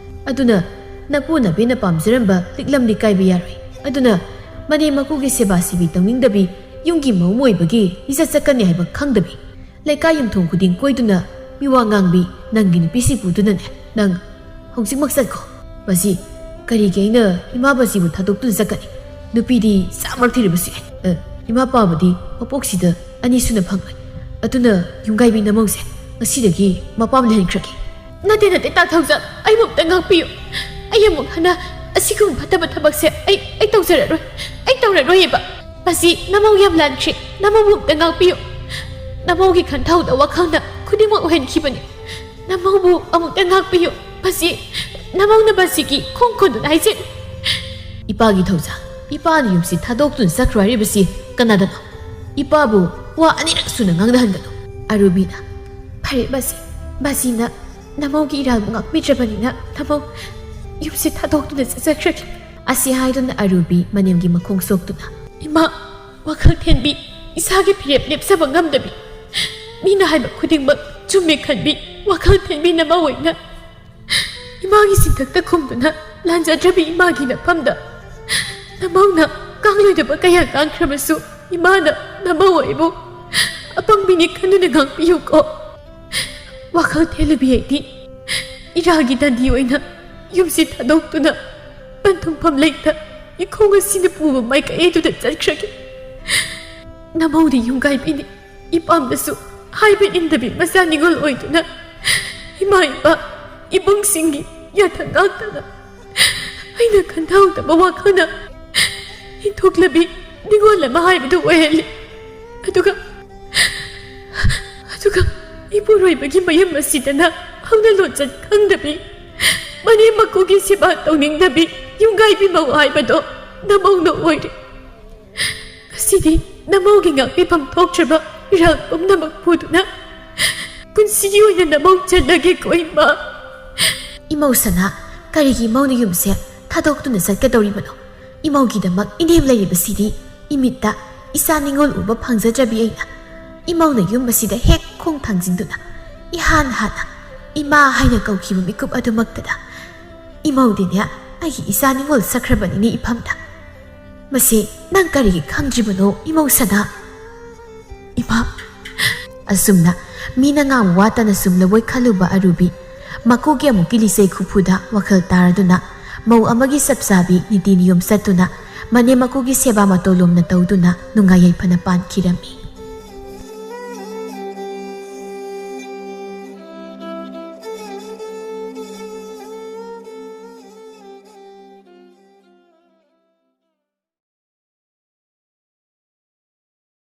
ꯑꯗꯨꯅ ꯅꯄꯨ ꯅꯕꯦꯜꯅ ꯄꯥꯝꯖꯔꯝꯕ ꯂꯤꯛꯂꯝꯗꯤ ꯀꯥꯏꯕ ꯌꯥꯔꯣꯏ꯫ ꯑꯗꯨꯅ ꯃꯅꯦꯝ ꯃꯀꯨꯒꯤ ꯁꯦꯕꯥ ꯁꯤꯕꯤ ꯇꯧꯅꯤꯡꯗꯕꯤ, ꯌꯨꯝꯒꯤ ꯃꯧ ꯑꯣꯏꯕꯒꯤ ꯏꯖꯠ ꯆꯠꯀꯅꯤ ꯍꯥꯏꯕ ꯈꯪꯗꯕꯤ, ꯂꯩꯀꯥꯏ ꯌꯨꯝꯊꯣꯡ ꯈꯨꯗꯤꯡ ꯀꯣꯏꯗꯨꯅ ꯃꯤꯋꯥ ꯉꯥꯡꯕꯤ ꯅꯪꯒꯤ ꯅꯨꯄꯤꯁꯤꯡ ꯄꯨꯗꯨꯅꯅꯦ ꯅꯪ ꯍꯧꯖꯤꯛꯃꯛ ꯆꯠꯈꯣ꯫ ꯕꯥꯖꯤ, ꯀꯔꯤꯒꯤ ꯑꯩꯅ ꯏꯃꯥ ꯕꯥꯖꯤꯕꯨ ꯊꯥꯗꯣꯛꯇꯨꯅ ꯆꯠꯀꯅꯤ? ꯅꯨꯄꯤꯗꯤ ꯆꯥꯝꯃꯔꯛ ꯊꯤꯔꯕꯁꯨ ꯌꯥꯏ꯫ ꯑ, ꯏꯃꯥ ꯄꯥꯕꯗꯤ ꯃꯄꯣꯛꯁꯤꯗ ꯑꯅꯤꯁꯨꯅ ꯐꯪꯂꯣꯏ꯫ ꯑꯗꯨꯅ ꯌꯨꯝꯒꯥꯏꯕꯤ ꯅꯃꯧꯁꯦ ꯉꯁꯤꯗꯒꯤ ꯃꯄꯥꯝ ꯂꯩꯍꯟꯈ꯭ꯔꯒꯦ꯫" "ꯅꯠꯇꯦ, ꯅꯠꯇꯦ, ꯇꯥ ꯊꯧꯖꯥꯜ, ꯑꯩꯕꯨ ꯑꯝꯇ ꯉꯥꯛꯄꯤꯌꯨ꯫ ꯑꯩ ꯑꯃꯨꯛ ꯍꯟꯅ ꯑꯁꯤꯒꯨꯝꯕ ꯐꯠꯇꯕ ꯊꯕꯛꯁꯦ ꯑꯩ, ꯑꯩ ꯇꯧꯖꯔꯔꯣꯏ꯫ ꯑꯩ ꯇꯧꯔꯔꯣꯏꯌꯦꯕ꯫ ꯃꯁꯤ ꯅꯃꯧ ꯌꯥꯝ ꯂꯥꯟꯈ꯭ꯔꯦ꯫ ꯅꯃꯧꯕꯨ ꯑꯝꯇ ꯉꯥꯛꯄꯤꯌꯨ꯫ ꯅꯃꯧꯒꯤ ꯈꯟꯊꯧꯗ ꯋꯥꯈꯜꯅ ꯈꯨꯗꯤꯡꯃꯛ ꯑꯣꯏꯍꯟꯈꯤꯕꯅꯤ꯫ ꯅꯃꯧꯕꯨ ꯑꯃꯨꯛꯇ ꯉꯥꯛꯄꯤꯌꯨ꯫ ꯃꯁꯤ ꯅꯃꯧꯅ ꯃꯁꯤꯒꯤ ꯈꯣꯡ ꯈꯨꯟꯗꯨꯅ ꯍꯥꯏꯖꯔꯤ꯫" "ꯏꯄꯥꯒꯤ ꯊꯧꯖꯥꯜ, ꯏꯄꯥꯅ ꯌꯨꯝꯁꯤ ꯊꯥꯗꯣꯛꯇꯨꯅ ꯆꯠꯈ꯭ꯔꯣ ꯍꯥꯏꯔꯤꯕꯁꯤ ꯀꯅꯥꯗꯅꯣ? ꯏꯄꯥꯕꯨ ꯋꯥ ꯑꯅꯤꯔꯛ ꯁꯨꯅ ꯉꯥꯡꯅꯍꯟꯒꯅꯨ꯫ ꯑꯔꯨꯕꯤꯅ, "ꯐꯔꯦ ꯕꯥꯁꯤ, ꯕꯥꯁꯤꯅ ꯅꯃꯧꯒꯤ ꯏꯔꯥꯜꯕꯨ ꯉꯥꯛꯄꯤꯗ꯭ꯔꯕꯅꯤꯅ ꯅꯃꯧ ꯌꯨꯝꯁꯤ ꯊꯥꯗꯣꯛꯇꯨꯅ ꯆꯠꯆꯈ꯭ꯔꯒꯦ"꯫ ꯑꯁꯤ ꯍꯥꯏꯗꯨꯅ ꯑꯔꯨꯕꯤ ꯃꯅꯦꯝꯒꯤ ꯃꯈꯣꯡ ꯁꯣꯛꯇꯨꯅ, "ꯏꯃꯥ, ꯋꯥꯈꯜ ꯊꯦꯟꯕꯤ, ꯏꯁꯥꯒꯤ ꯐꯤꯔꯦꯞ ꯂꯦꯞꯆꯕ ꯉꯝꯗꯕꯤ, ꯃꯤꯅ ꯍꯥꯏꯕ ꯈꯨꯗꯤꯡꯃꯛ ꯆꯨꯝꯃꯦ ꯈꯟꯕꯤ, ꯋꯥꯈꯜ ꯊꯦꯟꯕꯤ ꯅꯃꯧ ꯑꯣꯏꯅ ꯏꯃꯥꯒꯤ ꯁꯤꯡꯊꯛꯇ ꯈꯨꯝꯗꯨꯅ ꯂꯥꯟꯖꯗ꯭ꯔꯕꯤ ꯏꯃꯥꯒꯤ ꯅꯐꯝꯗ ꯅꯃꯧꯅ ꯀꯥꯡꯂꯣꯏꯗꯕ ꯀꯌꯥ ꯉꯥꯡꯈ꯭ꯔꯕꯁꯨ ꯏꯃꯥꯅ ꯅꯃꯧ ꯑꯩꯕꯨ ꯑꯄꯪꯕꯤꯅꯤ ꯈꯟꯗꯨꯅ ꯉꯥꯛꯄꯤꯌꯨꯀꯣ꯫ ꯋꯥꯈꯜ ꯊꯦꯜꯂꯨꯕꯤ ꯑꯩꯗꯤ ꯏꯔꯥꯒꯤ ꯗꯟꯗꯤ ꯑꯣꯏꯅ ꯌꯨꯝꯁꯤ ꯊꯥꯗꯣꯛꯇꯨꯅ ꯄꯟꯊꯨꯡꯐꯝ ꯂꯩꯇ ꯏꯈꯣꯡ ꯑꯁꯤꯅ ꯄꯨꯕ ꯃꯥꯏꯀꯩꯗꯨꯗ ꯆꯠꯈ꯭ꯔꯒꯦ꯫ ꯅꯃꯧꯗꯤ ꯌꯨꯝꯒꯥꯏꯕꯤꯅꯤ꯫ ꯏꯄꯥꯝꯗꯁꯨ ꯍꯥꯏꯕ ꯏꯟꯗꯕꯤ ꯃꯆꯥ ꯅꯤꯉꯣꯜ ꯑꯣꯏꯗꯨꯅ ꯏꯃꯥ ꯏꯄꯥ ꯏꯕꯨꯡꯁꯤꯡꯒꯤ ꯌꯥꯊꯪ ꯉꯥꯛꯇꯅ ꯑꯩꯅ ꯈꯟꯊꯍꯧꯗꯕ ꯋꯥꯈꯜꯅ ꯏꯟꯊꯣꯛꯂꯕꯤ ꯅꯤꯉꯣꯜ ꯑꯃ ꯍꯥꯏꯕꯗꯨ ꯑꯣꯏꯍꯜꯂꯤ꯫ ꯑꯗꯨꯒ ꯑꯗꯨꯒ ꯏꯄꯨꯔꯣꯏꯕꯒꯤ ꯃꯌꯨꯝ ꯑꯁꯤꯗꯅ ꯍꯧꯅ ꯂꯣꯟꯆꯠ ꯈꯪꯗꯕꯤ, ꯃꯅꯦꯝ ꯃꯀꯨꯒꯤ ꯁꯦꯕꯥ ꯇꯧꯅꯤꯡꯗꯕꯤ ꯌꯨꯝꯒꯥꯏꯕꯤ ꯃꯧ ꯍꯥꯏꯕꯗꯣ ꯅꯃꯧꯅ ꯑꯣꯏꯔꯦ꯫ ꯉꯁꯤꯗꯤ ꯅꯃꯧꯒꯤ ꯉꯥꯛꯄꯤꯐꯝ ꯊꯣꯛꯇ꯭ꯔꯕ ꯏꯔꯥꯜ ꯄꯨꯝꯅꯃꯛ ꯄꯨꯗꯨꯅ ꯄꯨꯟꯁꯤꯒꯤ ꯑꯣꯏꯅ ꯅꯃꯧ ꯆꯠꯂꯒꯦꯀꯣ ꯏꯃꯥ꯫ ꯏꯃꯧ ꯁꯅꯥ, ꯀꯔꯤꯒꯤ ꯏꯃꯧꯅ ꯌꯨꯝꯁꯦ ꯊꯥꯗꯣꯛꯇꯨꯅ ꯆꯠꯀꯗꯧꯔꯤꯕꯅꯣ? ꯏꯃꯧꯒꯤꯗꯃꯛ ꯏꯅꯦꯝ ꯂꯩꯔꯤꯕꯁꯤꯗꯤ ꯏꯃꯤꯠꯇ ꯏꯆꯥ ꯅꯤꯉꯣꯜ ꯎꯕ ꯐꯪꯖꯗ꯭ꯔꯕꯤ ꯑꯩꯅ ꯏꯃꯧꯅ ꯌꯨꯝ ꯑꯁꯤꯗ ꯍꯦꯛ ꯈꯣꯡ ꯊꯥꯡꯖꯤꯟꯗꯨꯅ ꯏꯍꯥꯟ ꯍꯥꯟꯅ ꯏꯃꯥ ꯍꯥꯏꯅ ꯀꯧꯈꯤꯕ ꯃꯤꯀꯨꯞ ꯑꯗꯨꯃꯛꯇꯗ ꯏꯃꯧꯗꯤꯅꯦ ꯑꯩꯒꯤ ꯏꯆꯥ ꯅꯤꯉꯣꯜ ꯁꯛꯈ꯭ꯔꯕꯅꯤꯅꯦ ꯏꯐꯝꯗ꯫ ꯃꯁꯤ ꯅꯪ ꯀꯔꯤꯒꯤ ꯈꯪꯗ꯭ꯔꯤꯕꯅꯣ ꯏꯃꯧ ꯁꯅꯥ? ꯏꯃꯥ, ꯑꯁꯨꯝꯅ ꯃꯤꯅ ꯉꯥꯡꯕ ꯋꯥꯇꯅ ꯁꯨꯝ ꯂꯧꯋꯣꯏ ꯈꯜꯂꯨꯕ ꯑꯔꯨꯕꯤ ꯃꯀꯨꯒꯤ ꯑꯃꯨꯛꯀꯤ ꯂꯤꯆꯩ ꯈꯨꯐꯨꯗ ꯋꯥꯈꯜ ꯇꯥꯔꯗꯨꯅ ꯃꯧ ꯑꯃꯒꯤ ꯆꯞ ꯆꯥꯕꯤ ꯅꯤꯇꯤ ꯅꯤꯌꯣꯝ ꯆꯠꯇꯨꯅ ꯃꯅꯦꯝ ꯃꯀꯨꯒꯤ ꯁꯦꯕꯥ ꯃꯇꯧ ꯂꯣꯝꯅ ꯇꯧꯗꯨꯅ ꯅꯨꯡꯉꯥꯏ ꯌꯥꯏꯐꯅ ꯄꯥꯟꯈꯤꯔꯝꯃꯤ꯫